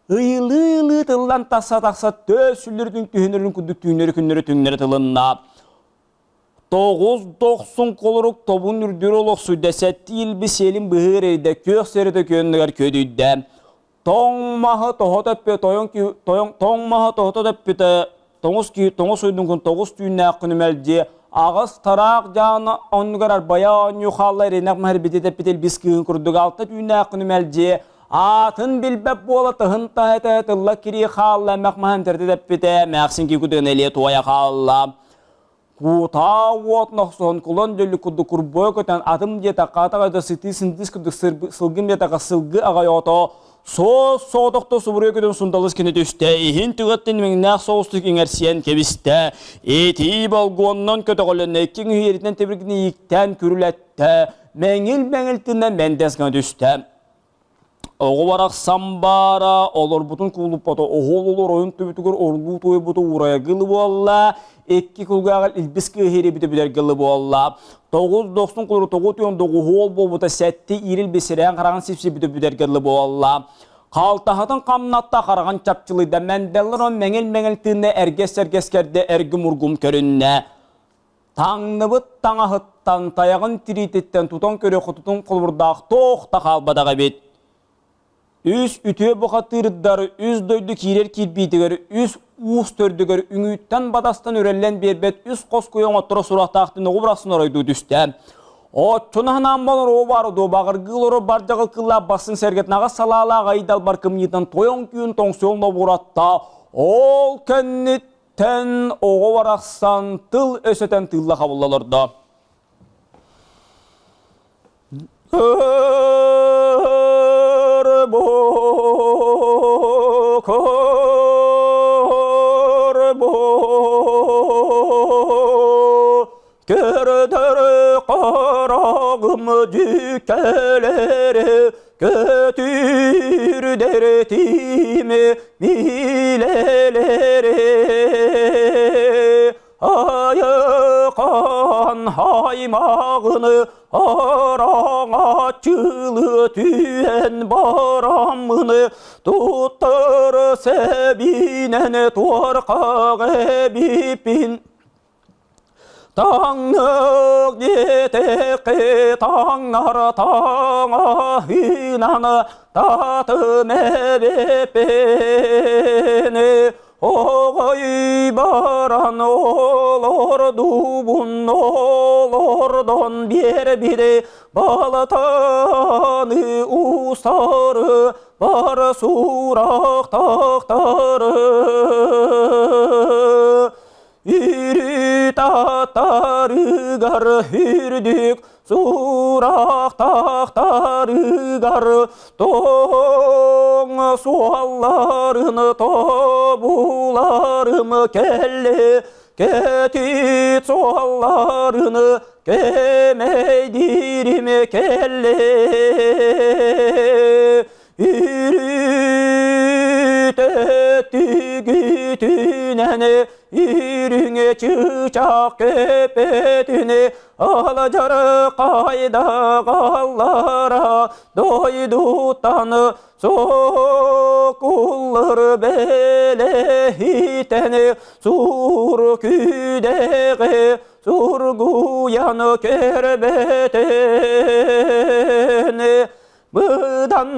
Ыйылыы-ыйылыы тыллан тахса-тахса төс сүллэритин түһүнэрин курдук түүннэри-күннэри түҥнэри тылынна. Тоҕус дохсун холорук тобун үрдүр олохсуйда, сэттии илби сиэлин быһыыр эрдэ, күөх сэрэтэ күөннүгэр күөдүйдэ. Тоҥ маһы тоһо төппү тойон тойон тоҥ маһы тоһото төппүтэ тоҥус киһи тоҥус уйдуҥкун тоҕус түүннээх күнү мэлдьи аҕыс тараах дьаана оннугар арбайа оонньуу хаалла иринэх маһыр бити тэппит илбис кыыһын курдук алта түүннээх күнү мэлдьи аатын билбэт буола тыһын таһа этэ тылла кирии хаалла эмэх маһын тэрти тэппитэ эмээхсин киикутугун элиэ туойа хаалла Кутаа уотун охсуһан кулан дьөллү курдук курбуйа көтөн атым диэтэххэ атаҕа да сытыы сындыыс курдук сылгым диэтэххэ сылгы аҕай оҕото суос соҕотохто субуруйа көтөн сундалыс кини түстэ иһин түгэттэн имэҥнээх соҕустук иҥэрсийэн кэбистэ итии болгуоннан көтөҕөлөннө икки үһү тибиргини ииктээн күрүлэттэ мэҥил-мэҥил тынна мэндэс гына түстэ Оҕо барахсан баара, олорбутун куулуппата, оһол олор ойун түбүтүгэр орулуу туойбута уурайаргылы буолла, икки кулгааҕар илбис кыаһыыр эбитэ бүтэргылы буолла. Тоҕус дохсун кулуру тоҕу түйэн доҕуһуол буолбута сэтти иирил бисирээн хараҕын сипсибитэ бүтэргылы буолла. Халтаһатын хамнатта хараҕын чапчылыйда, мэндэллэр он мэҥил-мэҥил тыынна эргэс-эргэс кэрдэ эргим-ургум көрүннэ. Таҥныбыт таҥаһыттан, тайаҕын тириититтэн тутан көрө хотутун холобурдаах туох да хаалбатах эбит. Үс үтүө бухатыырдар үс дойду киирэр кирбиитигэр, үс уус төрдүгэр үҥүүттэн-батастан үрэллэн биэрбэт үс хос куйа оҥотторо сурахтаахтын оҕу бырахсын оройдуу түстэ. Оччону ханаан болор баар дуо баҕыргыы олорор бар дьаҕыл кыллаах бассын сэргэтин аҕас салаалаах айдалбар кымньыытынан тойон түүн тоҥсуйан лобуратта. Ол кэннит Тэн оҕо барахсан тыл өсөтөн тыылла хабылла олордо. Көрдөр хараҕым дьүккэлэри. Көтүрдэр тиме милелери Айыкан аймағыны араҥаччылыы түһэн бараммыны туттар сэбинэн туорхах эбиппин Таҥнык диэтэххэ таҥнар таҥаһынан татым эбиппин Оҕой баран олордубун олордон биэрбири балатаны устары бар сурахтахтары Үрүт аттарыгар үрдүк сурахтахтарыгар тоҥ суолларын тобуларым кэллэ кэтит суолларын кэмэйдиирим кэллэ Үрүт өттүгүтүнэн үрүҥ чыычаах көпөтүнэ аладьар хайдаҕаллара дойдуттан сокуллар бэлэһитэн сур күдэҕи сургуйан көрбөтөн Быдан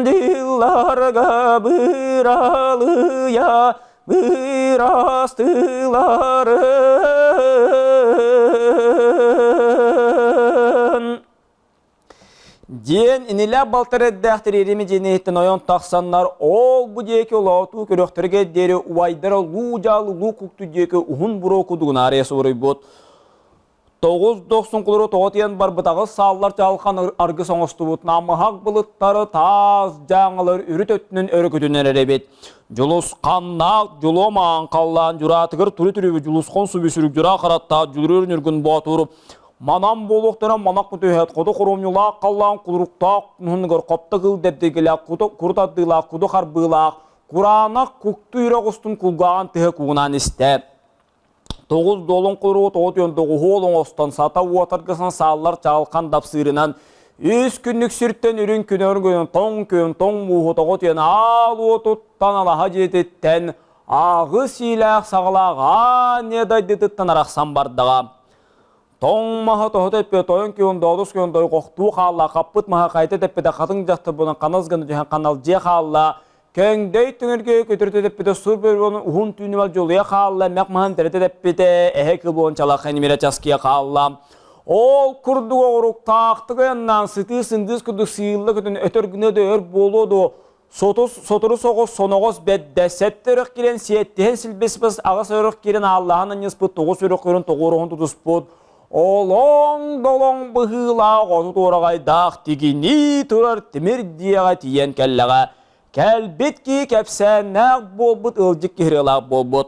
дылларга быралыйа бырастыларын. Диэн инилээх балтар эрдээхтэр иэрими дьиэниһиттэн ойон тахсаннар ол бу диэки олоотуу көрөхтөргө диэри убайдара луу дьаал улуу кукту диэки уһун буруо кудугунаарыйа суруйбут. Тоҕус дохсун кулуру тоҕо тиийэн барбытаҕы сааллар чаалхан аргыс оҥостубут намыһах былыттары таас дьааҥылар үрүт өттүнэн өрөкүтүнэр эбит. Дьулусханнаах дьулуо маан халлаан дьураатыгар туру түрүбү дьулусхон субүсүрүк дьураа хараттаах дьулурур ньургун боотур манан буолуохтара манах түһэт хоту хоромньулаах халлаан кулуруктаах нуһунугар хопто кыл дэбдигилээх курут ардыылаах куду харбыылаах кураанах кукту үрэх устун кулгааҕын тыһа куунаан истэ. Тоҕус долун куруу тоҕутуйан доҕуһуол оҥостон сата уотаргысан сааллар чаалхан дапсыырынан үс күннүк сиртэн үрүҥ күнөр гынан тоҥ күн тоҥ мууһу тоҕутуйан аал уотуттан алаһа дьиэтиттэн ааҕы сиилээх саҕалаах аанньа дайдытыттан арахсан бардаҕа. Тоҥ маһа тоһо тэппэ, тойон күөн доодус күөн дойҕохтуу хаалла, хаппыт маһа хайта тэппитэ, хатыҥ дьахтар буолан ханас гына түһэн ханалдьыйа хаалла, көҥдөй түҥүргэ көтүрүтэ тэппитэ, сур бөрүөн уһун түүнүмэл дьулуйа хаалла, мэх маһын тэритэ тэппитэ, эһэ кыл буолан чалахай ньимирэ часкыйа хаалла. Ол курдук оҕуруктаахтык айаннаан сытыы сындыыс курдук сыылла көтөн өтөр гына да өр буолуо дуо, Сотору соҕус соноҕос бэрдэ, сэттэ өрөх киирэн сиэттиһэн силбиспит, аҕыс өрөх киирэн ааллаһан анньыспыт, тоҕус өрөх көрөн тоҕуоруһун тутуспут, олоҥ-долоҥ быһыылаах оту туораҕайдаах тигинии турар тимир диэҕэ тиийэн кэллэҕэ. Кэлбит кии кэпсээннээх буолбут, ыалдьыт киһирыалаах буолбут.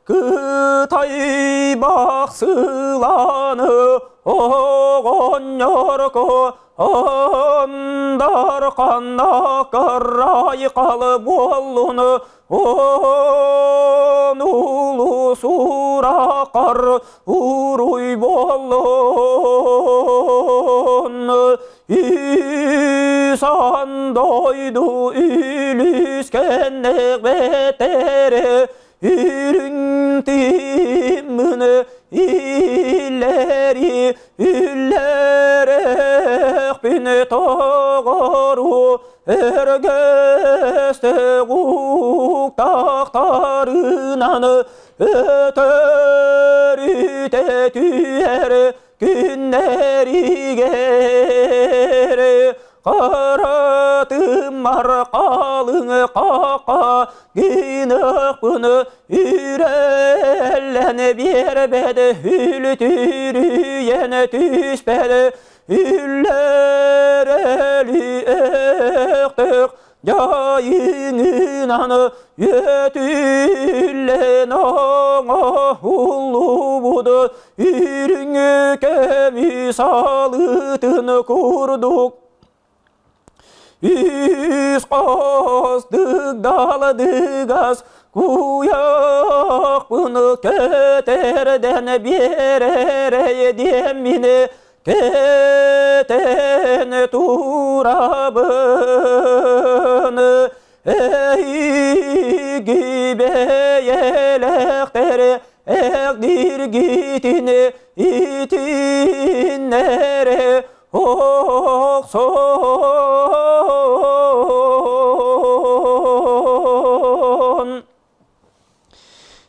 Кытай бахсыланы оҕонньорко Андар ханна карайкалы буоллун он улуу суракар уруй буоллун Исан дойду үлүскэннээх бэтэре үрүҥ тиммыны иллэри үллэрэхпин тоҕору өргөстө уктахтарынан өтөрүтэ түһэр күннэригэр. Харатыммар халыҥ хаха гыныахпын үрэллэн биэрбэт үлүтүрүйэн түспэт үллэр өлүөхтөх дьайыҥынан үөтүллэн оҥоһуллубут үрүҥ көмүс алытын курдук Үс хос дыгдаладыгас куйахпын көтөрдөн биэрэрэй диэммин кэтэн турабын эһиги бэйэлэхтэр эҕдиргитин итиннэрэ охсон.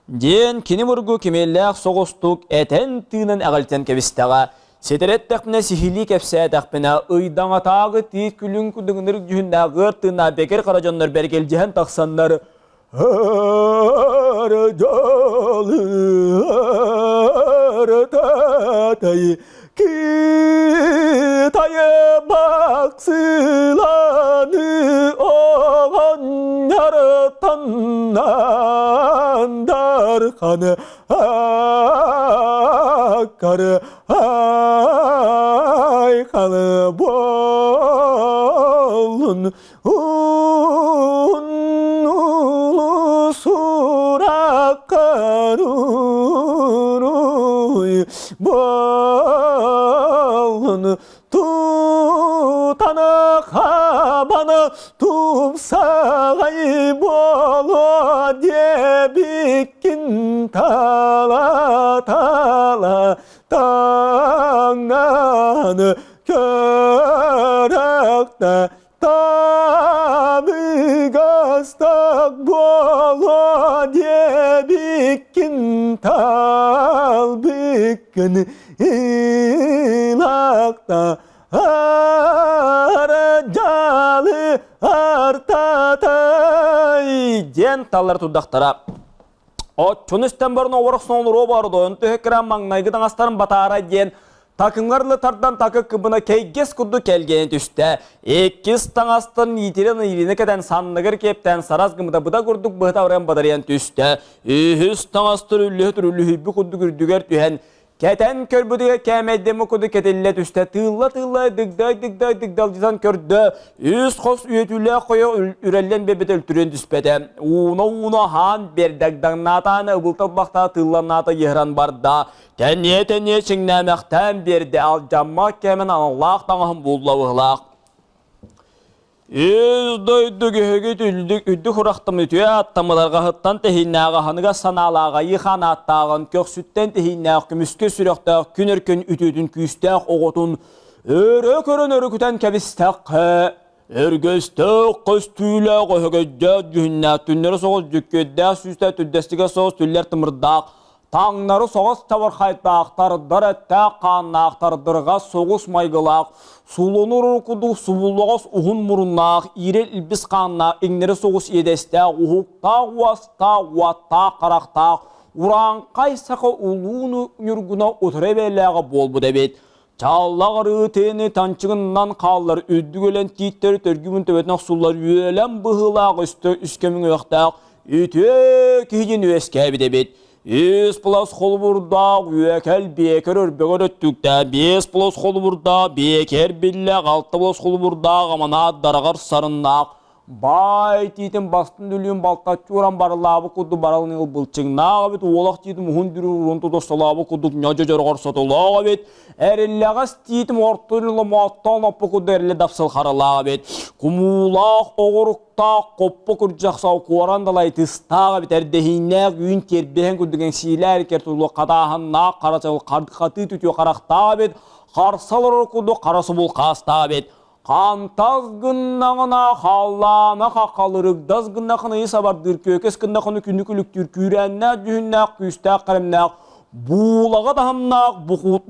Диэн кини мургу кимиэллээх соҕустук этэн-тыынан эҕэлтэн кэбистэҕэ. Ситэрэттэхпинэ сиһилии кэпсээтэхпинэ ыйдаҥатааҕы тиит күлүҥ кудуҥнурuk дьүһүннээх ыар тыыннаах бэкир хара дьоннор бэргэлдьиһэн тахсаннар Китайы баксыланы оҕонньортоннан дарханы аккары айхалы буоллун Уннулу сураккаруруй буоллун тутана хабана тупсаҕай буолуо диэбиккин тала-тала таҥнан көрөктө Табыгастаах буолуо диэбиккин талбыккын ылахта дьалы артатай диэн таллар турдахтара. Оччону истэн баран оҕорох соҥолоруо баар дойон төһө кыраан маҥнайгы таҥастарын батаарай диэн такыҥарлы тардан такы кыбына кэйгэс курдук кэлгэйэн түстэ. Иккис таҥастан иитирэн илиини кэтэн санныгар киэптээн сарас гыммыта быта курдук быһыта баран бадарыйан түстэ. Үһүс таҥастар үллүһү түрүлүһүйбү курдук үрдүгэр түһэн Кэтэн көрбүтүгэр кээмэйдэммит курдук кэтиллэ түстэ, тыылла-тыылла дыгдай-дыгдай дыгдалдьытан көрдө, үс хос үөтүүлээх хойо үрэллэн биэрбитэ үлтүрүөн түспэтэ. Ууна-ууна аһаан биэрдэгдаҥнаатаан ыбылталбахтаа тыылланнаата йыһыран барда. Тэниэ-тэниэ чиҥнээмэхтээн биэрдэ, алдьаммат кэмин аналлаах таҥаһын булла быһылаах. Үс дойду күһүгүт үрдүк үрдүк урахтам үтүө аттамыларҕаһыттан тэһииннээх аһыныгас санаалаах айыы хаан ааттааҕын көхсүттэн тэһииннээх көмүскэ сүрэхтээх күн өркөн үтүөтүн күүстээх оҕотун өрө көрөн өрүкүтэн кэбистэххэ өргөстөөх көстүүлээх өһөгөйдөөх дьүһүннээх түннэри соҕус дьүккүөрдээх сүүстээх түрдэстигэ соҕус түллэр тымырдаах Таҥнары соҕус чабырхайдаах, тардар эттээх хааннаах, тардырҕас соҕус майгылаах, сулунур курдук субуллаҕас уһун муруннаах, иирэ илбис хааннаах, иҥнэри соҕус иэдэстээх, уһуктаах уостаах, уоттаах харахтаах, урааҥхай саха улуу ньургуна утары эбээлээҕэ буолбут эбит. Чааллах арыы тыаны танчыгынан хааллар, үрдүк өлөн тииттэри төргүмүн төбөтүн охсуллар үөлэн быһыылаах өстө үскөмүҥүөхтээх үтүө киһитин үөскээбит эбит. Үс плас холобурдаах үөкэл биэкэр өрбөгөр өттүктээх, биэс плас холобурдаах биэкэр биллээх, алта плас холобурдаах аманаат дараҕар сарыннаах, Баай тиитин бастын дүлүүн балтаччы уран барылаабыт курдук баралын ыл былчыҥнаах эбит, уолах тиитин уһун дүрүү урун тутусталаабыт курдук ньодьо дьорҕор сотолоох эбит, эриллэҕэс тиитим ортун ломооттоон оппу курдук эриллэ дапсыл харалаах эбит, кумуулаах оҕуруктаах хоппо күрдьэх сау куоран далай тыстаах эбит, эрдэһииннээх үүн тиэрбиһэн курдук эҥсиилээр иккэр тулу хатааһыннаах хара чал хатыы түтүө харахтаах эбит, харса олорор курдук хара субул хаастаах эбит, Хантас гыннаҕына халлаана хахалырыгдас гыннахына ый сабардыыр, күөкэс гыннахына күнү күлүктүүр, күүрээннээх дьүһүннээх, күүстээх кэрэмнээх, буулаҕа таһымнаах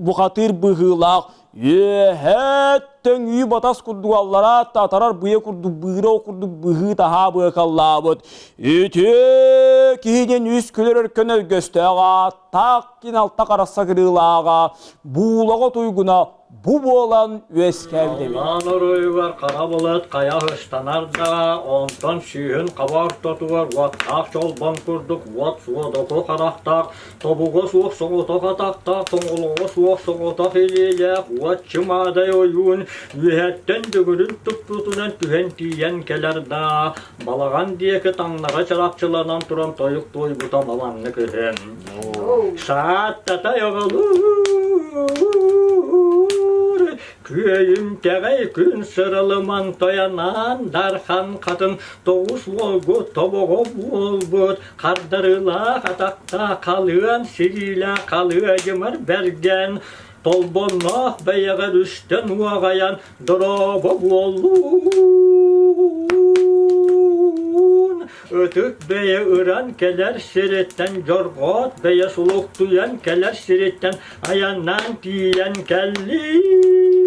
бухатыыр быһыылаах үөһээ төҥүү батас курдук аллараа татарар быйа курдук быыра курдук быһыы-таһаа быакаллаабыт үтүө киһи диэн үс күлэр өркөн өргөстөөх ааттаах кин алта харахса кырыылааҕа буулаҕа туйгуна бу буолан үөскээбит эбит. Халлаан оройугар хара былыт хайа ыстанар да, онтон сүүһүн хаба ортотугар уоттаах чолбон курдук уот суодоку харахтаах, тобуга суох соҕотох атахтаах, тоҥолоҕо суох соҕотох илиилээх уот чымаадай ойуун үөһэттэн дүҥүрүн туппутунан түһэн тиийэн кэлэр да, балаҕан диэки таҥнара чарапчыланан туран тойук туойбута баланнык үһү. Сааттатай оҕолуур, күөйүмтэҕэй күн сырылыман тойонаан дархан хатын тоҕус уолгу тобоҕо буолбут хардарыылаах атахтаах халыан сириилээх халыадьымар бэргэн толбонноох бэйэҕэр үстэн уоҕайан дорообо буоллун Ытык бэйэ ыран кэлэр сириттэн дьорҕоот бэйэ сулуктуйан кэлэр сириттэн айаннаан тиийэн кэллим.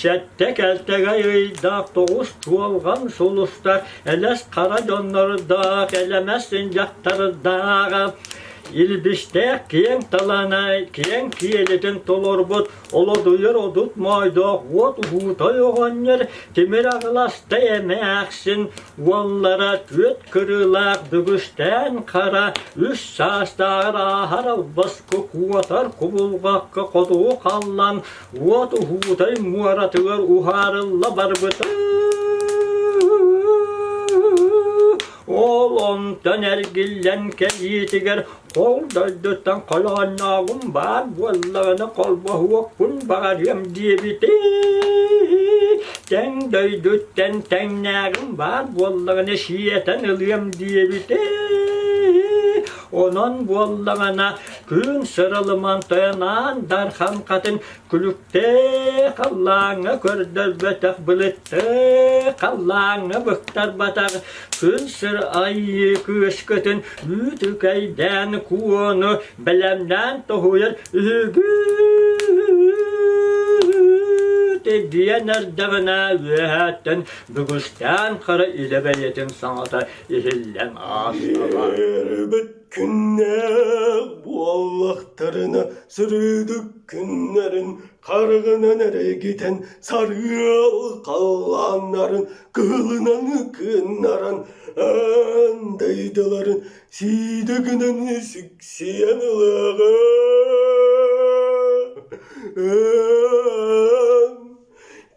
Сэттэ кэлтэгэй ыйдаах тоҕус туолҕан сулустар элэс хара дьоннордоох элэмэс дьахтардаах илбистээх киэҥ талаанай киэҥ киэлитин толорбут Олодуйар одут моойдоох уот уһуутай оҕонньор тимир аҕыластай эмээхсин уоллара түөрт кырыылаах бүгүстээн хара үс саастааҕар ааһар албаска куотар кубулҕакка хотугу халлан уот уһуутай муоратыгар уһаарылла барбыта. Ол онтон эргиллэн кэлиитигэр Ол дойдуттан холооннооҕум баар буоллаҕына холбоһуохпун баҕарыам диэбитэ. Тэҥ дойдуттан тэҥнээҕим баар буоллаҕына сиэтэн ылыам диэбитэ. Онон буоллаҕына күн сыралыман тойонаан дархан хатын күлүктээх халлааҥҥа көрдөрбөтөх былыттыы халлааҥҥа быктарбатах күн сир айыы кыыскытын үүтүкэйдээн куону бэлэмнээн тоһуйар үһүгүт диэн эрдэҕинэ үөһээттэн бүгүстээн хара илэ бэйэтин саҥата иһиллэн аастаҕа. Күннээх буоллахтарына сырыыдык күннэрин харыгынан эрэгитэн сарыал халлааннарын кыһылынан кыннаран аан дайдыларын сиидэ гынан сиксийэн ылыаҕа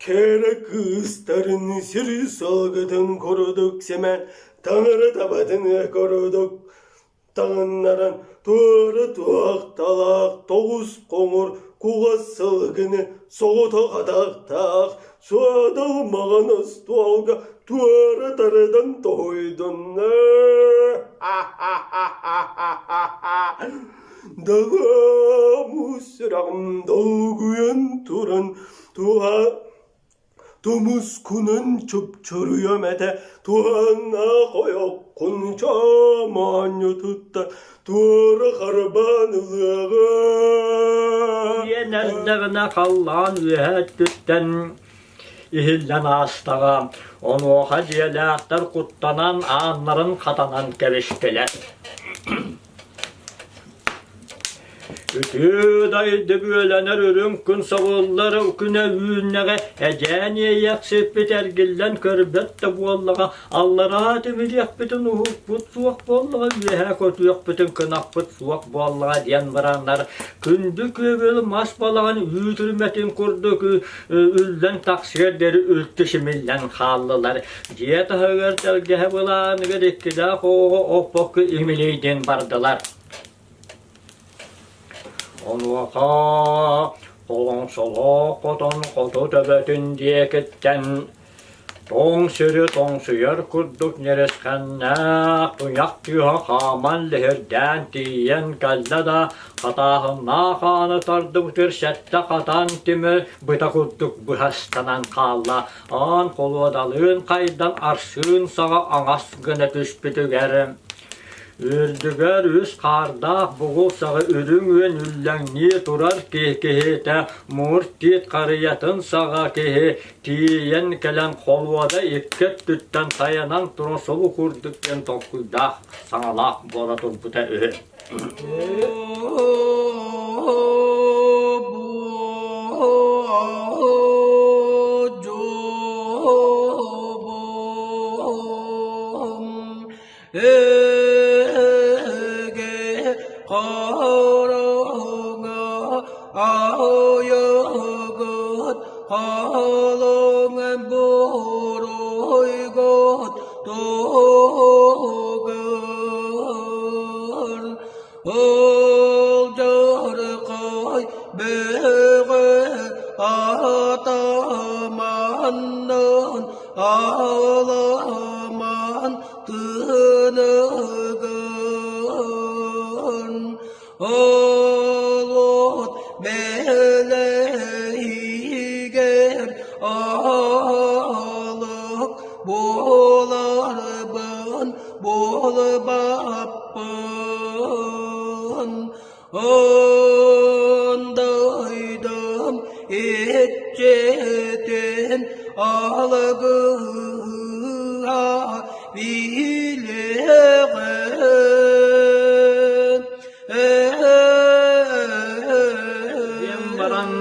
Кэрэ кыыстарын сир салгытын курдук сэмэн таҥара табатын курдук таҥыннаран туора туохталаах тоҕус хоҥор кугас сылгыны соҕотох атахтаах суодал маҕан остуолга туора тардан тоһуйдунна Дагаму сүрэҕим долгуйан туран туһа Тумускунан чупчуруйам этэ, туһааннаах ойоххун чоомоонньутуттан туора харбаан ылыаҕым. Диэн эрдэҕинэ халлаан үөһэ өттүттэн иһиллэн аастаҕа, онуоха дьиэлээхтэр куттанан ааннарын хатанан кэбистилэр. Үтүө дайды бүөлэнэр үрүҥ күн сабыллар күнэ үүннэҕэ эдьээн иэйэхсиппит эргиллэн көрбөт да буоллаҕа аллараа тимириэхпитин уһукпут суох буоллаҕа үөһээ көтүөхпүтүн кынаппыт суох буоллаҕа диэн бараннар күндү күөгүл мас балаҕан үүт үрүмэтин курдук үллэн тахсыар диэри үлтү симиллэн хааллылар дьиэ таһыгар тэлгэһэ былааныгар иккилээх оҕоҕо оппокко имилийдин бардылар Онуоха холоҥсолоох хотон хоту төбөтүн диэкиттэн тоҥ сири тоҥсуйар курдук ньирисхэннээх туйах тыаһа хааман лиһирдээн тиийэн кэллэ да хатааһыннаах ааны тардыбытыгар сэттэ хатан тимир быта курдук быһастанан хаалла аан холуодалыын хайдан арсыын саҕа аҥас гына түспүтүгэр. Үрдүгэр үс хаардаах бугул саҕа үрүҥ үөн үллэҥнии турар киһи киһитэ муҥур тиит харыйатын саҕа киһи тиийэн кэлэн холуода икки өттүттэн тайанан туран субу курдук диэн толкуйдаах саҥалаах буола турбута үһү. Эгэ хараҥа айыгыт халыҥ буруйгут тугун Ылдьархай бөҕө атаманнын аламан тыныгын Олот мэлэйигэр аалык буоларбын буолбаппын Ондайдым иччитин алгыһа билэҕин Диэн баран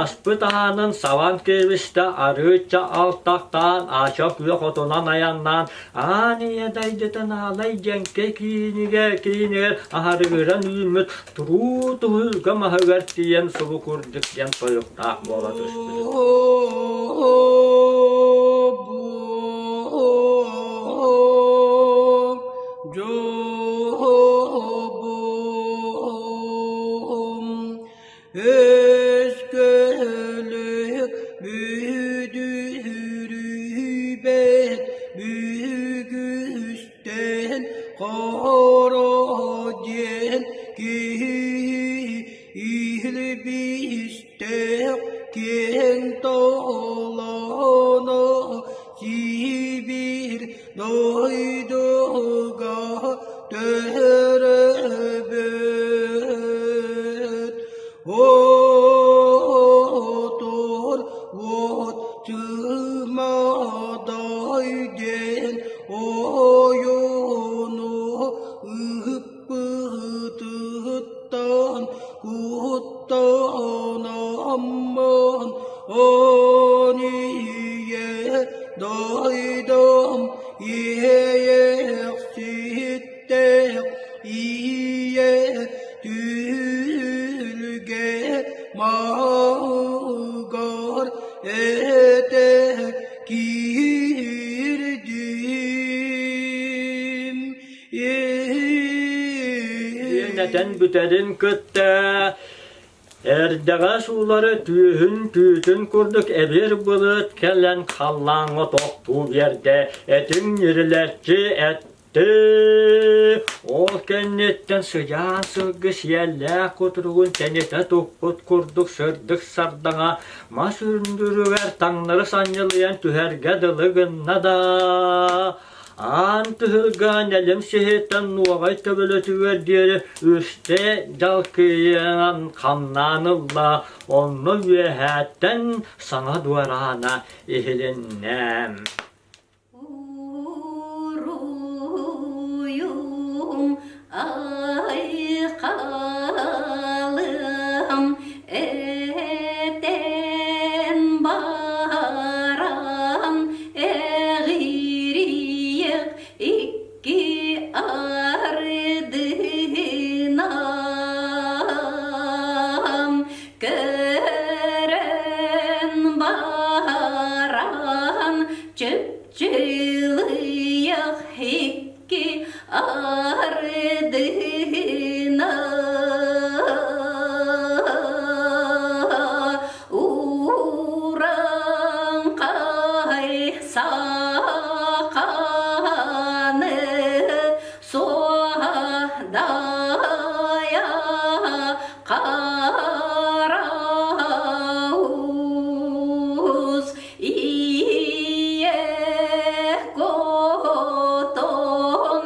аспыт аанын сабан кэбистэ, арыычча алтахтаан, ача күөх отунан айаннаан Аан ийэ дайдытын аалай дьэҥкэ киинигэр киинигэр аһарыгыран үүммүт туруу туһулга маһыгар тиийэн субу курдук диэн тойуктаах буола түспүт. Өскөлөк бүдүрүйбэт бүгүстэн хоро диэн киһи илбистээх киэҥ толооно сибиир дойдуга төрөөбүт Отор уот чымадай диэн ойууну ыыппытыттан куттанаммын Ание дойдум иэйэхситтээх ийэ түһүлгэ маһыгар этэ киирдим. Диэн этэн бүтэрин кытта Эрдэҕэс уулары түөһүн түүтүн курдук эбир былыт кэлэн халлааҥҥа тохтуу биэрдэ, этиҥ ньирилэччи эттэ. Ол кэнниттэн сыдьаан сылгы сиэллээх кутуругун тэнитэ туппут курдук сырдык сардаҥа мас үрдүгэр таҥнары санньылыйан түһэргэ дылы гынна да, Аан түһүлгэ нэлим сиһиттэн нуоҕай төбөлөтүгэр диэри үстэ дьалкыйан хамнаан ылла, онно үөһээттэн саҥа дуораана иһилиннэ. Уруйум айхалым этэн баран эҕириэх икки ардынан көрөн баран чыпчылыйах икки ардына Ураңқай сақаны суадая қарауыз ие котон.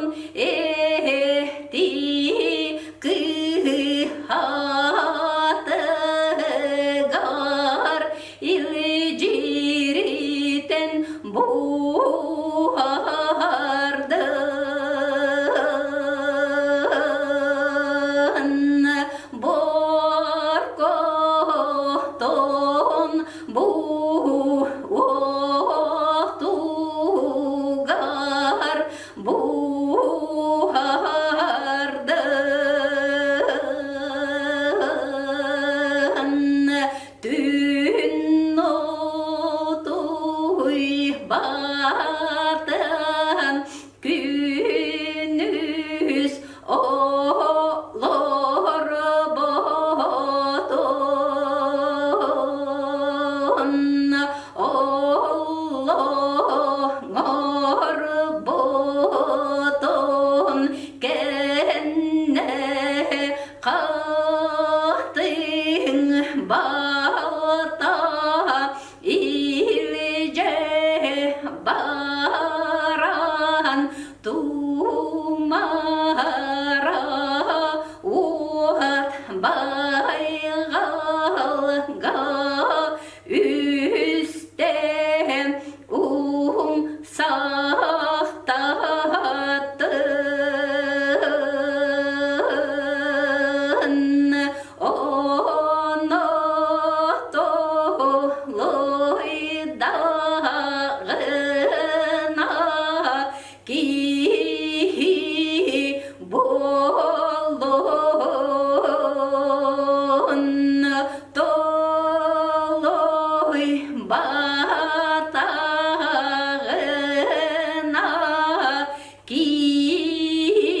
Байҕалга үстэ умсахтатын оно толуйдаҕына киһи буолун толуй батаҕына киһи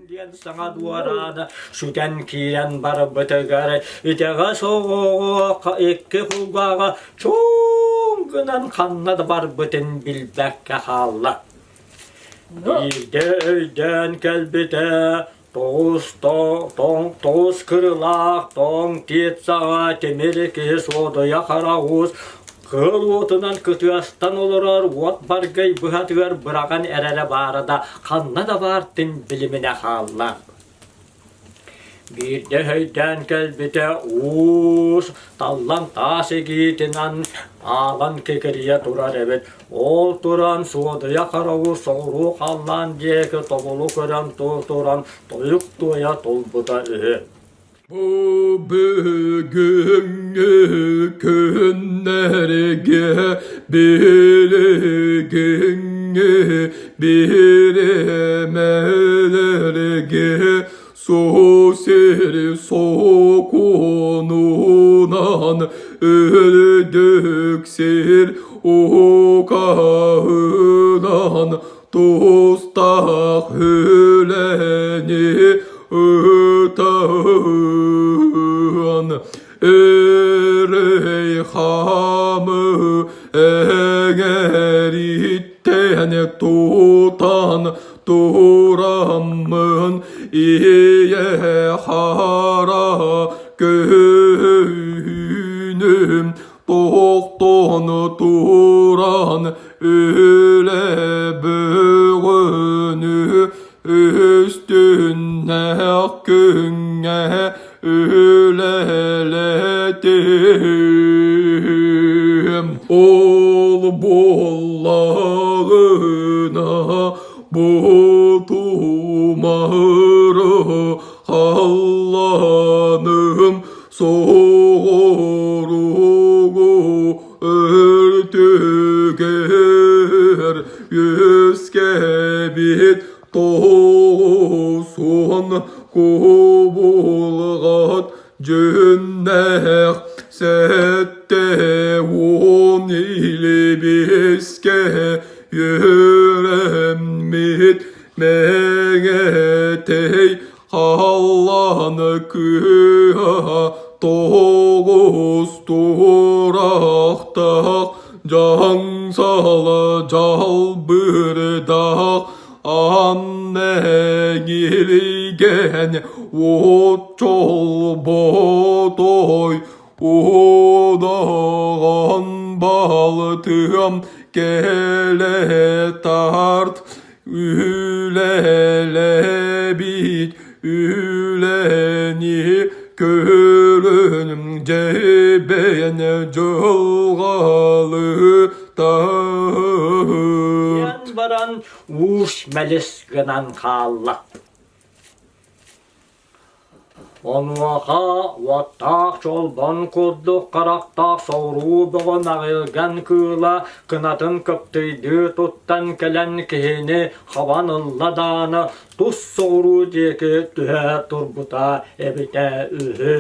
диэн саҥа дуораана сүтэн киирэн барбытыгар итэҕэс оҕоҕо икки кулгааҕа чуум гынан ханна да барбытын билбэккэ хаалла. Биирдэ өйдөөн кэлбитэ, тоҕус тоҥ тоҕус кырылаах тоҥ тиит саҕа тимир киһи суодуйа хара уус кыыл уотунан кытыастан олорор уот баргый быһатыгар быраҕан эрэрэ баара да ханна да баартын билиминэ хаалла. Биирдэ өйдөөн кэлбитэ уус таллан таас игиитинэн аалан кикирийэ турар эбит. Ол туран суодуйа хараҕы соҕуруу халлаан диэки тобулу көрөн туран тойук туойа тулбута үһү. Бу бүгүҥҥү күннэргэ билигиҥҥи бириэмэлэргэ сир сокуонунан үрдүк сир укаһынан тустаах үлэни ыытан Эрэй хаамы эҥэриттэн тутан тураммын ийэ хара көһүүнүм тохтон туран үлэ бөҕөнү үстүннэх күҥҥэ үлэлэтим. Ол буоллаҕына бу тумары халлааным соҕуруугу өртүгэр үөскээбит Тоҕусон кубулҕат дьүһүннээх 70 илибискэ үөрэммит мэҥэтэй халлаан кыыһа тоҕус туорахтаах дьаҥсала дьалбырдаах Аннегилигэн уот-чолботой удаҕан балтыам кэлэ тарт үлэлэбит үлэни көрөн дьэбэйэн дьылҕалы Диэн баран уус мэлис гынан хаалла. Онуоха уоттаах чолбон курдук харахтаах соҕуруу бөҕө наҕылган кыыла кынатын кыптыйдыы туттан кэлэн киһини хабан ылла даҕаны тус соҕуруу диэки түһэ турбута эбитэ үһү.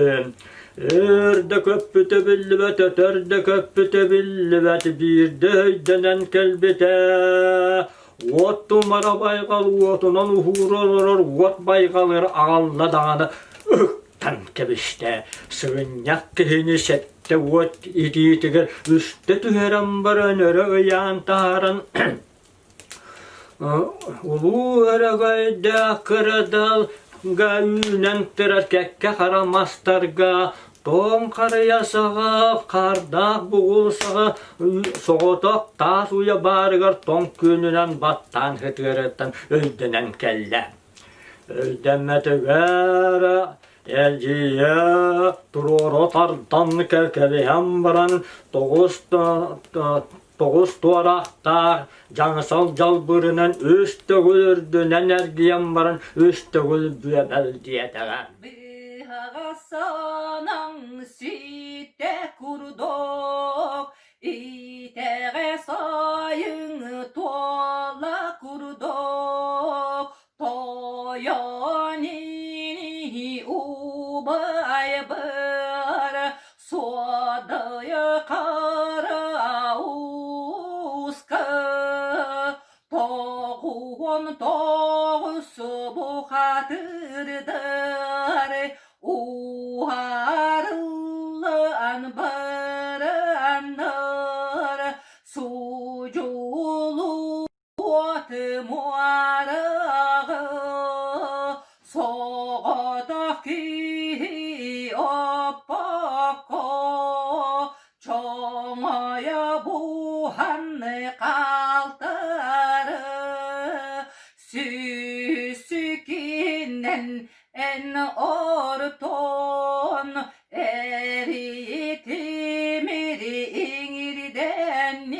Өр да көппүтэ биллибэт, өтөр да көппүтэ биллибэт, биирдэ өйдөнөн кэлбитэ. Уот тумара байҕал уотунан уһуура олорор уот байҕалыр аҕалла даҕаны ыктан кэбистэ. Сыгынньах киһини сэттэ уот итиитигэр үстэ түһэрэн баран өрө ыйаан таһааран Улуу Өрөгөйдөөх кырыдал. үүнэн турар кэккэ хара мастарга тоҥ харыйа саҕа, хаардаах бугул саҕа соҕотох таас уйа баарыгар тоҥ күөнүнэн баттаан сытыарыттан өйдөнөн кэллэ. Өйдөммөтүгэр Эргийэ туруору тардан кэбиһэн баран тоҕус туораахтаах дьаҥсал дьалбырынан үс төгүл үрдүнэн эргийэн баран үс төгүл бүөбэл диэтэҕэ. Быһаҕа санаҥ ситэ курдук, итэҕэ сайыҥ туола курдук, Тойон ини убайбар суодайы хара ууска 99 бухатырдар уһаарыллан бараннар судьулуу Уот муораҕы соҕотох киһи оппокко чоҥойо буһан хаалтары сүүсүкүнэн эн ортон эритимири иҥирдэннэн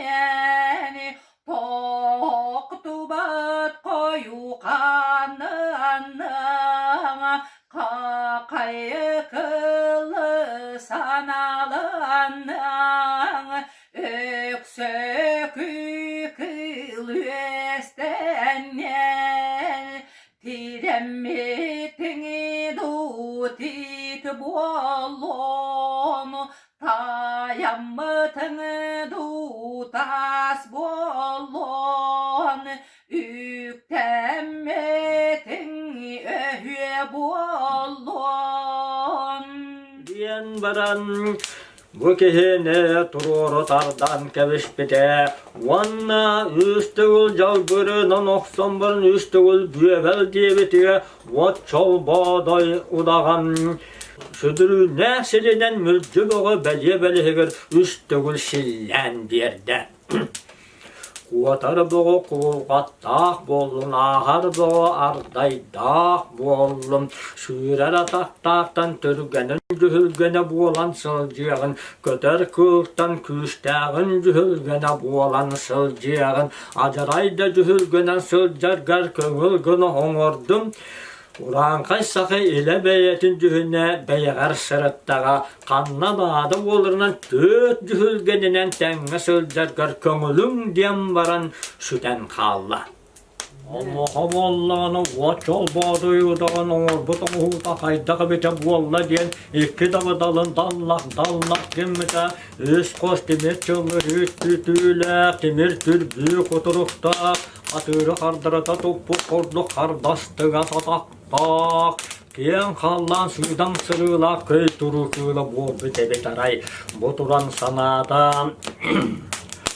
Тохтубат хойуу хааннаҥ хахайыкылы санааланаҥ өксөкү кыыл үөстэннэн тирэммитиҥ дуу тиит буолуон Таайаммытыҥ дуу таас буоллун, үктэммитиҥ өһүө буоллун. Диэн баран бу киһини туруору тардан кэбиспитэ уонна үс төгүл дьалбырынан охсон баран үс төгүл бүөбэл диэбитигэр уот чолбоодой удаҕан Сүдүрүүннээх сиринэн мүлдьү бөҕө бэлиэ бэлиһигэр үс төгүл силлээн биэрдэ. Куотар бөҕө кулҕаттаах буоллун, ааһар бөҕө ардайдаах буоллун, сүүрэр атахтаахтан түргэнин дьүһүлгэнэ буолан сылдьыаҕын, көтөр кыылтан күүстээҕин дьүһүлгэнэ буолан сылдьыаҕын, адьарай да дьүһүлгэнэн сылдьаргар көҥүл гына оҥордум, Урааҥхай саха илэ бэйэтин дьүһүнэ бэйэҕэр сырыттаҕа, ханна наада буоларынан түөрт дьүһүлгэнинэн тэҥҥэ сылдьаргар көҥүлүҥ диэн баран сүтэн хаалла. Онуоха буоллаҕына уот чолбоодуй удаҕан оҥорбут оҥоһуута хайдах эбитэ буолла диэн икки дабыдалын даллах-даллах гыммыта, үс хос тимир чыллырыы түтүүлээх, тимир түрбүү кутуруктаах, Атыыры хардарыта туппут курдук хардастыгас атахтаах, киэҥ халлаан сыыдам сырыылаах көй туруу кыыла буолбут эбит арай. Бу туран санаата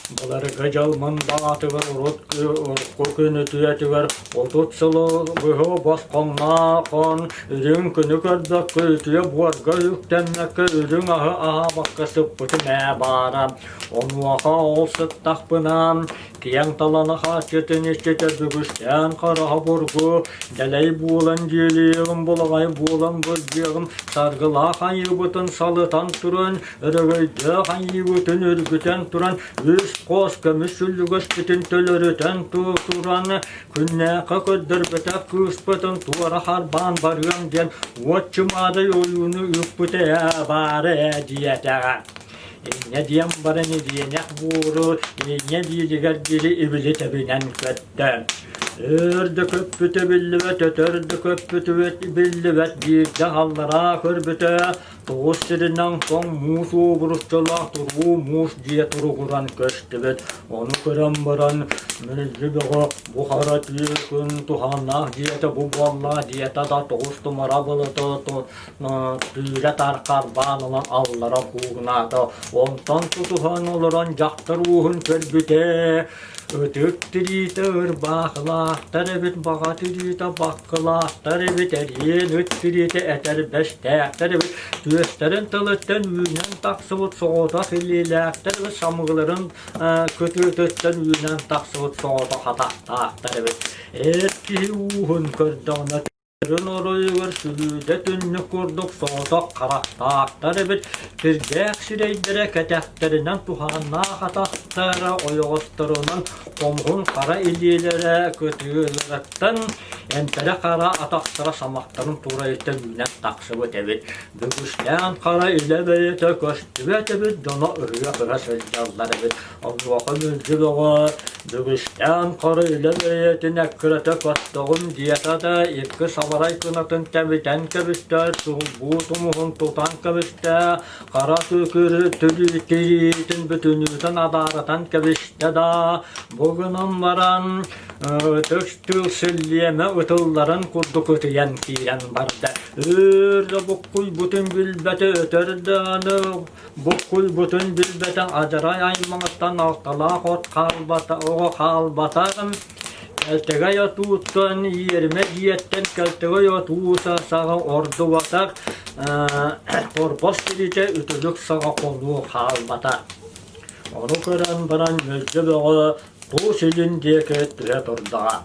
былыргы дьыл мындаатыгар урут урукку күн үтүөтүгэр 30 сылы быһа босхоҥнохон үрүҥ күнү көрбөккө үтүө буорга үктэммэккэ үрүҥ аһы аһаабакка сыппытым ээ баара. Онуоха ол сыттахпына Киэҥ талана хааччытын иччитэ бүгүстээн хараһа бургу, дэлэй буолан дьиэлиэҕим, булаҕай буолан былдьыаҕым, саргылаах айыыбытын салытан туран, өрөгөйдөөх айыыбытын үргүтэн туран, үс хос көмүс сүллүгэспитин төлөрүтэн туран, күннээххэ көрдөрбөтөх кыыспытын туора харбаан барыам диэн уот чымаадай ойууну ыыппыта ээ баара ээ диэтэҕэ. Инньэ диэн баран ириэнэх буору инньэ биилигэр диэри ибили тэбинэн көттө. Өр да көппүтэ биллибэт, өтөр да көппүтэ биллибэт биирдэ аллараа көрбүтэ, тоҕус сиринэн тоҥ муус уобуруччалаах туруу муус дьиэ туругуран көстүбүт. Ону көрөн баран, Мүлдьү Бөҕө бу хара түүр күн туһааннаах дьиэтэ бу буолла диэтэ да тоҕус тумара былыты Түүрэ тархарбаан ылан аллара куугунаата, онтон тутуһан олорон дьахтар ууһун көрбүтэ. Ытык тириитэ ырбаахылаахтар эбит, баҕа тириитэ баккылаахтар эбит, эриэн ыт тириитэ этэрбэстээхтэр эбит, түөстэрин тылыттан үүнэн тахсыбыт соҕотох илиилээхтэр эбит, самыыларын кытыытыттан үүнэн тахсыбыт соҕотох атахтаахтар эбит. Эр киһи ууһун көрдөҕүнэ Өрүн оройугар сүлүүдэ түннүк курдук соҕотох харахтаахтар эбит, кирдээх сирэйдэрэ кэтэхтэринэн туһааннаах атахтара ойоҕосторунан хомуһун хара илиилэрэ кытыыларыттан эмтэрэ хара атахтара самахтарын туурайыттан үүнэн тахсыбыт эбит. Бүгүстээн хара илэ бэйэтэ көстүбэт эбит, дьоно ыһыах ыһа сылдьаллар эбит. Онуоха Мүлдьү Бөҕө бүгүстээн хара илэ бэйэтин эккирэтэ көттөҕүм диэтэ да, икки сабарай кынатын тэбитэн кэбистэ, сулбуу тумуһун тутан кэбистэ, хара түкүрү тириитин бүтүнүүтүн адааратан кэбистэ да, бу гынан баран ытык тыл силлиэмэ ытылларын курдук ытыйан киирэн барда. Өр да буккуйбутун билбэтэ, өтөр даҕаны Буккуйбутун билбэтэх адьарай аймаҕыттан алталаах от хаалбата оҕо хаалбатаҕын кэлтэгэй отууттан иэримэ дьиэттэн кэлтэгэй отуу саҕа ордубатах торбос тиритэ үтүлүк саҕа хонуу хаалбата. Ону көрөн баран Мүлдьү Бөҕө туус илин диэки түһэ турдаҕа.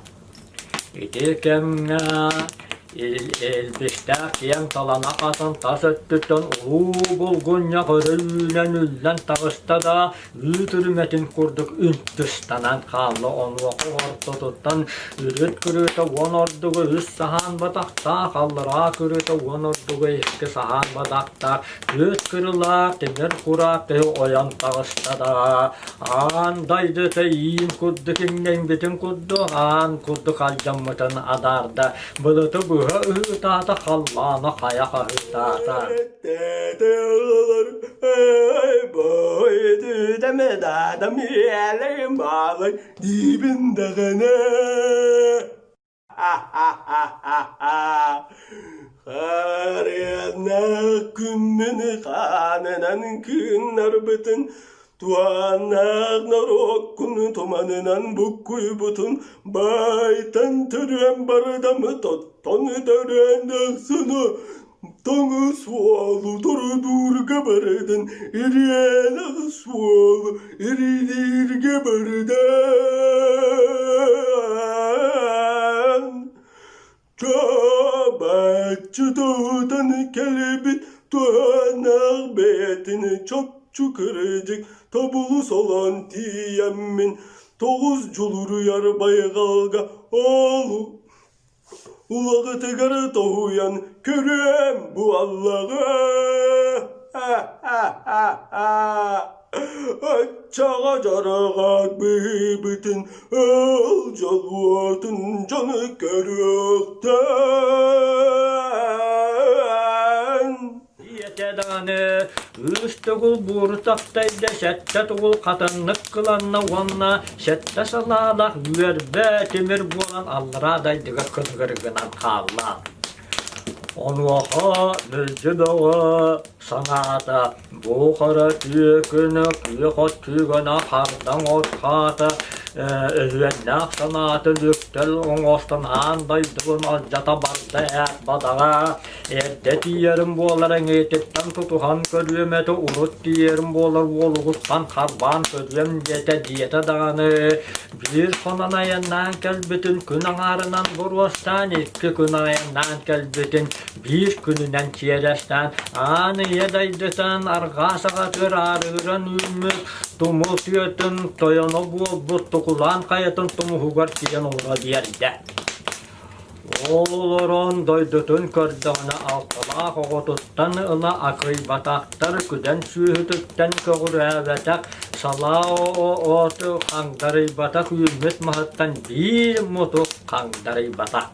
Ити кэмҥэ Илбистээх киэҥ талана хатан тас өттүттэн улуу булгунньах өрө үүнэн үллэн таҕыста да, үүт үрүмэтин курдук үнтүстанан хаалла. Онуоха ортотуттан үрүт күрүөтэ уон ордуга үс саһаан батахтаах, аллараа күрүөтэ уон ордуга икки саһаан батахтаах, түөрт кырылаах тимир кураах киһи ойон таҕыста да, Аан дойдута иин курдук иҥнэҥбитин курдук аан курдук алдьаммытын адаарда, былыты быһа ыһыытаата, халлаана хайа хаһыытаата. Диибин даҕаны Харыаннаах күммүн хаанынан кыыннарбытын, туһааннаах норуоккун туманынан буккуйбутун, байтан төрүөн бардамы тоттон төрүөн дохсуну тоҥу суолу торудуурга бардын, ириэнэх суолу иридииргэ бардын. Чабаччы туһутан кэлбит туһааннаах бэйэтин чопчу кырдьык тобулу солоон тиийэммин тоҕус дьулуруйар байҕалга олу Улаҕытыгар тоһуйан көрүөм бу аллаҕы. Оччоҕо дьороҕот быһыыбытын ыл дьолуотун дьону көрүөхтэн. Ийэтэ даҕаны үс төгүл буору таптайда, сэттэ тугул хатаннык кыланна уонна сэттэ салаалаах үөрбэ тимир буолан аллараа дайдыга кылыгыр гынан хаалла. Онуоха Мүлдьү Бөҕө санаата бу хара түөкүнэ күөх от күүгэнэ хардаҥ от хаата өһүөннээх санаатын үктэл оҥостон аан дойдубун алдьата барда ээт бадаҕа Эрдэ тиийэрим буолар эҥиэтиттэн тутуһан көрүөм этэ, урут тиийэрим буолар уолугуттан харбаан көрүөм диэтэ диэтэ даҕаны, биир хонон айаннаан кэлбитин күн аҥаарынан боруостаан, икки күн айаннаан кэлбитин биир күнүнэн чиэрэстээн, аан ийэ дайдытан арҕаа саҕатыгар аарыгыран үүммүт тумул тыатын тойоно буолбут Тукулаан хайатын тумуһугар тиийэн олоро биэрдэ. Ол олорон дойдутун көрдөҕүнэ алталаах оҕотуттан ыла акыйбатахтар, күдэн сүөһүтүттэн көҕүрээбэтэх, салаа оту хаҥдарыйбатах үүммүт маһыттан биир мутук хаҥдарыйбатах.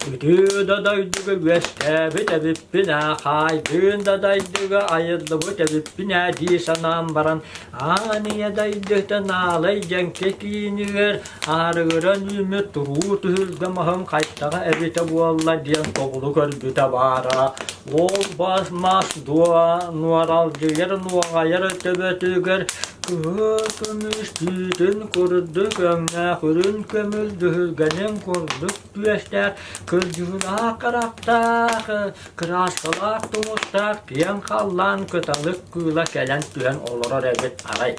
Үтүө да дойдуга үөскээбит эбиппин ээ, хаайдыын да дойдуга айыллыбыт эбиппин ээ дии санаан баран, аан ийэ дойдутун аалай дьэҥкэ киинигэр Аарыгыран үүммүт туруу түһүлгэ маһын хайтаҕа эбитэ буолла диэн тобулу көрбүтэ баара. Ол бас мас дуо нуоралдьыйар нуоҕайар төбөтүгэр. Кыһыл көмүс түүтүн курдук өҥнөөх үрүҥ көмүл дьүһүлгэнин курдук түөстээх, кырдьыгынаах харахтаах, кырааскалаах тумустаах киэҥ халлаан кыталык кыыла кэлэн түһэн олорор эбит арай.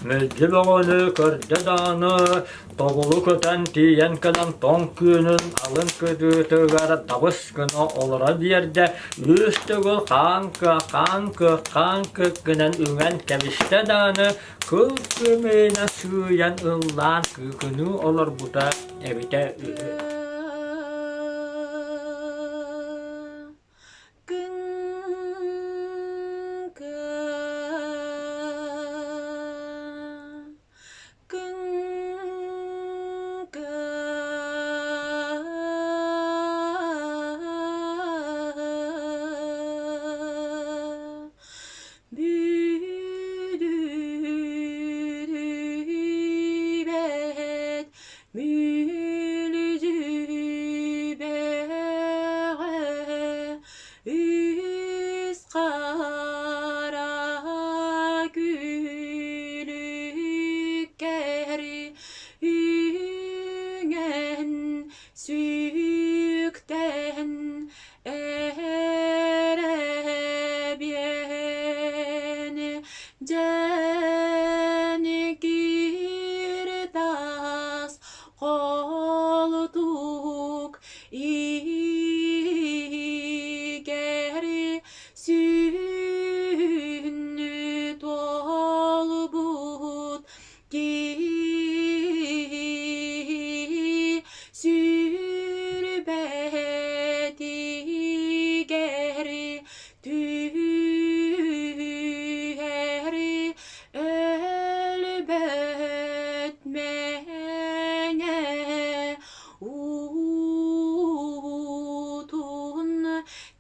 Мэлдьи бөҕөнү көрдө даҕаны, тобулу көтөн тиийэн кэлэн тоҥ күөнүн алын кытыытыгар дабыс гына олоро биэрдэ, үс төгүл хаан-кы, хаан-кы, хаан-кы гынан үҥэн кэбистэ даҕаны, кыл күөмэйинэн сыыйан ыллаан кыыкыныы олорбута эбитэ үһү. Бүдүрүйбэт Мүлүдүбэҕэ үс хара күлүккэр үҥэн сүктэн эрэбиэн дьэн киир таас холтук иһигэр сүннү туолбут киһи сүрбэтигэр түһэр өлбөт мэҥэ уутун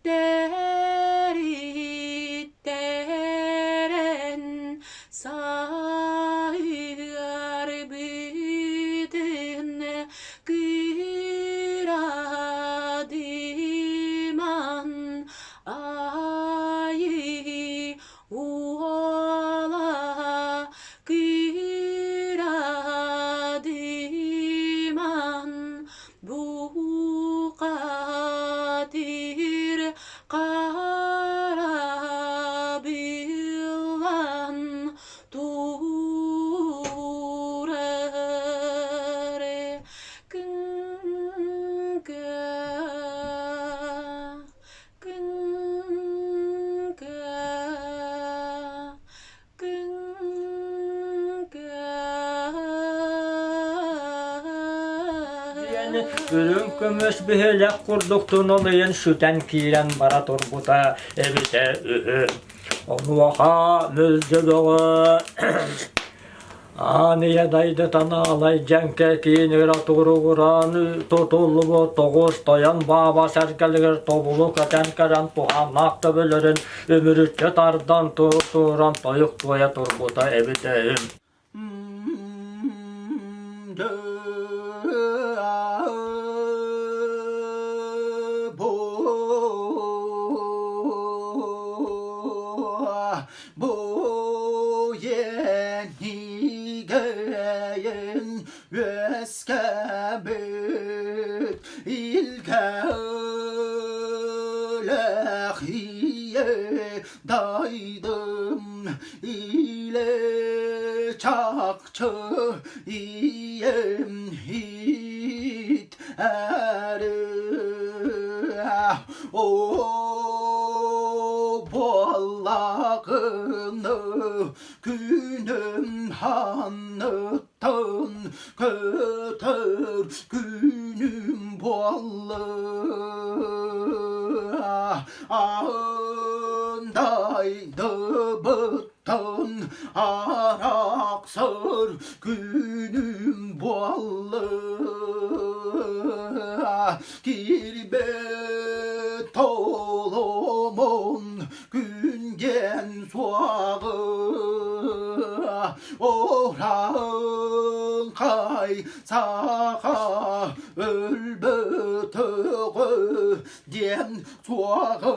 тэриттэрэн саһыарбытын кырадыман айыы уола кырадыман бухатыр харабыллан турар күҥҥэ күҥҥэ Диэн үрүҥ көмүс биһилэх курдук туналыйан сүтэн киирэн бара турбута эбитэ үһү. Онуоха Мүлдьү Бөҕө Аан ийэ дайды танаалай дьэҥкэ киинигэр туругуран тутуллубут тоҕус тойон бааба сэргэлигэр тобулу көтөн кэлэн туһааннаах төбөлөрүн үмүрүччү тардан туран тойук туойа турбута эбитэ үһү. Бу иэнигейин үөскэбит илгэлэх ийэ дайдым илэ чахчы ийэм хит әрэ О буоллаҕына күнүм ханыттан көтөр күнүм буолла Андайдыбыттан арахсар күнүм буолла Киирбэт толомон күнден суаҕы Орааҥхай саха өлбөтөҕө диэн суаҕы.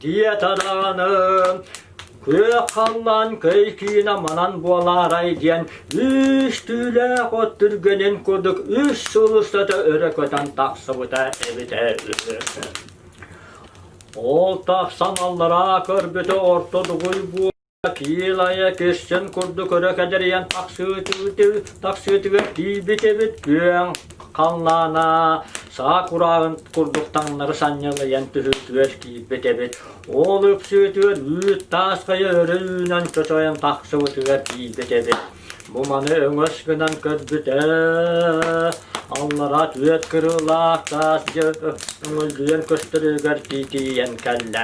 Диэтэ даҕаны күөх халлаан көй киинэ манан буолаарай диэн үс түүлээх от түргэнин курдук үс сыл устата өрө көтөн тахсыбыта эбитэ үһү. Ол тахсан аллараа көрбүтэ орто дугуй буо Киил айа кирсин курдук өрө кэдэрийэн тахсыытыгар тиийбит эбит күөҥ халлаана саа курааҕын курдук таҥнары санньылыйан түһүүтүгэр киирбит эбит. Ол үксүүтүгэр үүт таас хайа өрө үүнэн чочойон тахсыбытыгар тиийбит эбит. Бу маны өҥөс гынан көрбүтэ аллара түөрт кырыылаах таас дьэ өҥөлдьүйэн көстөрүгэр тиийэн кэллэ.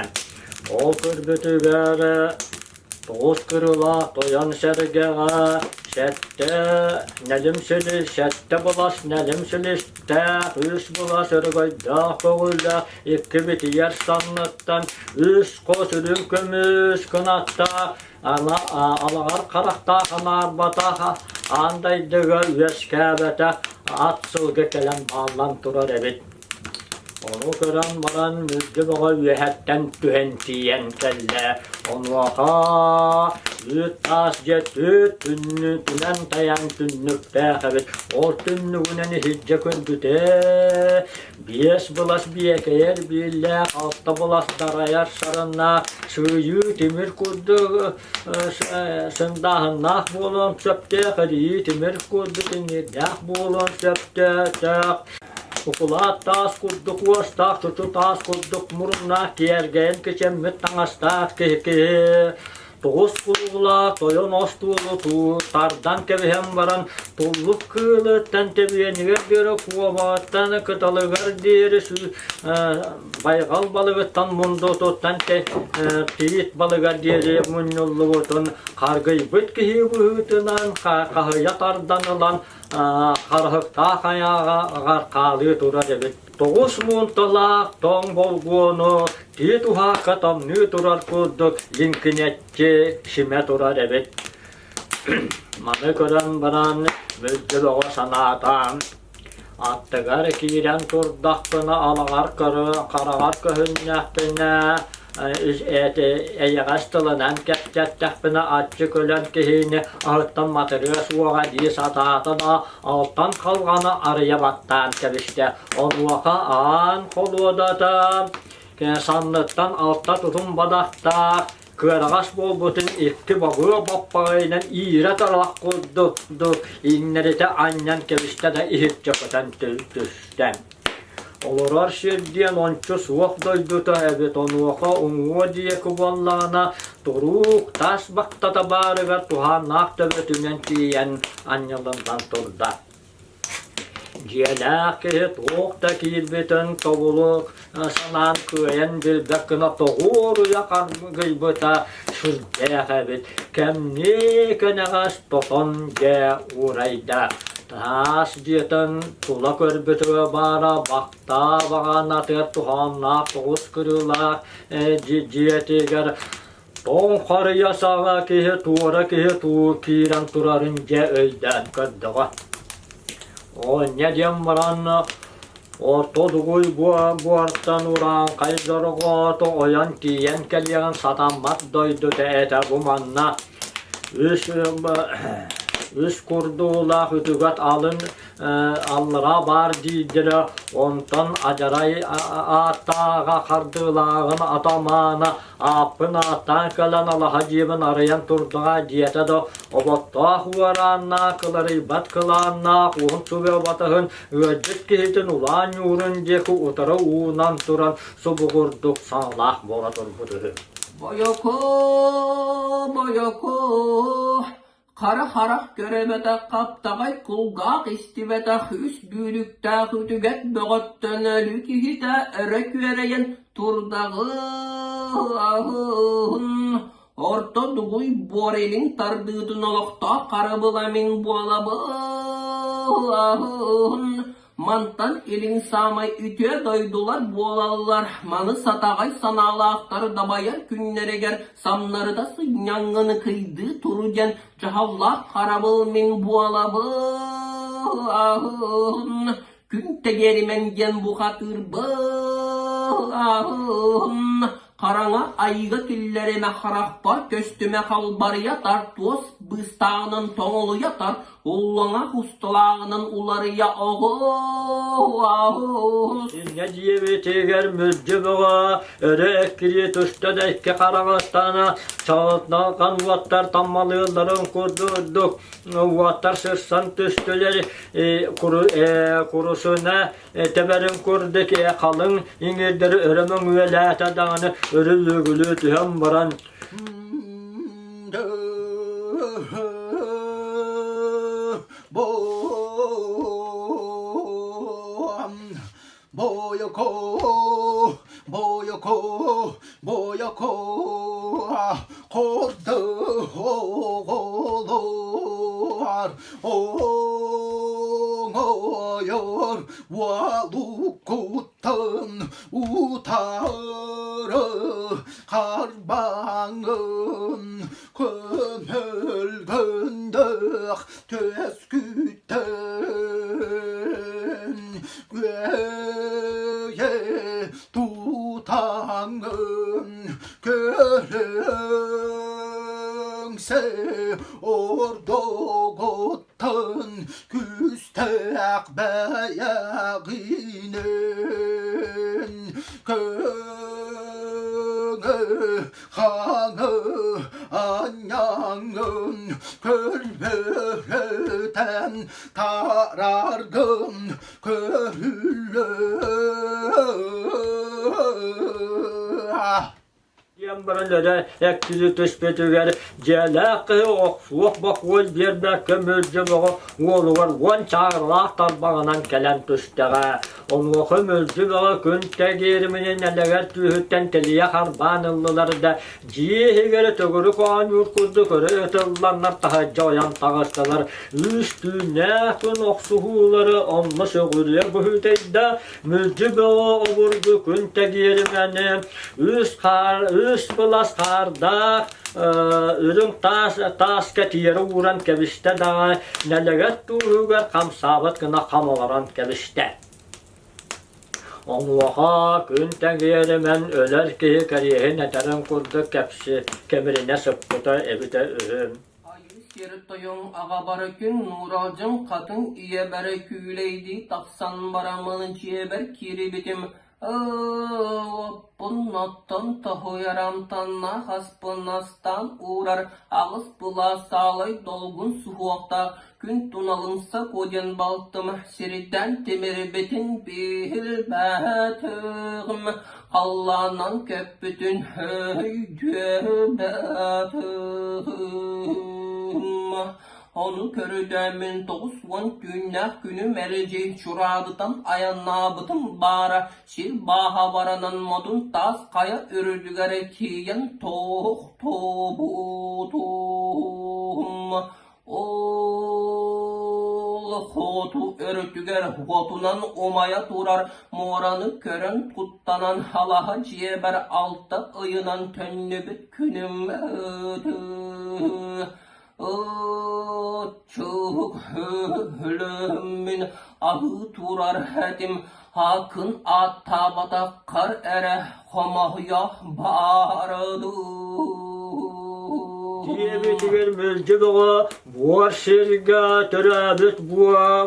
Ол көрбүтүгэр тоҕус кырыылаах тойон сэргэҕэ сэттэ нэлим силис, сэттэ былас нэлим силистээх, үс былас өрөгөйдөөх көҕүллээх, икки битийэр санныттан үс хос үрүҥ көмүс кынаттаах, алаҕар харахтаах анаарбатах, аан дайдыга үөскээбэтэх ат сылгы кэлэн бааллан турар эбит. Ону көрөн баран Мүлдьү Бөҕө үөһэттэн түһэн тиийэн кэллэ. Онуоха үүт таас дьиэ түөрт түннүгүнэн тайаан түннүктээх эбит. Ол түннүгүнэн иһирдьэ көрбүтэ биэс былас биэкэйэр бииллээх, алта былас дарайар сарыннаах, сыыйыы тимир курдук сындааһыннаах буолуон сөптөөх, эрийии тимир курдук иҥиирдээх буолуон сөптөөх. Укулаат таас курдук уостаах, чочу таас курдук муруннаах, киэргэйэн кичэммит таҥастаах киһи киһи тоҕус кууллаах тойон остуолу туу тардан кэбиһэн баран туллук кыылыттан тэбиэнигэр диэри куобаҕыттан кыталыгар диэри байҕал балыгыттан мундутуттан тиит балыгар диэри мунньуллубутун харгыйбыт киһи быһыытынан хаһыйа тардан ылан харыһыктаах айааҕар хаалыы турар эбит. Тоҕус муунталаах тоҥ болгуону тиит уһаакка тамныы турар курдук лиҥкинэччи симэ турар эбит. Маны көрөн баран Мүлдьү Бөҕө санаата аттыгар киирэн турдахпына алаҕар хараҕар көһүннэхпинэ эйэҕэс тылынан кэпсэттэхпинэ аччык өлөн киһини аһыттан матырыа суоҕа дии сатаата да алтан халҕаны арыйа баттаан кэбистэ. Онуоха аан холуодата санныттан алта тутум бадахтаах кыараҕас буолбутун икки бобуо баппаҕайынан иирэ тарах курдук иҥнэритэ анньан кэбистэ да иһирдьэ көтөн түстэ. Олорор сир диэн ончу суох дойдута эбит, онуоха уҥуо диэки буоллаҕына туруук таас бахтата баарыгар туһааннаах төбөтүнэн тиийэн анньыллан турда. Дьиэлээх киһи туох да киирбитин тобулу санаан кыайан билбэт гына тоҕуоруйа харгыйбыта сүрдээх эбит. Кэмниэ кэнэҕэс тотон дьэ уурайда. Таас дьиэтин тула көрбүтүгэр баара бахтаа баҕанатыгар туһааннаах тоҕус кырыылаах дьиэтигэр тоҥ харыйа саҕа киһи туора киһи туу киирэн турарын дьэ өйдөөн көрдөҕө. Оонньо диэн баран орто дугуй буортан урааҥхай дорҕоото ойон тиийэн кэлиэҕин сатаммат дойдута этэ бу манна үс үс курдуулаах үтүгэт алын аллараа баар диирдэрэ онтон адьарай ааттааҕа хардыылааҕын атамаана Ааппын ааттаан кэлэн алаһа дьиэбин арыйан турдаҕа диэтэ да оботтоох уорааннаах, кыларыйбат кылааннаах уһун субэ батаһын ыалдьыт киһитин улаан ньуурун диэки утары уунан туран субугурдук саҥалаах буола турбут үһү. Бойоко, бойоко, Хара харах көрөбөтөх, хаптаҕай кулгаах истибэтэх үс бүүрүктээх үтүгэт бөҕөттөн өлүү киһитэ өрө күөрэйэн турдаҕын орто дугуй буор илин тардыытын олохтоох харабыла мин буолабын Мантан илин саамай үтүө дойдулар буолаллар, маны сатаҕай санаалаахтар дабайар күннэригэр самнарыта сынньаҥҥын кыйдыы туру диэн дьаһаллаах харабыл мин буолабын. Күн тэгиэримэн диэн бухатыырбын. Хараҥа айыыга киллэримэ харахпар көстүмэ халбарыйа тар туос быыстааҕынан тоҥолуйа тар уллаҥа усталааҕынан уларыйа оҕус. Инньэ диэбитигэр мүлдьү бөҕө өрө эккирии түстэ да икки хараҥастана чаҕылхан уоттар таммалыылларын курдук уоттар сырсан түстүлэр курусуна тэбэрин курдук халыҥ иҥиирдэри өрө мөҥүөлээтэ даҕаны өрө лүгүлүү түһэн баран Бойоко, бойоко, бойоко, хорды оҕолор, оҥойор уолуккуттан утары харбаҥын көмөлгөндөөх төскүтэн күөйэ тутаҥын көрүҥсэ ордоҕуттан күүстээх бэйэҕинэн көҥө хаҥы анньаҥын көрбөтөн тараргын көрүллэ Диэн баран өрө эккили түспүтүгэр дьиэлээх киһи охсуох бокуой биэрбэккэ Мүлдьү Бөҕө уолугар уон чаарылаах тарбаҕынан кэлэн түстэҕэ. Онуоха Мүлдьү Бөҕө күн тэгиэримини нэлэгэр түөһүттэн тилийэ харбаан ыллылар да, дьиэ иһигэр төгүрүк оонньуур курдук өрө ытылланнар таһырдьа ойон таҕыстылар. Үс түүннээх күн охсуһуулары онно сөҕүрүйэ быһыытыйда, Мүлдьү Бөҕө обургу күн тэгиэримэни үс хаар, үс былас хаардаах үрүҥ таас тааска тиэрэ ууран кэбистэ даҕа нэлэгэр тууһугар хамсаабат гына хам олорон кэбистэ. Онуоха күн тэҥиэримэн өлөр киһи кэриэһин этэрин курдук кэпси кэмиринэ сыппыта эбитэ үһү. Айыы сир тойон аҕабара күн нууралдьын хатыҥ ийэбэрэ күүлэйдии тахсан бараммын дьиэбэр киирбитим Оппун оттон тоһуйар амтаннаах аспын астаан уурар аҕыс былаас саалай долгун суһуохтаах күн туналымса куо диэн балтым сирдээн тимирбитин билбэтим халлаанан көппүтүн өйдүөбэтим Ону көрүдөөммүн 90 түүннээх күнүм эридьи Чураабытан айаннаабытым баара, сир бааһа баранан модун таас хайа үрдүгэр тиийэн тохтобутум. Ол хоту өрүтүгэр уотунан умайа турар муораны көрөн куттанан алаһа дьиэбэр алта ыйынан төннүбүт күнүм Чук өлөммүн аһыы турар этим, акын аттаабатаххар эрэ хомоһуйа баара дуу. Диэбитигэр мэлдьи бөҕө буор сиргэ төрөөбүт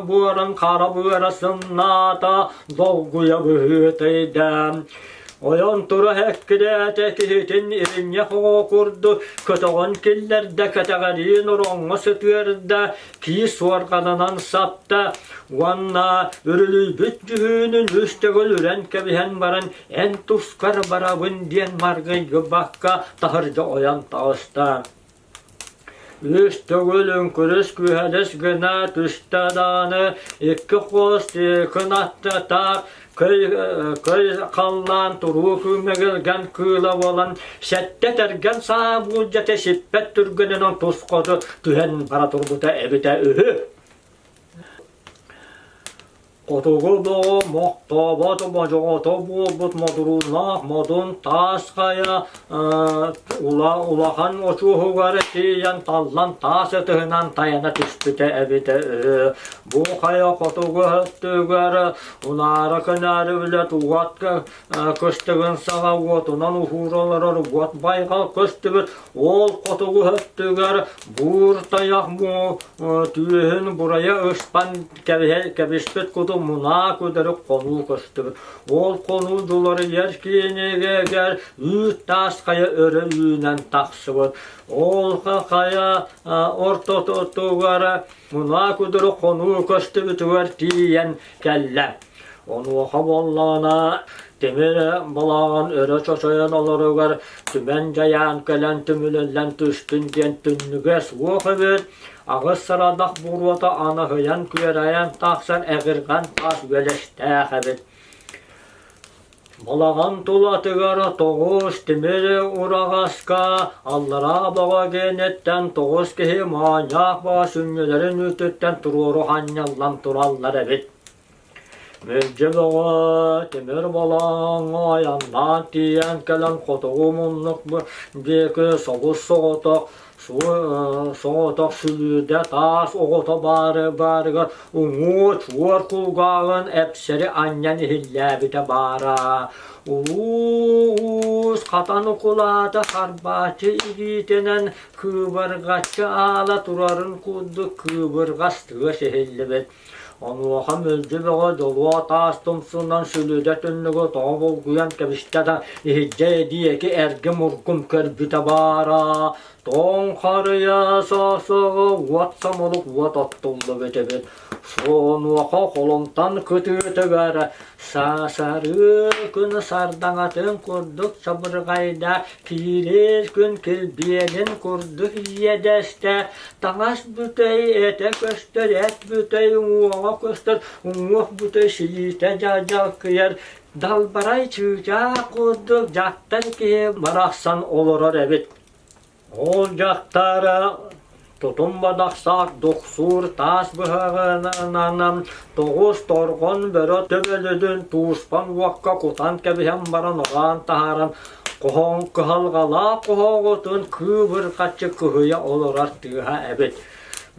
буорун хара быара сымнаата, долгуйа быһыытыйда. Ойон тура эккирээтэ киһитин иринньэх оҕо курдук көтөҕөн киллэрдэ, кэтэҕэриин ороҥҥо сытыарда, кии суорҕанынан сапта уонна үрүлүйбүт дьүһүнүн үс төгүл үрэн кэбиһэн баран эн тускар барабын диэн маргыйгыбакка таһырдьа ойон таҕыста. Үс төгүл үҥкүрүс күһэлэс гына түстэ даҕаны икки хос кынаттаах көй, көй халлаан туруу күүмэгилгэн кыыла буолан сэттэ тэргэн саа буулдьата сиппэт түргэнинэн тус хоту түһэн бара турбута эбитэ үһү. Хотугу доҕо мохтообот модьоҕото буолбут модурууннаах модун таас хайа улахан очуоһугар тиийэн таллан таас ытыһынан тайана түспүтэ эбитэ үһү. Бу хайа хотугу өттүгэр унаара көнөөрү үлэ уот кыстыгын саҕа уотунан уһуура олорор уот байҕал көстүбүт. Ол хотугу өттүгэр буур тайах түөһүн бурайа ыспан Кэбиспит куту мунаа күдэрик хонуу көстүбүт. Ол хонуу дуларыйар киинигэр үүт таас хайа өрө үүнэн тахсыбыт. Ол хайа ортотугар мунаа күдэрик хонуу көстүбүтүгэр тиийэн кэллэ. Онуоха буоллаҕына тимир балаҕан өрө чочойон олоругар түмэн дьайаан кэлэн түмүлүллэн түстүн диэн түннүгэ суох эбит. Аҕыс сарадах буруота анаһыйан күөрэйэн тахсан эҕирҕэн таас үөлэстээх эбит. Балаҕан тулатыгар тоҕус тимир ураҕаска аллараа бөҕө гиэниттэн тоҕус киһи моонньоох бөҕө сүнньүлэрин үүтүттэн туруору ханньаллан тураллар эбит. Мүлдьү бөҕө тимир болооҥҥо айаннаан тиийэн кэлэн хотугу муннук диэки собус-соҕотох соҕотох сүлүүдэ таас оҕото баары баарыгар уҥуо чуор кулгааҕын эпсэри анньан иһиллээбитэ баара. Улуу уус хатан укулаата харбааччы илиитинэн кыыбырҕаччы аала турарын курдук кыыбырҕас тыас иһиллибит. Онуоха Мүлдьү Бөҕө дьолуо таас тумсунан сүлүдэ түннүгү тоҕо булгуйан кэбистэ да, иһирдьэ диэки эргим-ургум көрбүтэ баара, тоҥ харыйа сосоҕо уот самолук уот оттуллубут эбит. Онуоха холумтан кытыытыгар саасарыы күн сардаҥатын курдук чабырҕайда, киирэр күн килбиэнин курдук иэдэстэ, Таҥас бүтэй этэ көстөр, эт бүтэй уҥуоҕа көстөр, уҥуох бүтэй силиитэ дьалкыйар, далбарай чыычаах курдук дьахтар киһи барахсан олорор эбит. Ол дьахтара тутум бадахсаах дохсуур таас быһаҕынан тоҕус торҕон бөрө төбөлүдүн тууспан уокка кутан кэбиһэн баран ороон таһааран Хоһоон кыһалҕалаах хоһооҕутун кыыбырҕаччы кыһыйа олорор тыаһа эбит.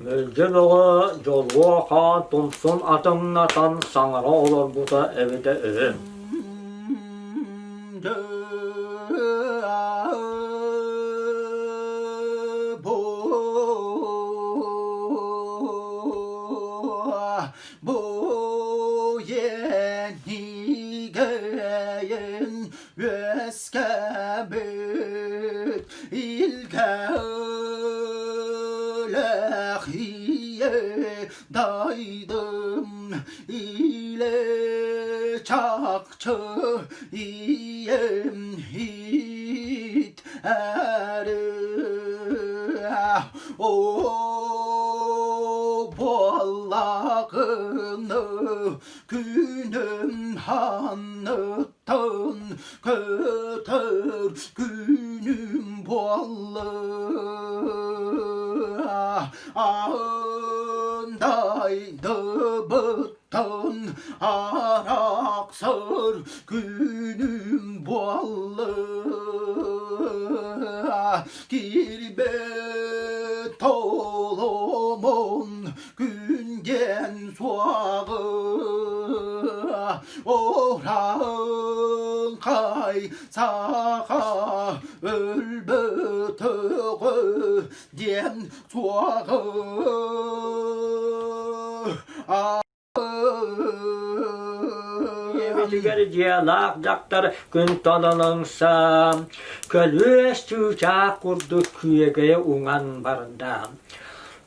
Мөлдьө бөҕө дьолуо хаан тумсун атыҥнатан саҥара олорбута эбитэ үһү. Бу енигейин үөскэбит илгэлэх ийэ дайдым илэ чахчы ийэм хит әрэ о буоллаҕына күнүм ханныттан көтөр күнүм буолла Андайдыбыттан арахсар күнүм буолла Кирбэт толомон күнден суаҕы Ораҥхай саха өлбөтөҕө диэн суаҕы Ийэбитигэр дьиэлээх дьахтар күн толонуҥса, көлүөс чыычаах курдук күөгэйэ уҥан барда.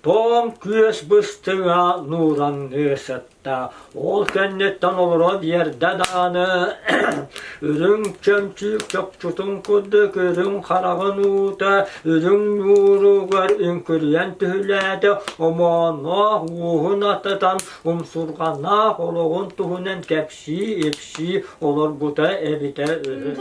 Тоҥ күөс быстыҥа нуураҥныы сытта. Ол кэнниттэн олоро биэрдэ даҕаны үрүҥ чөмчүүк чопчутун курдук үрүҥ хараҕын уута үрүҥ ньууругар үҥкүрүйэн түһүлээтэ, омоонноох уоһун атытан умсурҕаннаах олоҕун туһунан кэпсии-ипсии олорбута эбитэ үһү.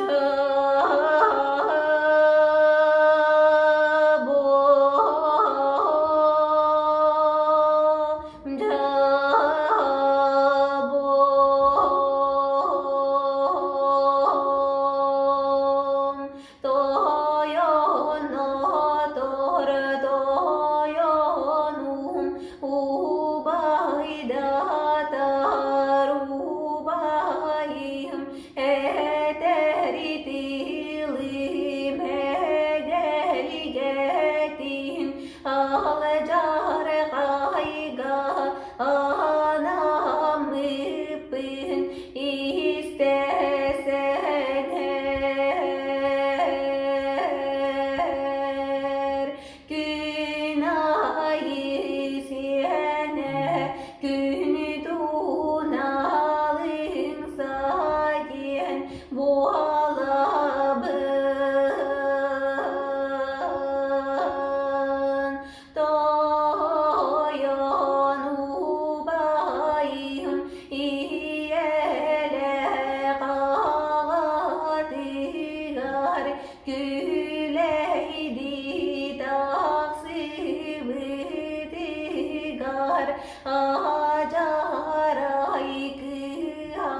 Адьарай кыыһа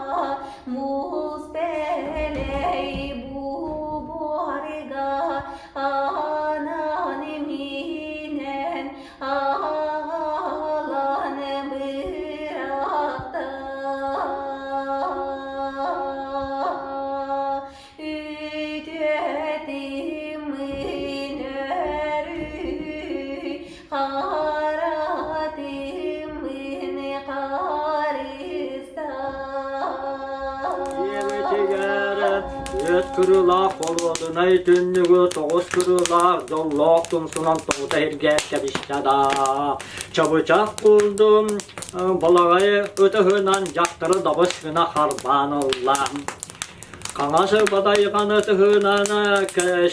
муус бэлэй бу-буорга Анаан минэн аҕалан бырахта. Үтүөтүм өрүй, харатым харыста. Диэбитигэр үөт кырыылаах холуодунай түннүгү тоҕус кырыылаах дьоллоох тумсунан тоҕута иһиргээн кэбистэ да чабычах курдум балаҕай ытыһынан дьахтары дабыс гына харбаан ылла. Хаҥас бадайҕаны тыһыынан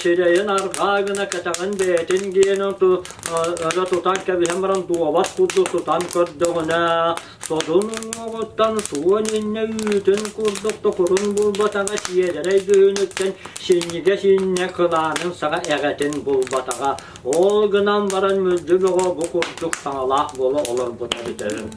сирэйин арҕаа гына кэтэҕин бэйэтин гиэнин өрө тутан кэбиһэн баран дуобат курдук тутан көрдөҕүнэ содун уҥуоҕуттан суон иннэ үүтүн курдук токурун булбатаҕа сиэдэрэй дьүһүнүттэн синньигэс иннэ кылаанын саҕа эҕэтин булбатаҕа ол гынан баран мүлдьү бөҕө бу курдук саҥалаах буола олорбута эбитэ үһү.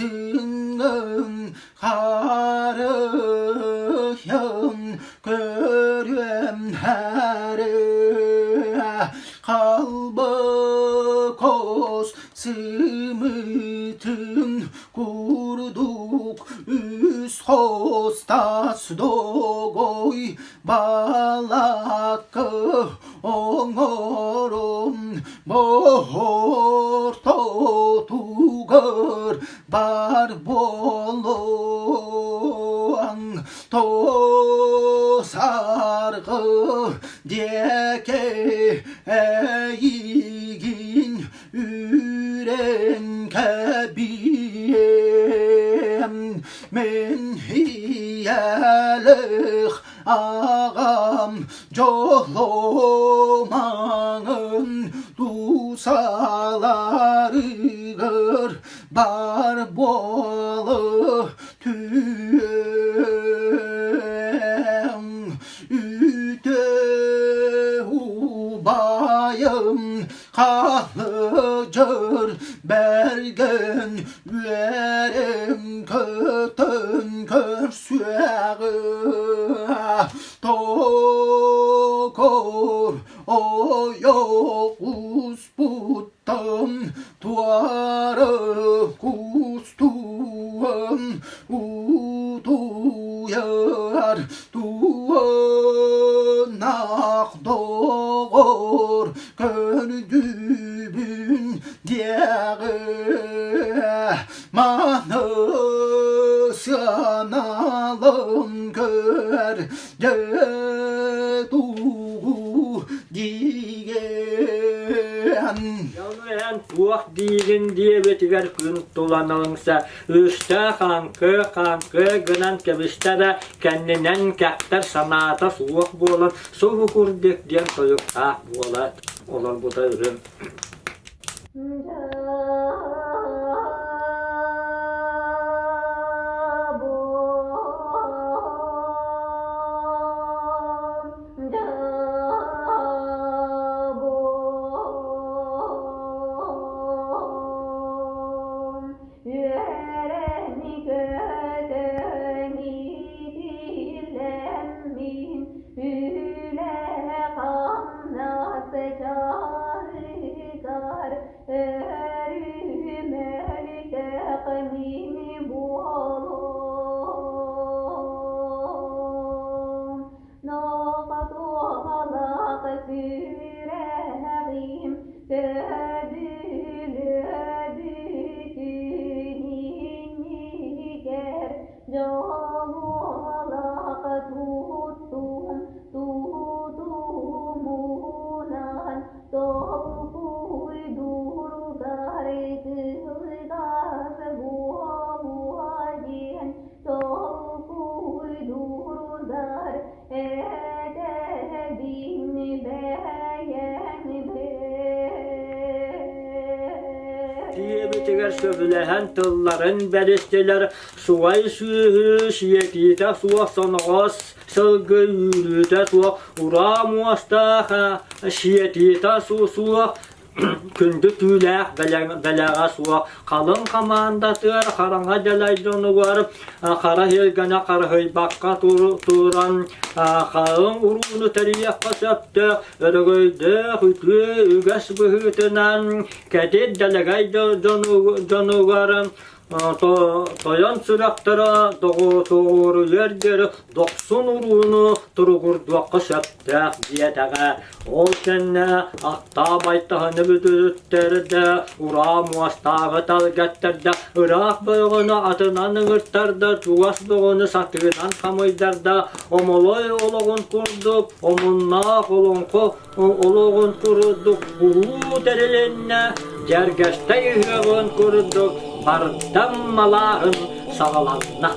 Харытыҥҥын харыһын көрүөм хары халбыкос сымытын курдук үс хостас догой балакы оҥорум боһортотугар бар буолуоҥ тоосаргы диэки эйигин үүрэн кэбиһиэм мин ийэлээх аҕам дьолломаҥын тусаларыгар бар буола түөм үтө убайым хаһыдьыр бэргэн үөрэн көтөн көрсүөҕү токор ойох успуттан туары кустуон утуйар туонах доҕор көрдүбүн диэҕи маны сыаналым көр дьэ тугу диигэн Дьон туох диигин диэбитигэр күн тулан ылыҥса үстээх хаҥкы хаҥкы гынан кэбистэ да кэннинэн кэхтэр санаата суох буолан субу курдук диэн тойуктаах буола олорбута үһү. Үөрэни көтөн итиллэммин үлэ-хамнас дьарыгар өр. сөбүлэһэн тылларын бэристилэр. Сугай сүөһү сиэтиитэ суох соноҕос сылгы үүрүүтэ суох ураа муостаах сиэтиитэ суох күндү түүлээх бэлэҕэ суох халыҥ хамаандатыгар хараҥа дэлэй дьонугар хара сиргэнэ харыһыйбакка туран халыҥ урууну тэрийиэххэ сөптөөх өрөгөйдөөх үтүө үгэс быһыытынан кэтит дэлэгэй дьонугар Тойон сүрэхтэрэ доҕуруйар диэри дохсун урууну туругурдуохха сөптөөх диэтэҕэ. Ол кэннэ аттаа байтаһыны бүтүттэрдэ, ураа муостааҕы талгэттэрдэ, ыраах бөҕөнү атынан ыҥыртарда, чугас бөҕөнү сатыынан хамыйдарда, Омолой олоҕун курдук омуннаах олоҥхо олоҕун курдук уруу тэрилиннэ, дьэргэстэй ыһыаҕын курдук бардам малааһын саҕаланна.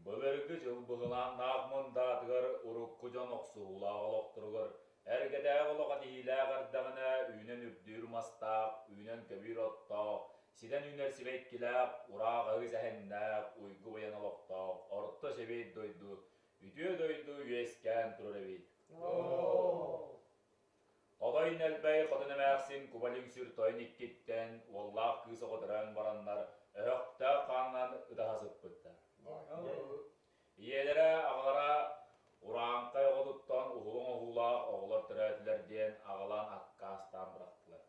Былыргы дьыл быһылааннаах мындаатыгар урукку дьон охсуһуулаах олохторугар эргэтээх олох этиһиилээх эрдэҕинэ үүнэн үрдүүр мастаах, үүнэн көбүүр оттоох, ситэн үүнэр сибэккилээх, ураах аһыы сэһэннээх, уйгу быйаҥ олохтоох орто сэбиэт дойду Үтүө дойду үөскээн турар эбит. Хотой Нэлбэй хотун эмээхсин куба лүҥсүр тойон иккиттэн уоллаах кыыс оҕо төрөөн бараннар өһөхтөөх хаанынан ытаһа сыппыттар. Ийэлэрэ, аҕалара урааҥхай оҕотуттан уһулуҥ оһуулаах оҕолор төрөөтүлэр диэн аҕалан аккаастаан бырахтылар.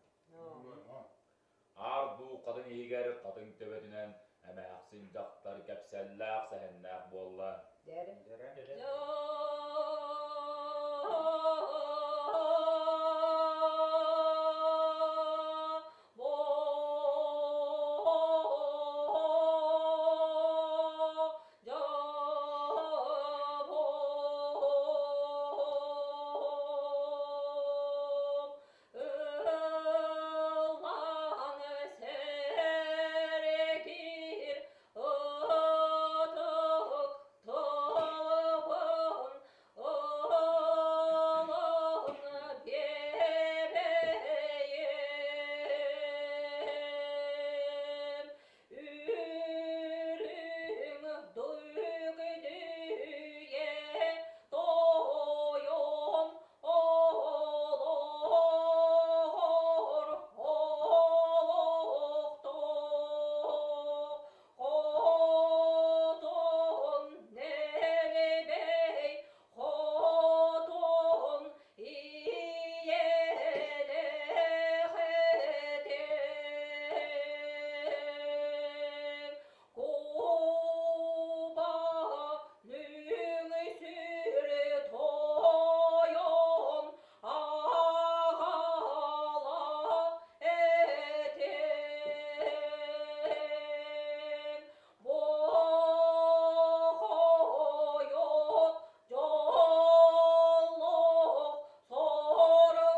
Аар дуу хатыҥ иһигэр хатыҥ төбөтүнэн эмээхсин дьахтар кэпсэллээх сэһэннээх буолла. Ыллаан сэргиир ытык тылбын ылан биэрэйим. Үрүҥ дүгдүйэ тойон олоор олохтоох хотун нэлэмэй хотун ийэлээх этим Куба лүҥсүр тойон аҕала этим Бохойо дьоллоох соргулаах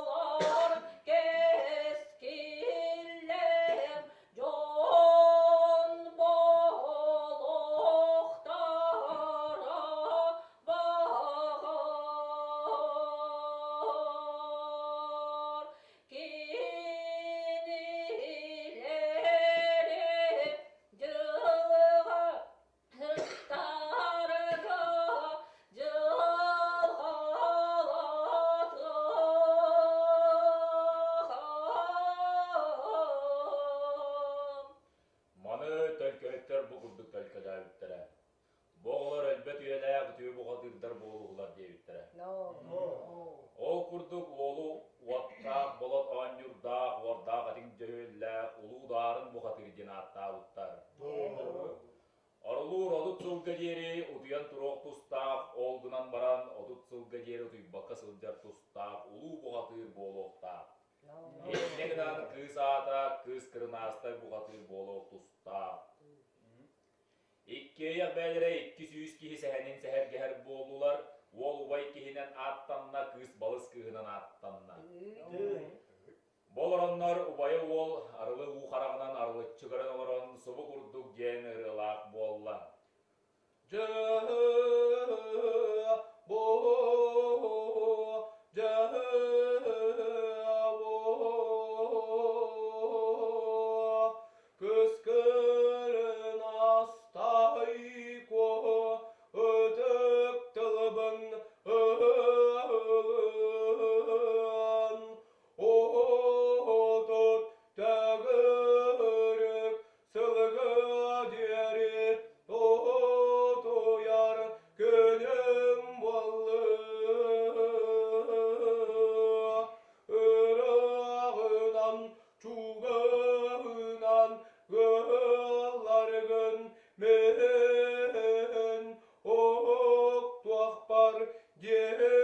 буолар кэскиллээх дьон буолуохтара баҕар. Кинилэри дьылҕа Ыстарга дьылҕалатыаҕым. Маны төлкөһүттэр бу курдук төлкөлөөбүттэрэ. Бу оҕолор өлбөт үйэлээх үтүө бухатыырдар буолуһулар диэбиттэрэ. Ол курдук уолу уоттаах болот оонньуурдаах, уордаах этиҥ дьөһүөллээх Улуу Даарын бухатыыр диэн ааттаабыттар. Орулуур 30 сылга диэри утуйан туруох тустаах, ол гынан баран 30 сылга диэри утуйбакка сылдьар тустаах улуу бухатыыр буолуохтаах. Инньэ гынан кыыс аата Кыыс Кырынаастай бухатыыр буолуох тустаах. Иккиэйэх бэйэлэрэ 200 киһи сэһэнин сэһэргэһэр буоллулар, уол убай киһинэн ааттанна, кыыс балыс кыыһынан ааттанна. Бу олороннор убайа уол арылы уу хараҕынан арылыччы көрөн олорон субу курдук диэн ырыалаах буолла. Кыскырын астай куо ытык тылбын ылын Отут төгүрүк сылгы диэри утуйар күнүм буолла. Ырааҕынан, чугаһынан ыалларгын мин уһуктуохпар диэри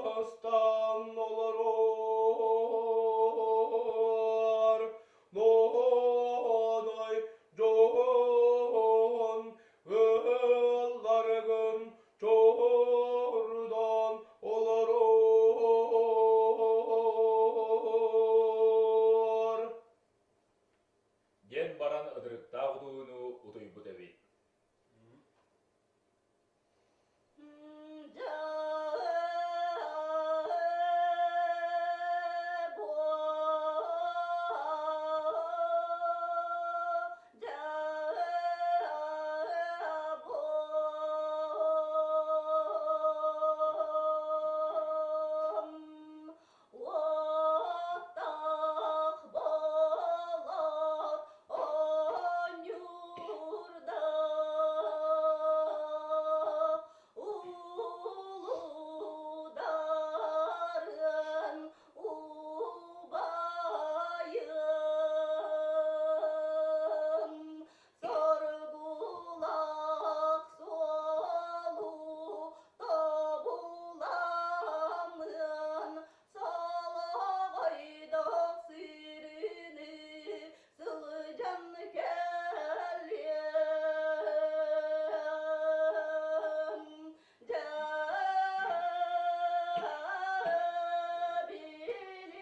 ырыстан олорор Ноной дьон ыалларгын чордон олорор Диэн баран ытырыктаах утууну утуйбут эбит. Уоттаах болот оонньуурда Улуударын убайым Соргулах суолу тобуламмын Салаҕайдах сирини сылдьан кэлиэм. Дьэ билигин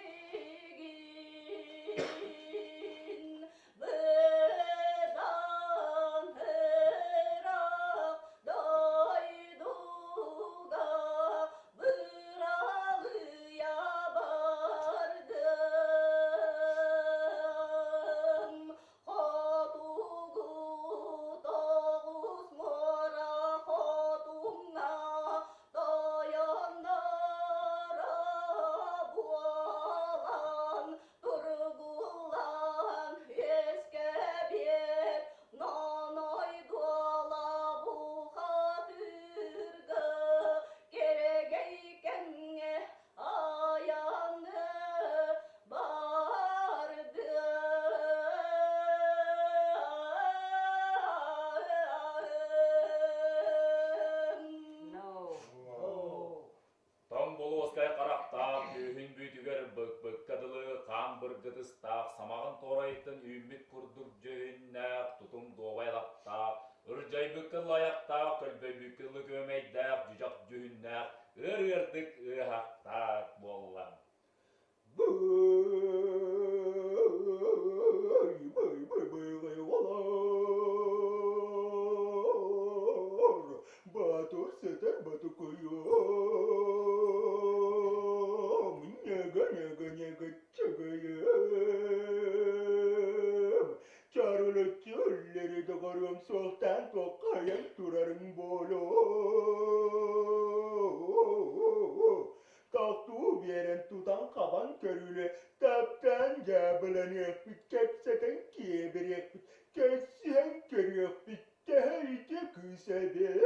быдан ыраах дойдуга быралыйа бардым. Хотугу тоҕус муора хотуҥҥа тойонноро буолан Тургулаан үөскэбиэт ноной дуола бухатыырга кэрэгэй кэмҥэ айаны бардым. Тоҥ болуоскай харахтаах күөһүн бүйтүгэр быкпыкка дылы хаан быргытыстаах самаҕын туорайыттан үүммүт курдук дьүһүннээх, тутум дуобай алаптаах, ырдьайбыкка дылы айахтаах, көлбөйбүккэ дылы күөмэйдээх, дьүдьэх дьүһүннээх, ыар ыардык ыаһахтаах буолла. Батыр сытар батыкуйум, нега-нега-нега чыгыйым. Чарылыччы үллэри доҕоруом суохтаан туоххайан турарыҥ буолуо. Тохтуу биэрэн тутан-хабан көрүлэ, таптаан дьаабыланыахпыт, кэпсэтэн киэбириэхпит, көрсүһэн көрүөхпүт, төһө үтүө кыыс эбит.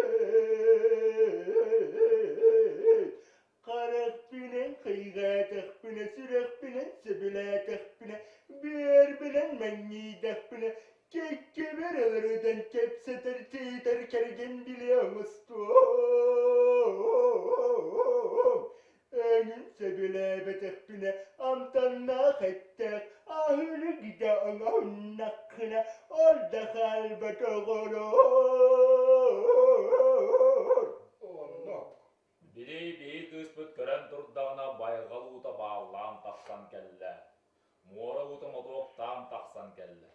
Харахпынан хайҕаатахпына, сүрэхпинэн сөбүлээтэхпинэ, бүөрбүнэн манньыйдахпына, кэккэбэр ыларытан кэпсэтэр тыытар кэргэн билиэ оҥостуом. Эҥин сөбүлээтим. Уһуннаххына ол да хаалбат оҕолоор. Онно Били биһи кыыспыт көрөн турдаҕына байҕал уута бааллаан тахсан кэллэ. Муора уута мотуоктаан тахсан кэллэ.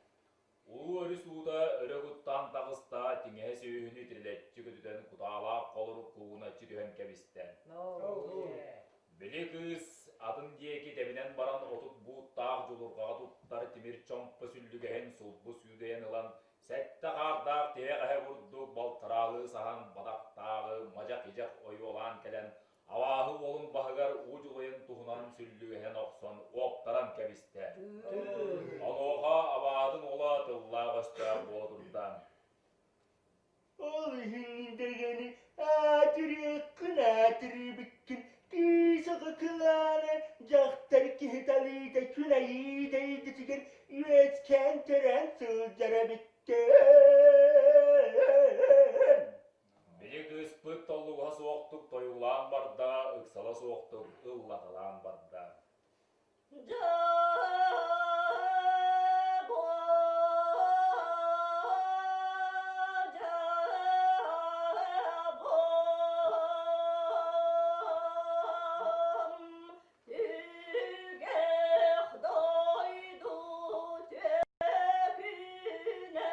Улуу өрүс уута өрө куттаан таҕыста, тиҥэһэ сүөһүнү тирилэччи көтүтэн кутаалаах холорук куугуначчы түһэн кэбистэ. Били кыыс атын диэки тэбинэн баран 30 бууттаах дьулурҕаҕа туттар тимир чомпо сүллүгэһин сулбу сүүдэйэн ылан сэттэ хаардаах тиһэх эһэ курдук балтараалыы саһан бадахтааҕы мадьах-идьэх ойуолаан кэлэн Абааһы уолун баһыгар уу дьулайын туһунан сүллүгэһинэн охсон уоптаран кэбистэ. Онуоха абааһытын уола тыллаах-өстөөх буола турда. Ол иһин дэгэни аатырыаххын аатырыыбыккын кыыс оҕо кылаана дьахтар киһи талыыта күн айыы дойдутугар үөскээн төрөөн сылдьар эбиккин. Били кыыспыт толлугаһа суохтук тойуулаан барда, ыксала суохтук ыллаталаан барда. Түгэх дойду түөкүнэ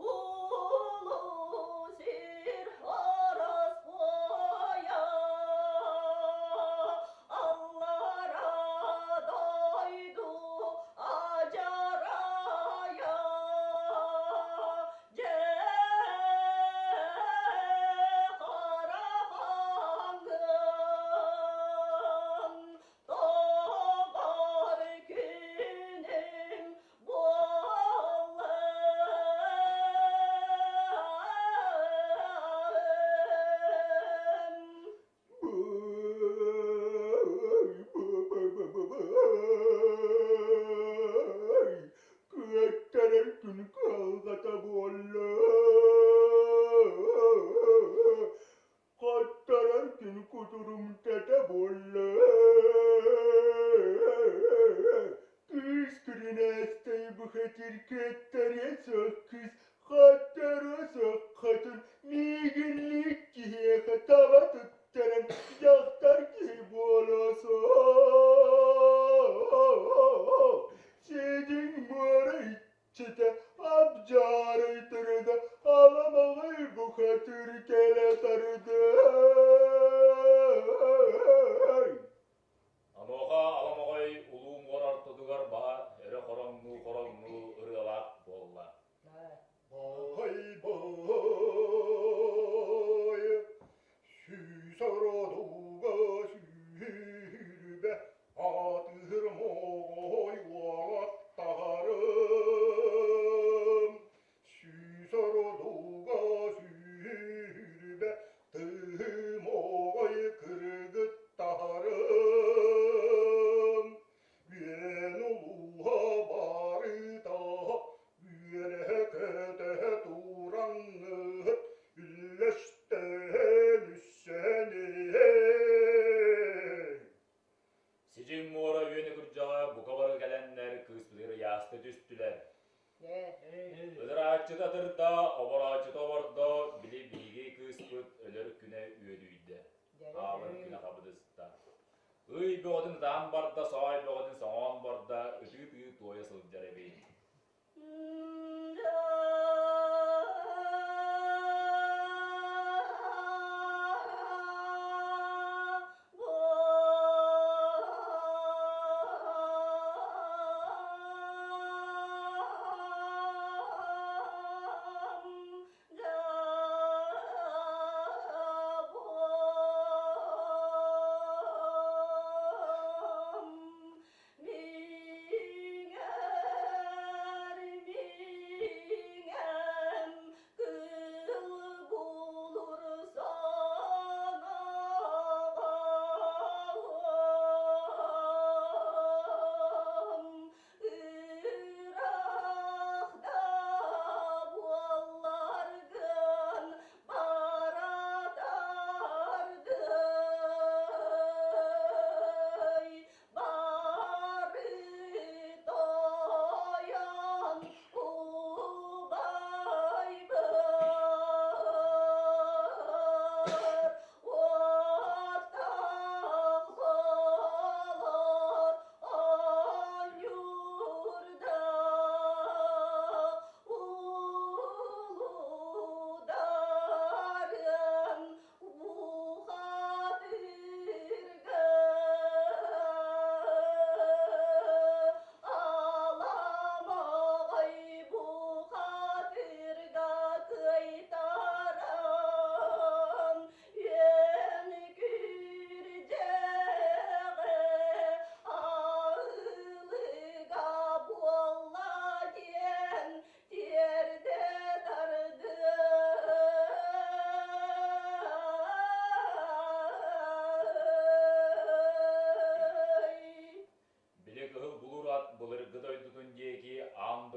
улуу сир ороспуойа аллара дойду адьарайа дьэ Харахаҥын тоҕор күнүм буоллун. Кыаттарар күн кыһалҕата буолла. Хаттарар күн кутурумтата буолла. Кыыс күрүнээстэй бухатыр кыаттарыа суох кыыс хаттарыа суох хотун миигинниик киһиэхэ таба туттаран дьахтар киһи буолуо суох. Сидиҥ муора иччитэ абдьаарай тырыда аламаҕай бухатыр кэлэ тардый. Онуоха Аламаҕай улуу муора ортотугар баһа өрө хороҥнуу-хороҥнуу ырыалаах буолла. Бай бай сүүс ородуга сүүрүбэ атыыр моҕой уолаттарым сүүс ородуга сүүрүбэ тыһы моҕой кыргыттарым Үөн улууһа барыта үөрэ-көтө тураҥҥыт үллэстэн үссэнэй. Сидьиҥ муора үөнэ күрдьэҕэ бука бары кэлэннэр кыыспытыгар ыйааста түстүлэр. Ытырааччыта ытырда, оборооччута обордо, били биһиги кыыспыт өлөр күнэ үөдүйдэ. Хаалар күнэ хабыдыста. Ый бөҕөтүн ытаан барда, соой бөҕөтүн соҥоон барда, ытыы-ытыы туойа сылдьар эбит. Миңер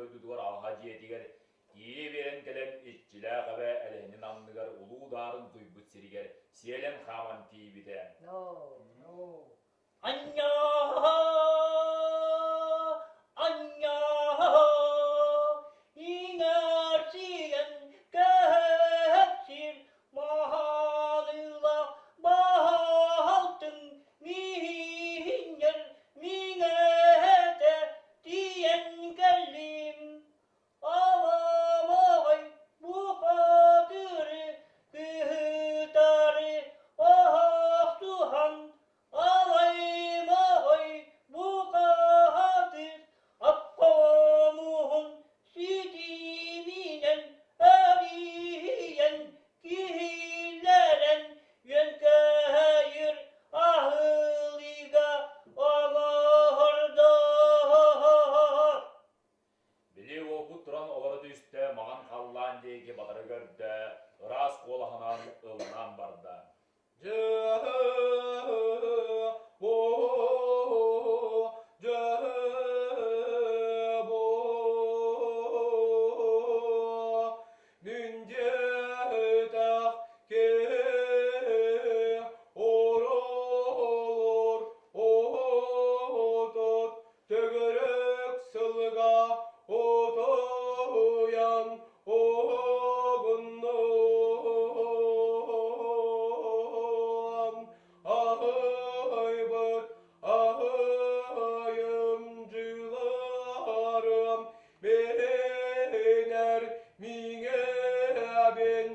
дойдутугар алҕа дьиэтигэр тиийэ биэрэн кэлэн иччилээх эбэ элэһинин анныгар улуу даарын туйбут сиригэр сиэлэн хааман тиийбитэ. Анньаа, анньаа, иҥэрсийэн кэпсиир маһаныла баһалтын миинньэр миҥэтэ тиийэн кэллим. Аламаҕай бухатыры кыһытары аһахтуһан Алаймаҕай бухатыр аппомуһун ситиминэн эрийэн киһилэрэн үөнкэһэйир аһылыга оҥордо. Били уолбут туран олоро түстэ, маҥан халлаан диэки батары көрдө, ыраас куолаһынан ыллаан барда. Төгүрүк сылга утуйан уһугуннум, аһыйбыт аһыйым дьыларым минэр миҥэбин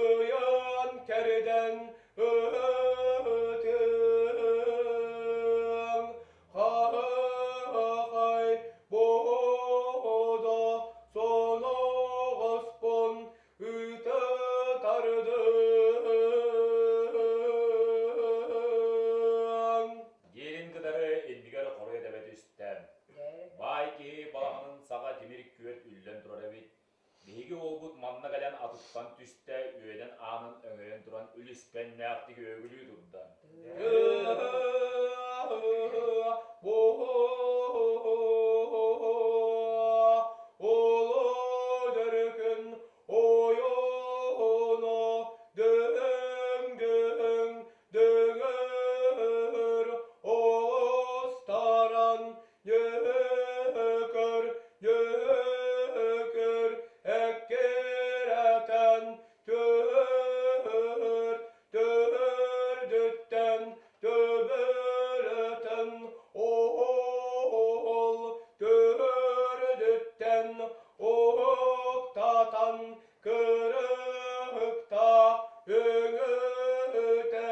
ыйан кэрдэн ыытыҥ. Хаһыахай буода соноҕоспун ыта тардыҥ. Диэрин кытары иннигэр хоруйа тэбэ түстэ. Баай киһи балаҕанын саҕа тимир күөл үллэн турар эбит. Биһиги уолбут манна кэлэн атыттан түстэ, үөдэн аанын өҥөйөн туран үлүскэннээхтик үөгүлүү турда. Улуу ойоно дөҥ-дөҥ дөҥөр оҕустаран Ньөкөр, ньөкөр, эккирэтэн түөр, төрдүттэн төбөлөтөн, оол, төрдүттэн уктатан, кырыктаах өҥөтө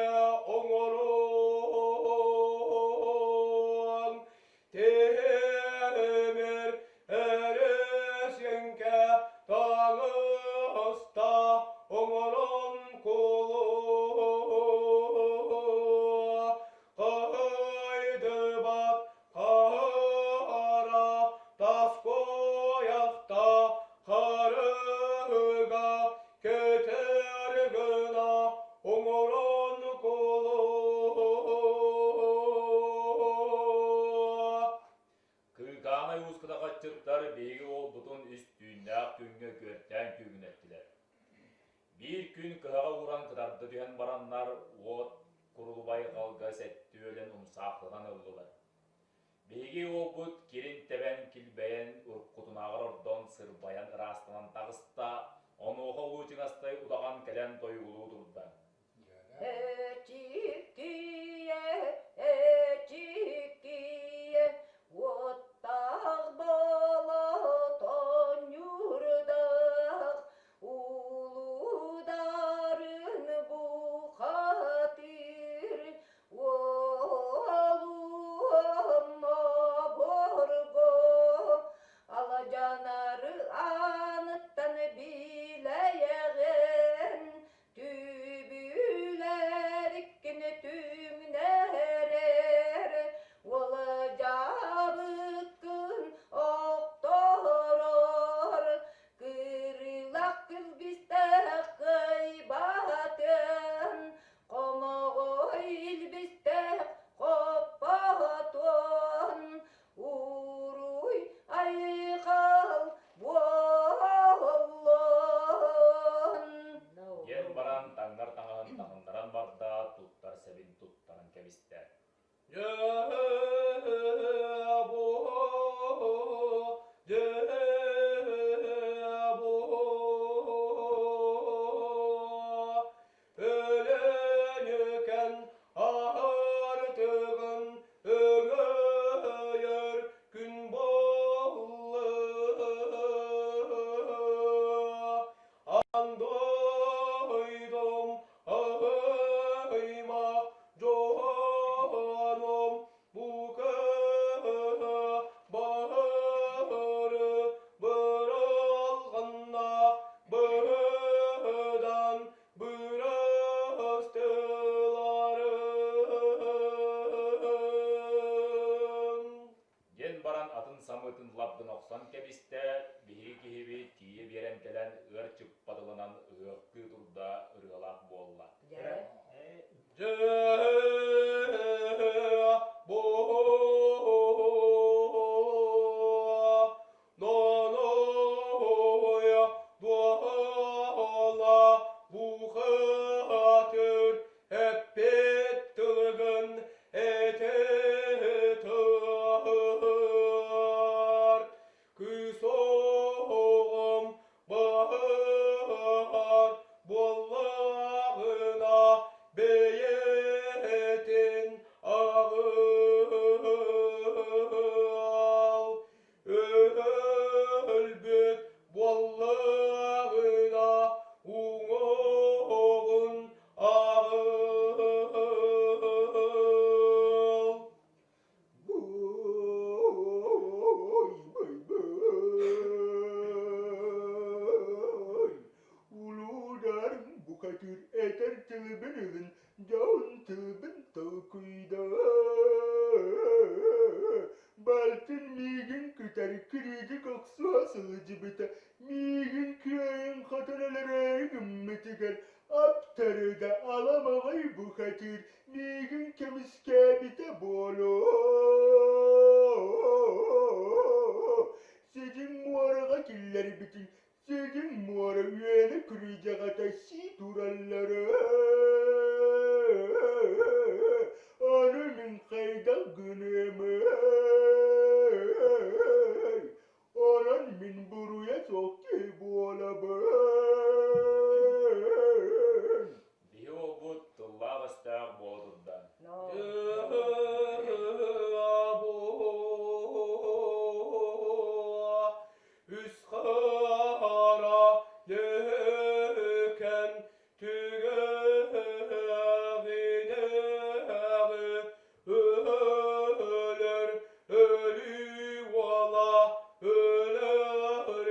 оҥоруоҥ. Тимир эрэсиҥкэ таҥаста оҥорон кулу Кыйдыбат хара тас куйахта харыга кетер гына оҥорон кулу. Кыыкаанай уускута хаччыттар биһиги уолбутун үс түүннээх күҥҥэ күөртээн күүгүнэттилэр. Биир күн кыһаҕа ууран кытарда түһэн бараннар уот курулубайҕалга сэттүөлэн умсаахтанан ыллылар. Биһиги уолбут кирин тэбэн килбэйэн уруккутунааҕар ордон сырбайан ыраастанан таҕыста, онуоха Улуу Чыҥастай удаҕан кэлэн тойугулуу турда. Эчиккийэ, эчиккийэ, уоттаах болотонньуурдаах, улуударын бухатыр, Уолуомма борго, аладьанары аныттан гына охсон кэбистэ, биһиги киһибит тиийэ биэрэн кэлэн ыар чыппатыланан ыһыахтыы турда ырыалаах буолла. Дьэ, бу Ноноя дуола бухатыр эппит тылыгын этэ тыар. Кыыс оҕом баһар буоллаҕына бэйэтин аҕыл. Өлбүт буоллаҕына уҥуоҕун аҕыл. Улуударым букатыыр этэр тылбын ылын, дьон тылбын толкуйда. Балтын миигин кытары кириитик охсуһа сылдьыбыта, миигин кыайан хотон өлөрөөрү гыммытыгар аптарыда аламаҕай бухатыыр миигин көмүскээбитэ буолуо. Сидьиҥ муораҕа киллэрбитин Сидьиҥ муора үөнэ күрүдьэҕэтэ сии тураллара. Аны мин хайдах гыныамый? Онон мин буруйа суох киһи буолабын. Биһи уолбут тыллаах-өстөөх буола турда. Үс хара дьэкэн түгэҕинээҕи өлөр өлүү уола өлөрүөм.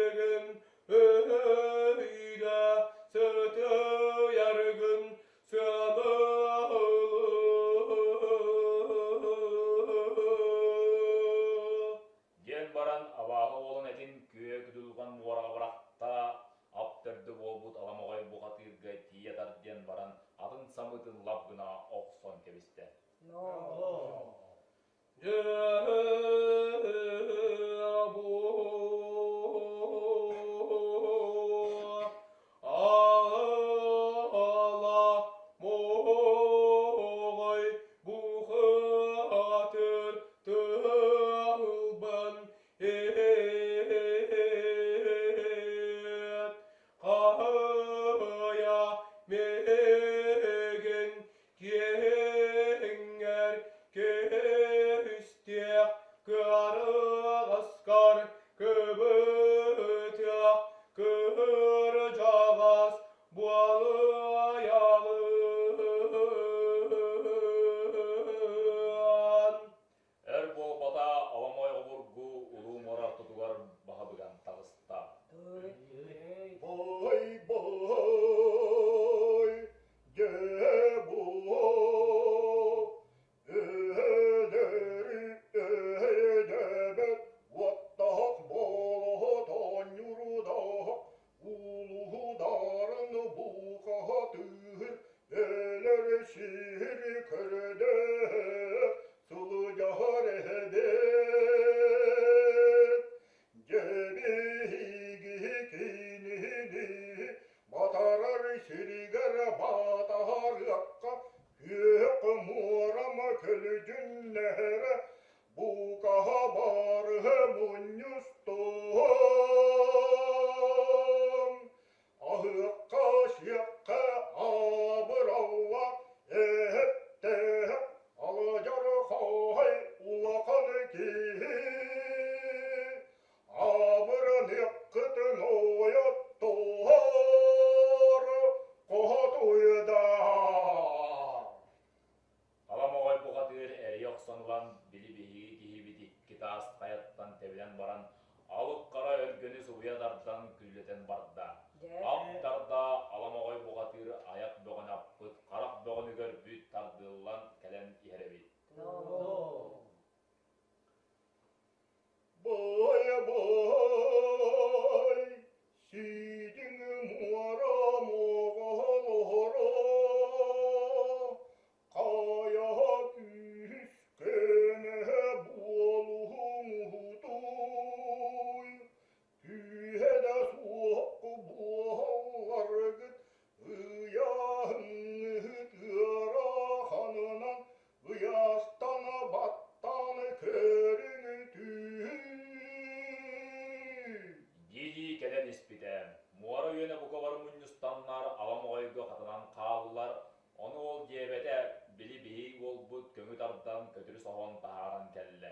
Этэн испитэ, муора үөнэ бука бары мунньустаннар ала моҕойго хатанан хааллар, ону ол диэбэтэ, били биһи уолбут көҥү тардан көтүрү соһон таһааран кэллэ.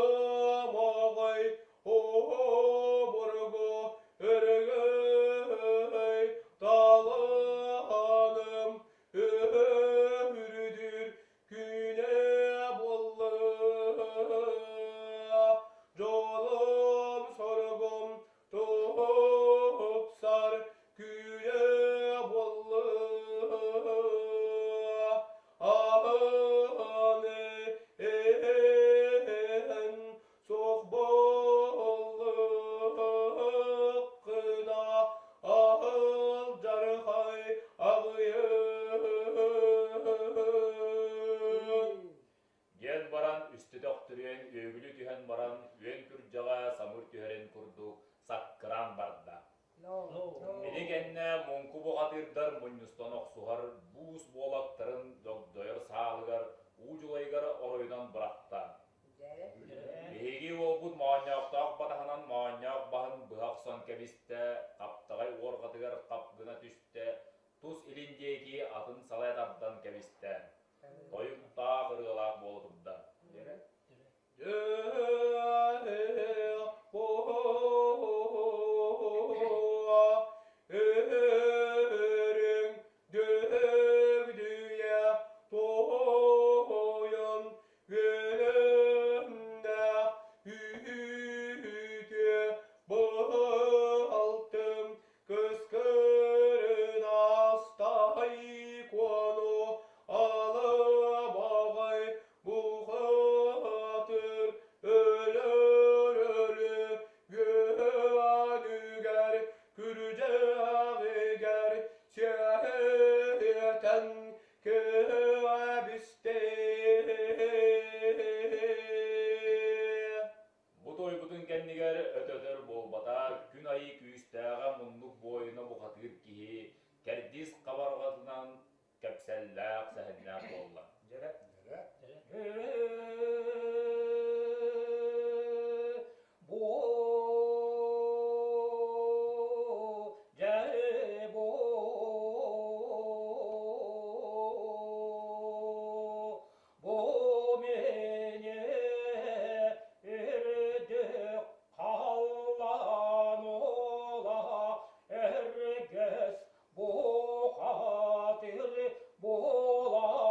Аламаҕай обургу өрөгөй талааным өһүрдүр күнэ буолла. Дьолум-соргум тупсар күнэ буолла. Аны эн суох буоллаххына алдьархай аҕыйын. Диэн баран үстүтэ охтуруйан үөгүлүү түһэн баран үөн күрдьэҕэ самыр түһэрин курдук саккыраан барда. Ити кэннэ муҥку бухатыырдар мунньустан охсуһар буус буолактарын догдойор саалыгар уу дьулайыгар оройунан бырахта. Биһиги уолбут моонньоохтоох батаһынан моонньоох баһын быһа охсон кэбистэ, хаптаҕай уорҕатыгар хап гына түстэ, тус илин диэки атын салайа тардан кэбистэ. Тойуктаах ырыалаах буола турда. Өрүҥ дөгдүйэ тойон үөннээх үтүө балтым кыскырын астай куону алабаҕай Бухатыр өлөр өлү үөнүгэр күрдьэҕигэр сиэтэн кэбистэ. Бу туойбутун кэннигэр өтөтөр буолбата, күн айыы күүстээҕэ муннук буойуна бухатыыр киһи кэрдиис хабарҕатынан кэпсэллээх, сэһэннээх буолла. Дьэрэ. Бу дьэ бу бу мені үрдүк халлаан уола эргэс Бухатыр буолабын.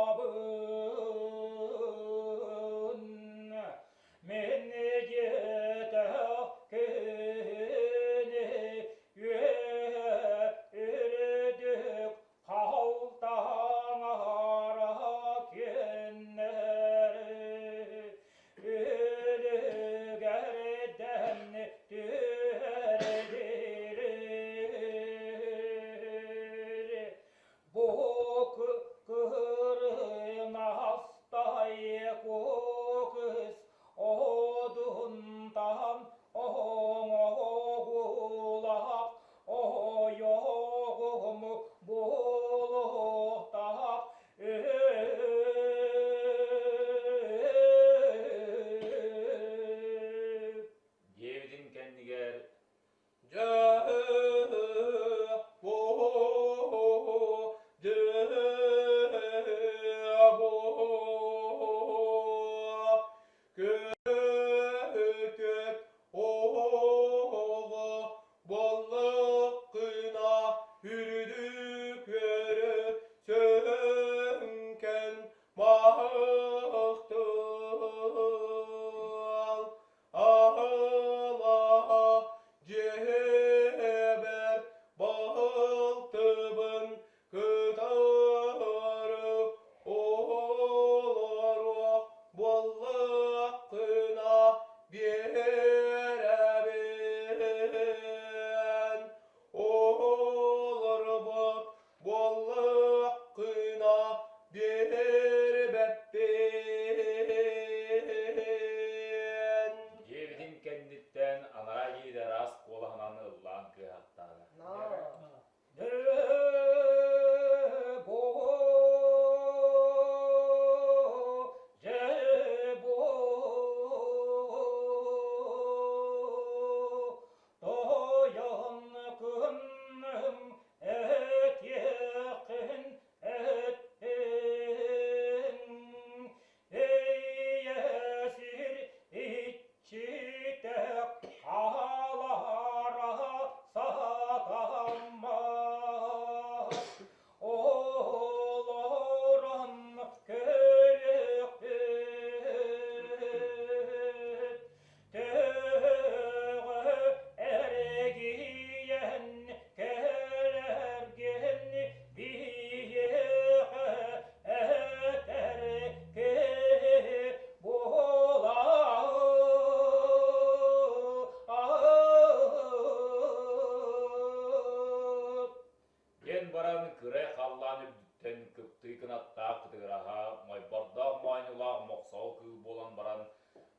баран кырай халлаан үрдүттэн кыптыы кынаттаах кытыгыраһа, мойбордоох моонньулаах мохсоҕол кыыл буолан баран,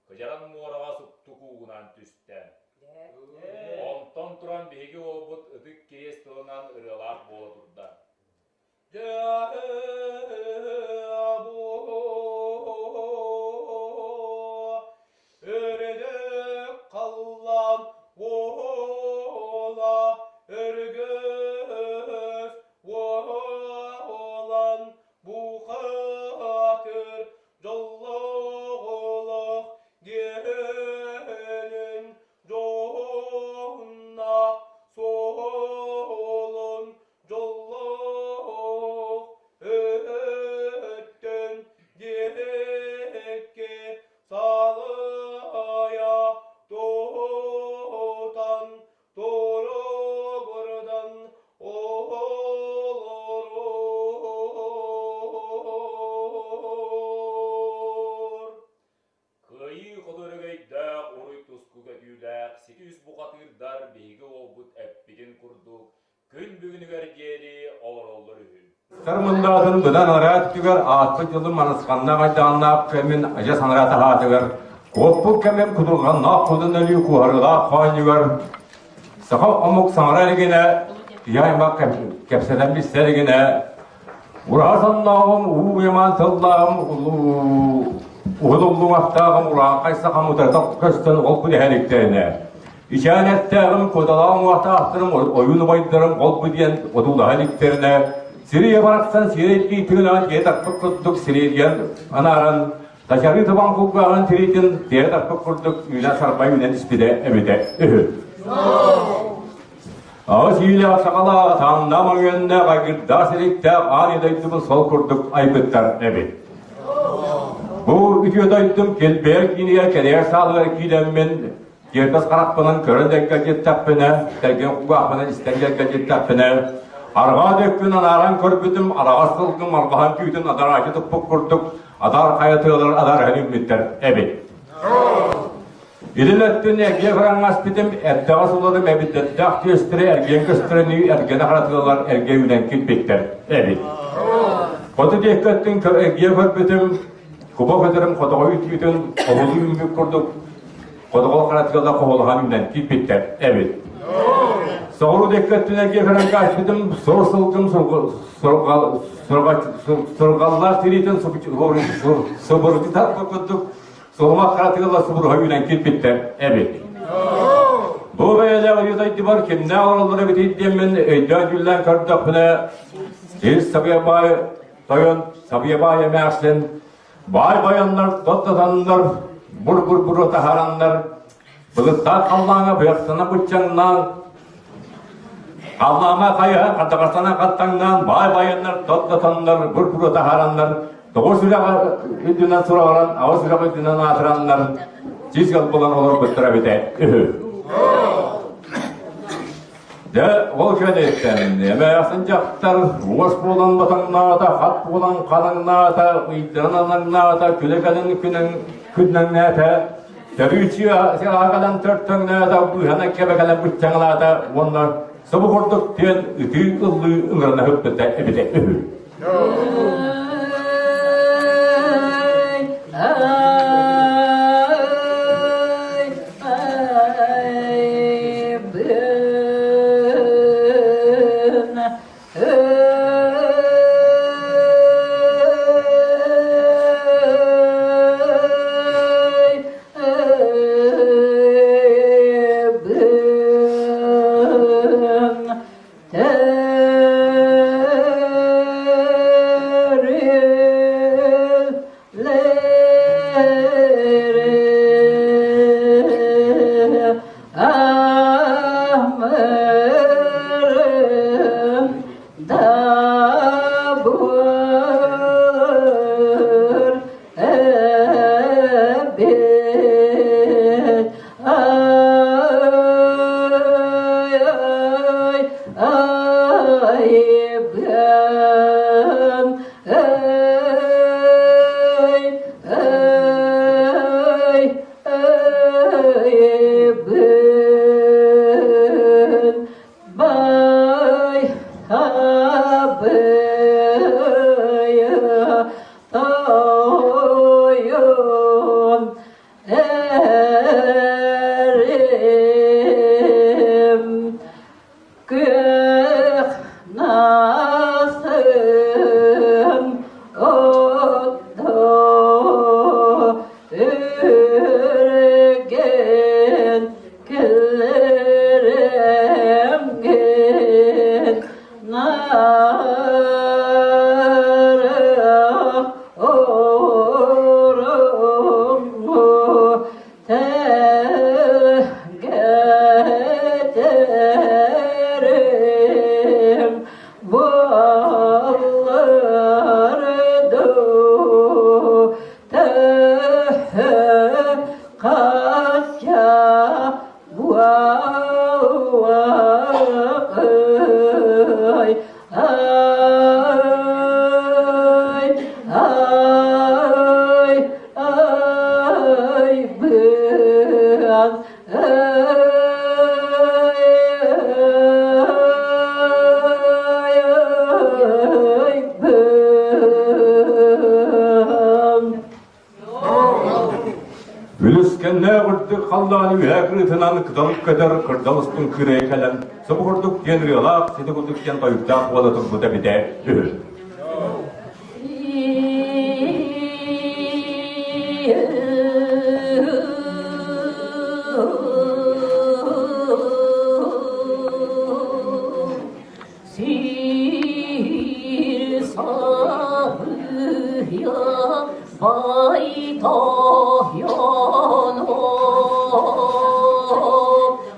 кыдьаран муораҕа супту куугунаан түстэ. Онтон туран биһиги уолбут ытык кириэс тылынан ырыалаах буола турда. Өрөдө халлаан уола өргөс уолан бухатыр дьоллоох диэнин дьоһуннаах суолун дьоллоох өттүн диэки салайа тутан туругурдан олорор. Кыайыы хоту өрөгөйдөөх, уруй-туску көтүүлээх, сити үс бухатыырдар биһиги уолбут эппитин курдук күн бүгүнүгэр диэри олороллор үһү. Сармындаатын быдан араа өттүгэр ааспыт дьылы манысханнаах айдааннаах кэмин адьас анараа таһаатыгар куоппут кэмим кутурҕаннаах кудун өлүү куоһарыылаах хоонньугар саха омук саҥара илигинэ киһи аймах кэпсэтэн билсэ илигинэ ураһа соннооҕум уу уйамаан тыллааҕым уһун уллуҥахтааҕым урааҥхай сахам утарыта көстөн ол күдэһэликтэринэ Ичээн эттээҕим, куоталаах уҥуохтаахтарым, ойуун убайдарым ол-бу диэн одуулаһа иликтэринэ, сирийэ барахсан сиэрэй тиитигинэҕин тиэ тарпыт курдук сириэдийэн анааран, тачарыы табан кулгааҕын тириитин тиэрэ тарпыт курдук үүнэ сарбай үүнэн испитэ эбитэ үһү. Аҕыс иилээх саҕалаах, тааннаах маҥыаннаах, айгырдаах силиктээх аан дойдубун сол курдук айбыттар эбит. Бу үтүө дойдум килбэйэр киинигэр кэлээр саалыгар киирэммин Тиэрбэс харахпынан көрөн дэлгэлдьиттэхпинэ, тэргэн кугаахпынан истэн дэлгэлдьиттэхпинэ, арҕаа дөккүн анааран көрбүтүм, араҕас сылгым арҕаһан түүтүн адараачы туппут курдук адар хайа тыалар адарыһан үүммүттэр эбит. Илин өттүн эргийэ көрөн эрдэҕэ суларым эбиттээх түөстэрэ эргийэн көстөрөнүү эргэнэ харатыалар эргэ үүнэн килбиттэр эбит. Хоту диэки өттүн эргийэ көрбүтүм, куба көтөрүм хотоҕой үтүүтүн оһолуу үүммүт курдук Хотоҕол харатыгала хоһулаһан үүнэн киирбиттэр эбит. Соҕуруу диэки өттүнэргэ көрөн каачпытым сур сылгым сурҕаллаах тириитин субурутутар курдук суһумах харатыгала субуруһа үүнэн киирбиттэр эбит. Бу бэйэлээх үйэ кимнээх олороллор эбитий диэммин өйдөөн-дьүүллээн көрдөхпүнэ, ис Сабыйабаай тойон Сабыйабаай эмээхсин Баай байаннар, тоттотаннар, бур-бур-буруо таһаараннар, былыттаах халлааҥа быахсана быччаҥнаан, халлааҥа хайыһа хатаҕасана хаттаҥнаан, баай байаннар, тоттотаннар, бур-буруо таһаараннар, тоҕус үрэҕи үрдүнэн сураҕыран, аҕыс үрэҕи үрдүнэн аатыраннар, чиз булан олорбуттара эбитэ үһү. Дьэ, ол кэнниттэн эмээхсин дьахтар уос буолан батаҥнаата, хат буолан хараҥнаата, ыйдаран анаҥнаата, күлэ кэлин күннэҥнээтэ, төрүүчү сыаҕа кэлэн төртөҥнөөтө, быыһана кэбэ кэлэн быччаҥалаата уонна субу курдук диэн ытыы ыллыы ыҥырана ыппыта эбитэ үһү. Bye. Тойон эрим күөх насым отто үрген кэллэримгин Тэлгэтэрим буоллар дуу, төһө хачча буолуой? Ай, ай, ай, быан, ай, ай, быан. Үлүскэннээх үрдүк халлааны үөһэ кырыытынан кыталык көтөр кырдал устун кыырайа кэлэн, субу курдук диэн ырыалаах, сити курдук диэн тойуктаах буола турбута эбитэ үһү. Сир сабыйа бай тойоном,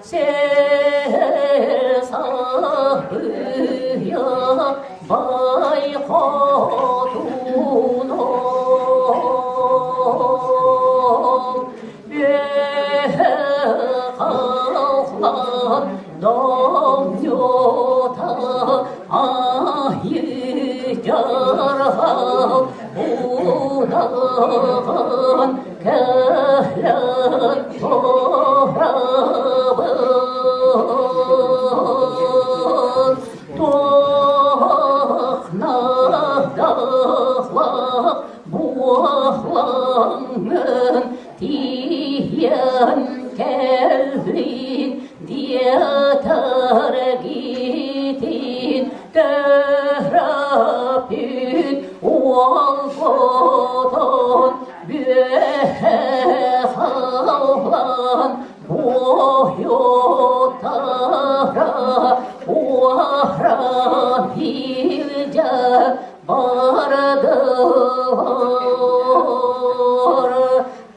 сир сабыйа бай хотуном, Тиийэн кэллин диэтэргитин төрөппүт уолгутун бүөһэ халлан буойуттара уоран илдьэ бардылар.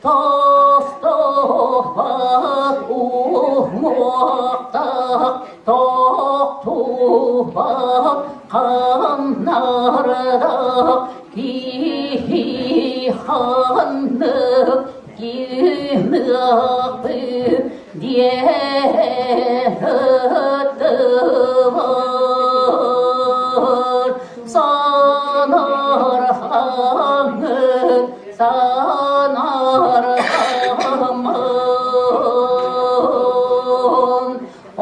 Тостубат уҥуохтаах, тохтубат ханнардаах киһи ханнык гыныахпын диэн ыттылар. Санархаҥын Санархаммын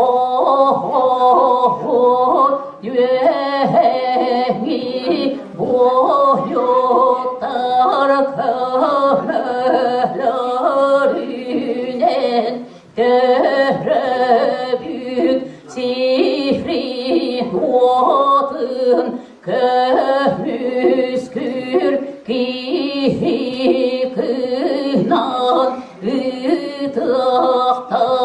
оһоһун үөһэҥи буойуттар көмөлөрүнэн төрөбүт сирин уотун Көмүскүүр киһи кыынан ытыахтара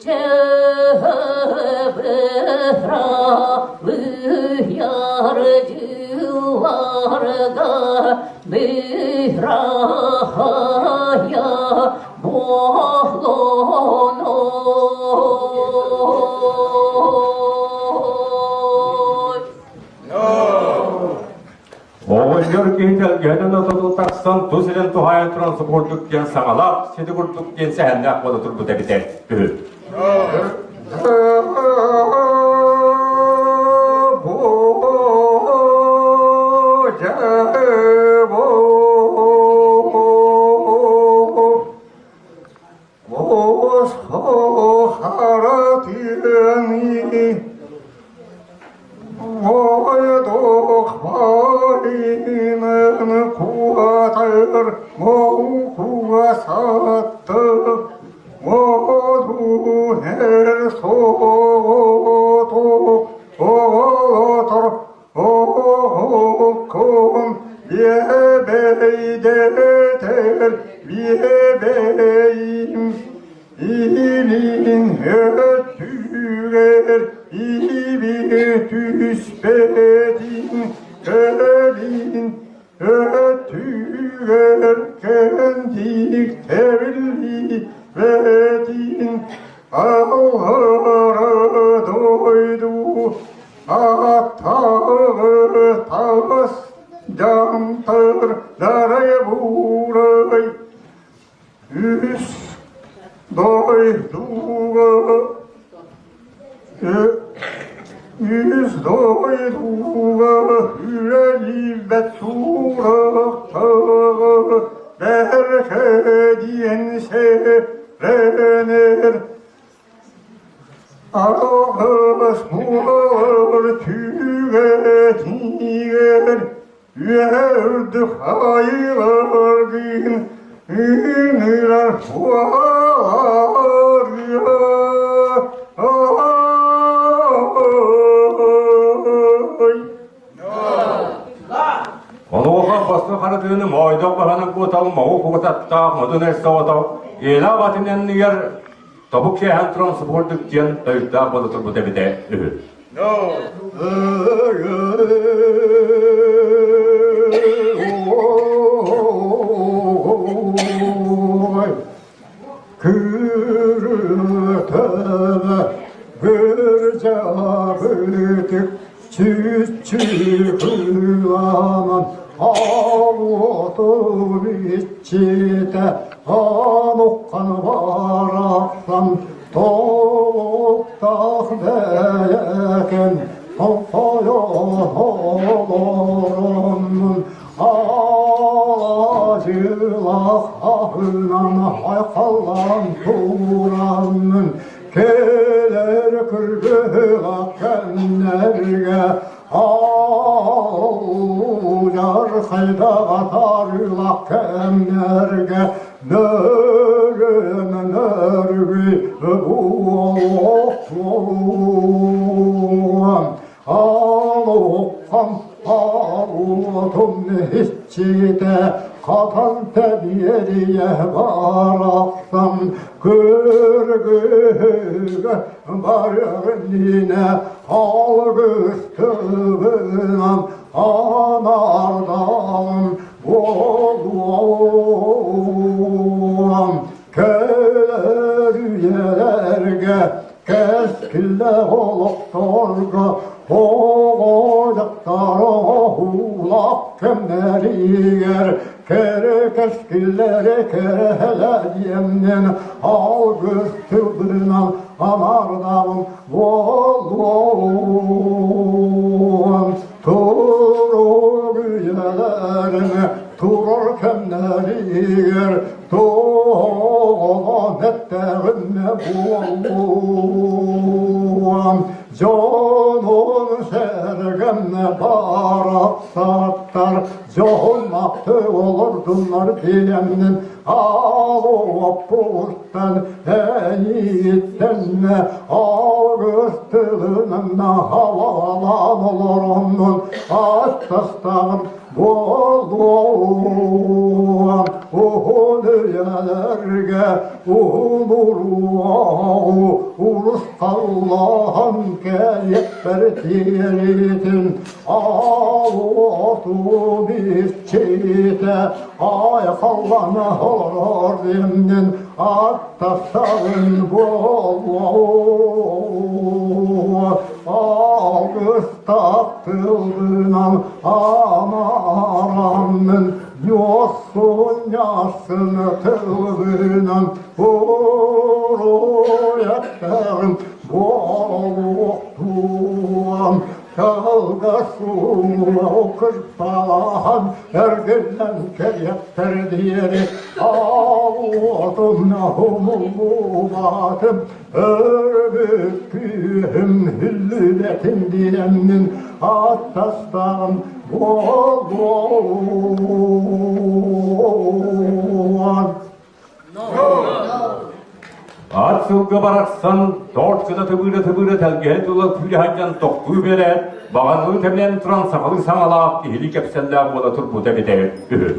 Чыһыбыралыйар дьылларга быраһайа Оҕонньор киһи тэлгэһэтин ототун тахсан тус илин туһаайан туран субурдук диэн саҥалаах, сити курдук диэн сэһэннээх буола турбут эбитэ үһү. Ойдох байынан куотар моукуга сатты Модун эр соҕотох оҕолотор оҕоккун биэбэйдэтэр биэбэйим Илин өттүгэр иби түспэтин кэлин өттүгэр кэнтик тэбиллибэтин аллара дойду аттаҕы таас дьантар дарай буурай Үс дойдуга үс дойдуга үлэлиибэт сурахтааҕы бэркэ диэн сэрэнэр Аҕыс муор түгэтигэр үөрдүк айыларгын ыҥырар Онуоха босхо харатыыны моойдох баһанан куотал моҕу куотаттаах модун эр соҕотох Ила абатын иннигэр тобук кээһэн туран субурдук диэн тойуктаах буола турбут эбитэ үһү. Күрүөтөбө Бүрдьабытык Чүччү-кыламан Алуотун иччитэ Ануккан барахсан Толуктаах бэйэкэм Тоҥхойон олороммун Алаадьылаах аһынан айхаллаан тураммын Кэлэр кыргыһыга кэннэргэ Аллар хайдаҕа тарыла кэмнэргэ Нөрүн нөргүй буолуохтуом Алуоххам аруотум иччитэ Хатан тэбиэрийэ барахсан Көргүгэ барыгыннинэ алгыс тылынан анардалым буолуом Кэлэр үйэлэргэ кэскиллээх олохторго оҕо дьахтар оһуулаах кэмнэригэр кэрэ кэскиллэри кэрэһэлэниэмнэн алгыс тылынан анардаҕым буолуом Турар үйэлэрим турар кэмнэригэр туоҕа эттэҕинэ буолуом Дьонун сэргэмнэ барахсаттар дьоһуннаахты олордуннар диэммин алуоппуттан эйииттэннэ алгыс тылынан халалаан олороммун аттастаҕым буолуом уһун үйэлэргэ уһун уруоҕу урусхаллаһан кэлиэхпэр тиэритин Алуоту иччитэ айхаллана олорор диэмнин аттастабын буолуо алгыстаах тылынан амараммын ньуоссун-ньаассын тылынан уруйаттарым буолуохтуам. Кылгас суол кырпалаан эргиллэн кэлиэхтэр диэри аал уотун умуллубатым, өрбүт күүһүм үллүбэтин диэммин аттастаҕым буолуон. Ат сылгы барахсан торт гына тыбыыра-тыбыыра тэлгэһэ тула күүрэ сылдьан тохтуу биэрээт, баҕаныы тэмнэн туран сахалыы саҥалаах киһилии кэпсэллээх буола турбута эбитэ үһү.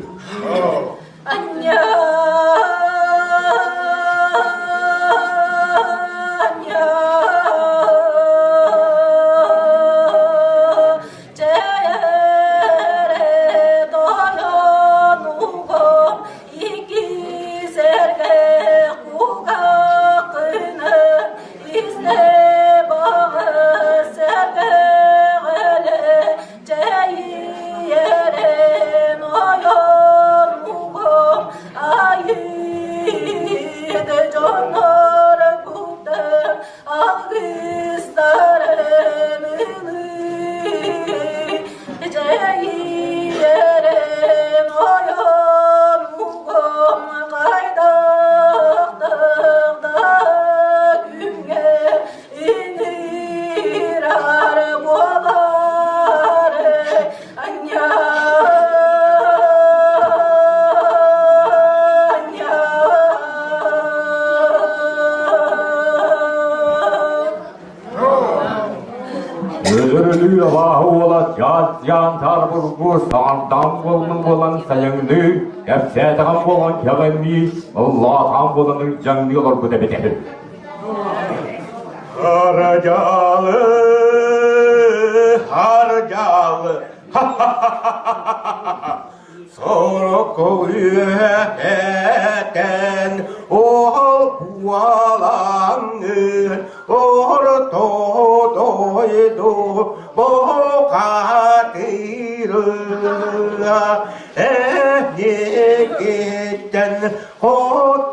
Өлөр өлүү абааһы уола дьаат-дьаан таарбургу саҥардаан буолмун буолан сайыҥныы, кэпсээтэҕим буолан кэҕиннии, ыллаатаҕым буолан ылдьаҥныы олорбут эбитэ үһү. Харадьаалы, харадьаалы, ха-ха-ха-ха-ха Сорокку үөһэтэн ол уолаҥҥын орто дойду бухатыырыа эһигиттэн хотторор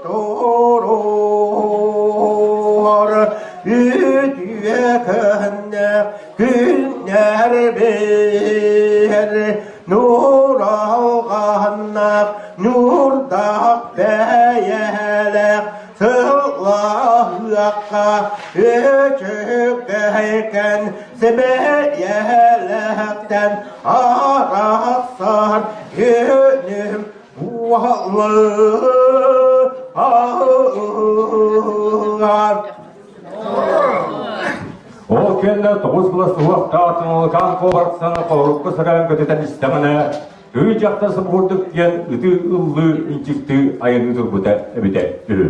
үтүө күннэр күннэр бэр Нууралҕаннаах, ньуурдаах бэйэлээх сыллаһыахха үчүгэйкэн сибэйэлэхтэн арахсар күнүм буоллар. Ол кэннэ тоҕус былас туһахтаах Тыҥалыкаан куобарсан холорукка сыраан көтүтэн истэҕинэ, тыы дьахтар субугурдук диэн ытыы ыллыы ынчыктыы айаныы турбута эбитэ үһү.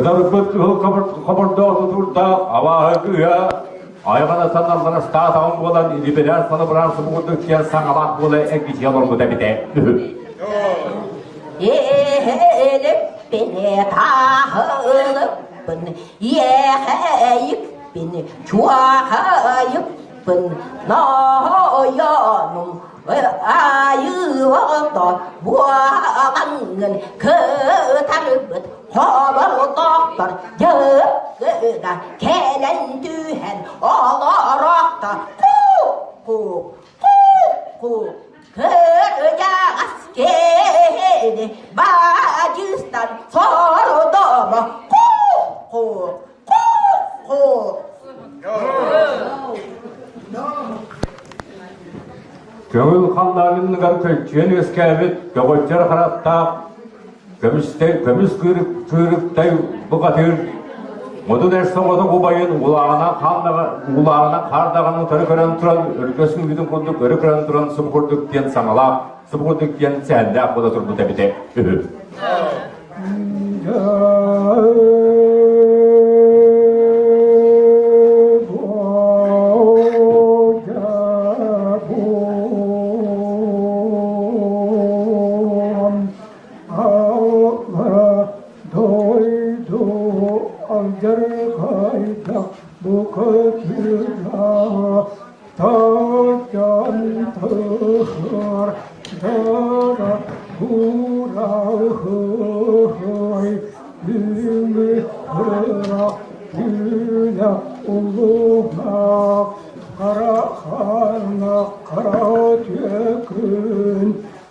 Кытарбыт кыһыл хобордоох тутуурдаах абааһы кыыһа айҕана саналларастаатаҕым буолан илибирээн салыбыраан субугурдук диэн саҥалаах буола эргичийэ олорбута эбитэ үһү. Элиппин тааһылыппын, иэхэйиппин, чуохайыппын, ноойонум айыыта буолаҥҥын кытарбыт хобордоохтор дьыгыда кэлэн түһэн олорохто ку ку ку кырдьаҕас киһини баадьыстан сордомо ку ку ку ку Көҥүл халлааныгар көлчүөн үөскээбит көҕүччэр харахтаах көмүстэй көмүс кыырыктай букатыыр модун эр соҕотох убайын улаҕана улаҕана хаардаҕын утары көрөн туран өргөс үҥүүтүн курдук өрө көрөн туран субу курдук диэн саҥалаах субу курдук диэн сэһэннээх буола турбут эбитэ үһү.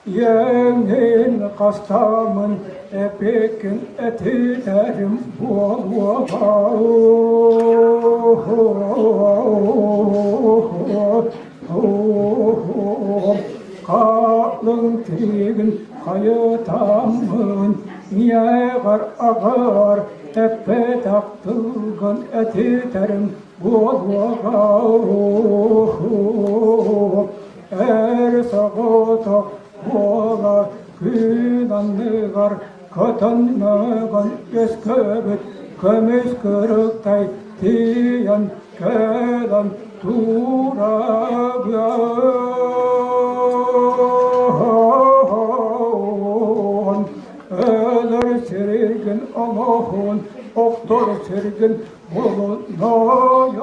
Иэҥин хастамын эпикин этитэрим буолуоҕа Хаалыҥ тиигин хайытаммын ийэҕэр аҕар эппэтэх тылгын этитэрим буолуоҕа Эр соҕотох буола күн анныгар көтөннөҕөн үөскөөбүт көмүс кырыктай тиийэн кэлэн турабын. Өлөр сиргин оҥоһун, охтор сиргин булунайон.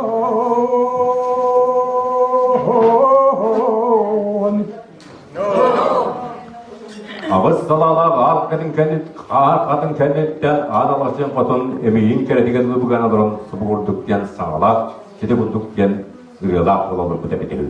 Аҕыс салаалаах аар хатын кэннит аар хатын кэнниттэн аан алахчын хотун эмиийин кэрэтигэр лыбыган олорон субугурдук диэн саҥалаах, сити курдук диэн ырыалаах буола олорбут эбит үһү.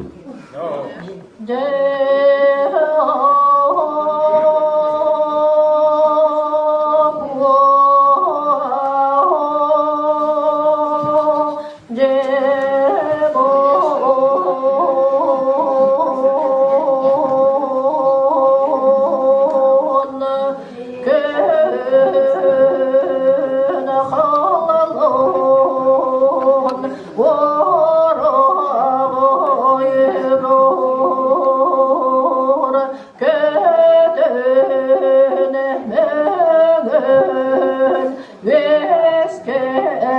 Көмүс кырыктый бухатыр өлөр.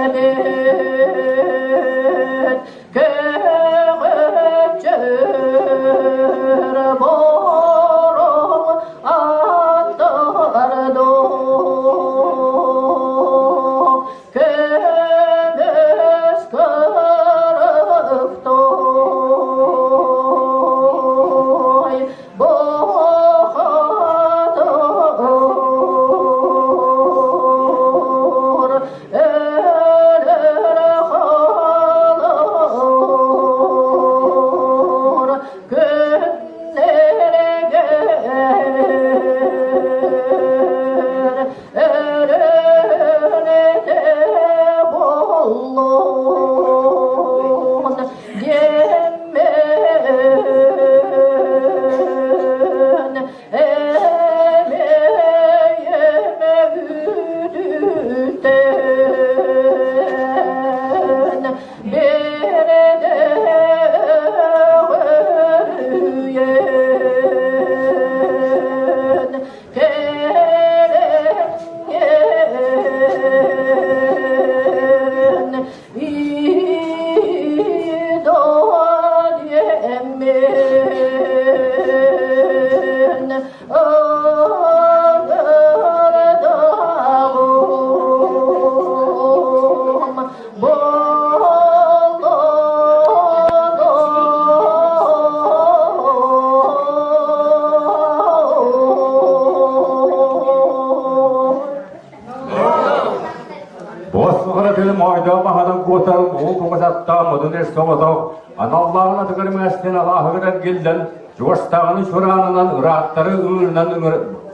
моойдоох баһадан куотар, муҥу куҥас аттаах модун эр соҕотох, аналлааҕын атыгар мэҥэстэн алааһыгар эргиллэн, чугастааҕыны чуораанынан, ырааттары ыҥыырынан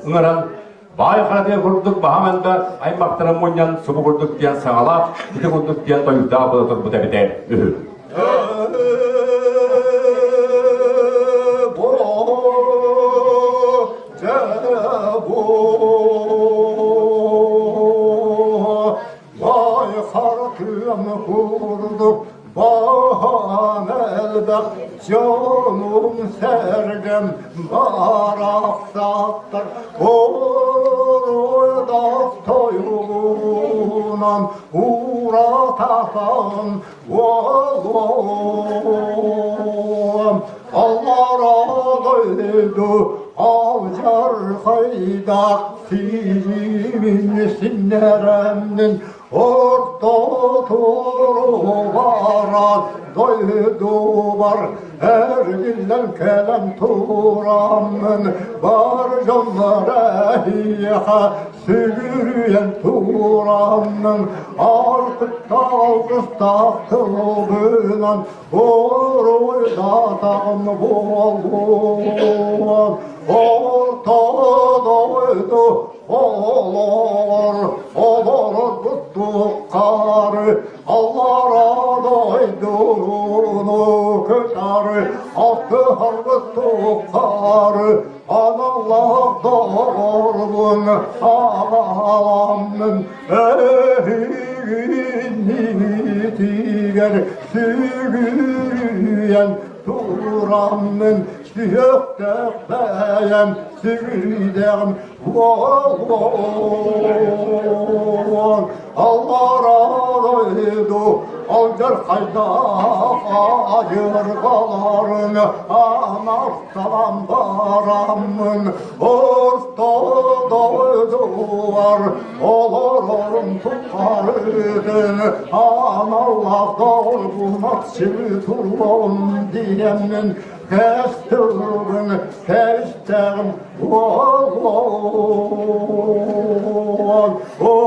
ыҥыран, баай харатыа курдук баһа да аймахтарын мунньан субу курдук диэн саҥалаах, ити курдук диэн тойуктаах буола турбут эбитэ үһү. Баһаан элбэх дьонум-сэргэм барахсаттар Оруйдах тойугунан урататан буолуом. Аллара дойду алдьархайдаах сиримин синнэрэммин Орто туругара дойдубар эргиллэн кэлэн тураммын бар дьоннор эһиэхэ сүгүрүйэн тураммын артыктаах алгыстаах тылбынан уруйдатаҕым буолуом Орто дойду Олор, олорорбут туххары, аллара дойдуну кытары, алтыһарбыт туххары, аналлаах доҕорбун аҕаламмын, эһигиннитигэр сүгүрүйэн тураммын, сүһүөхтээх бэйэм сүгүйдэҕим Буолуон аллара дойду алдьархайдаах айырҕаларын анарталан бараммын орто дойдубар олорорум тухарытын аналлаах долгунат сири туруом диэммин кэс тылбын кэстэҕим Уол, уол, уол.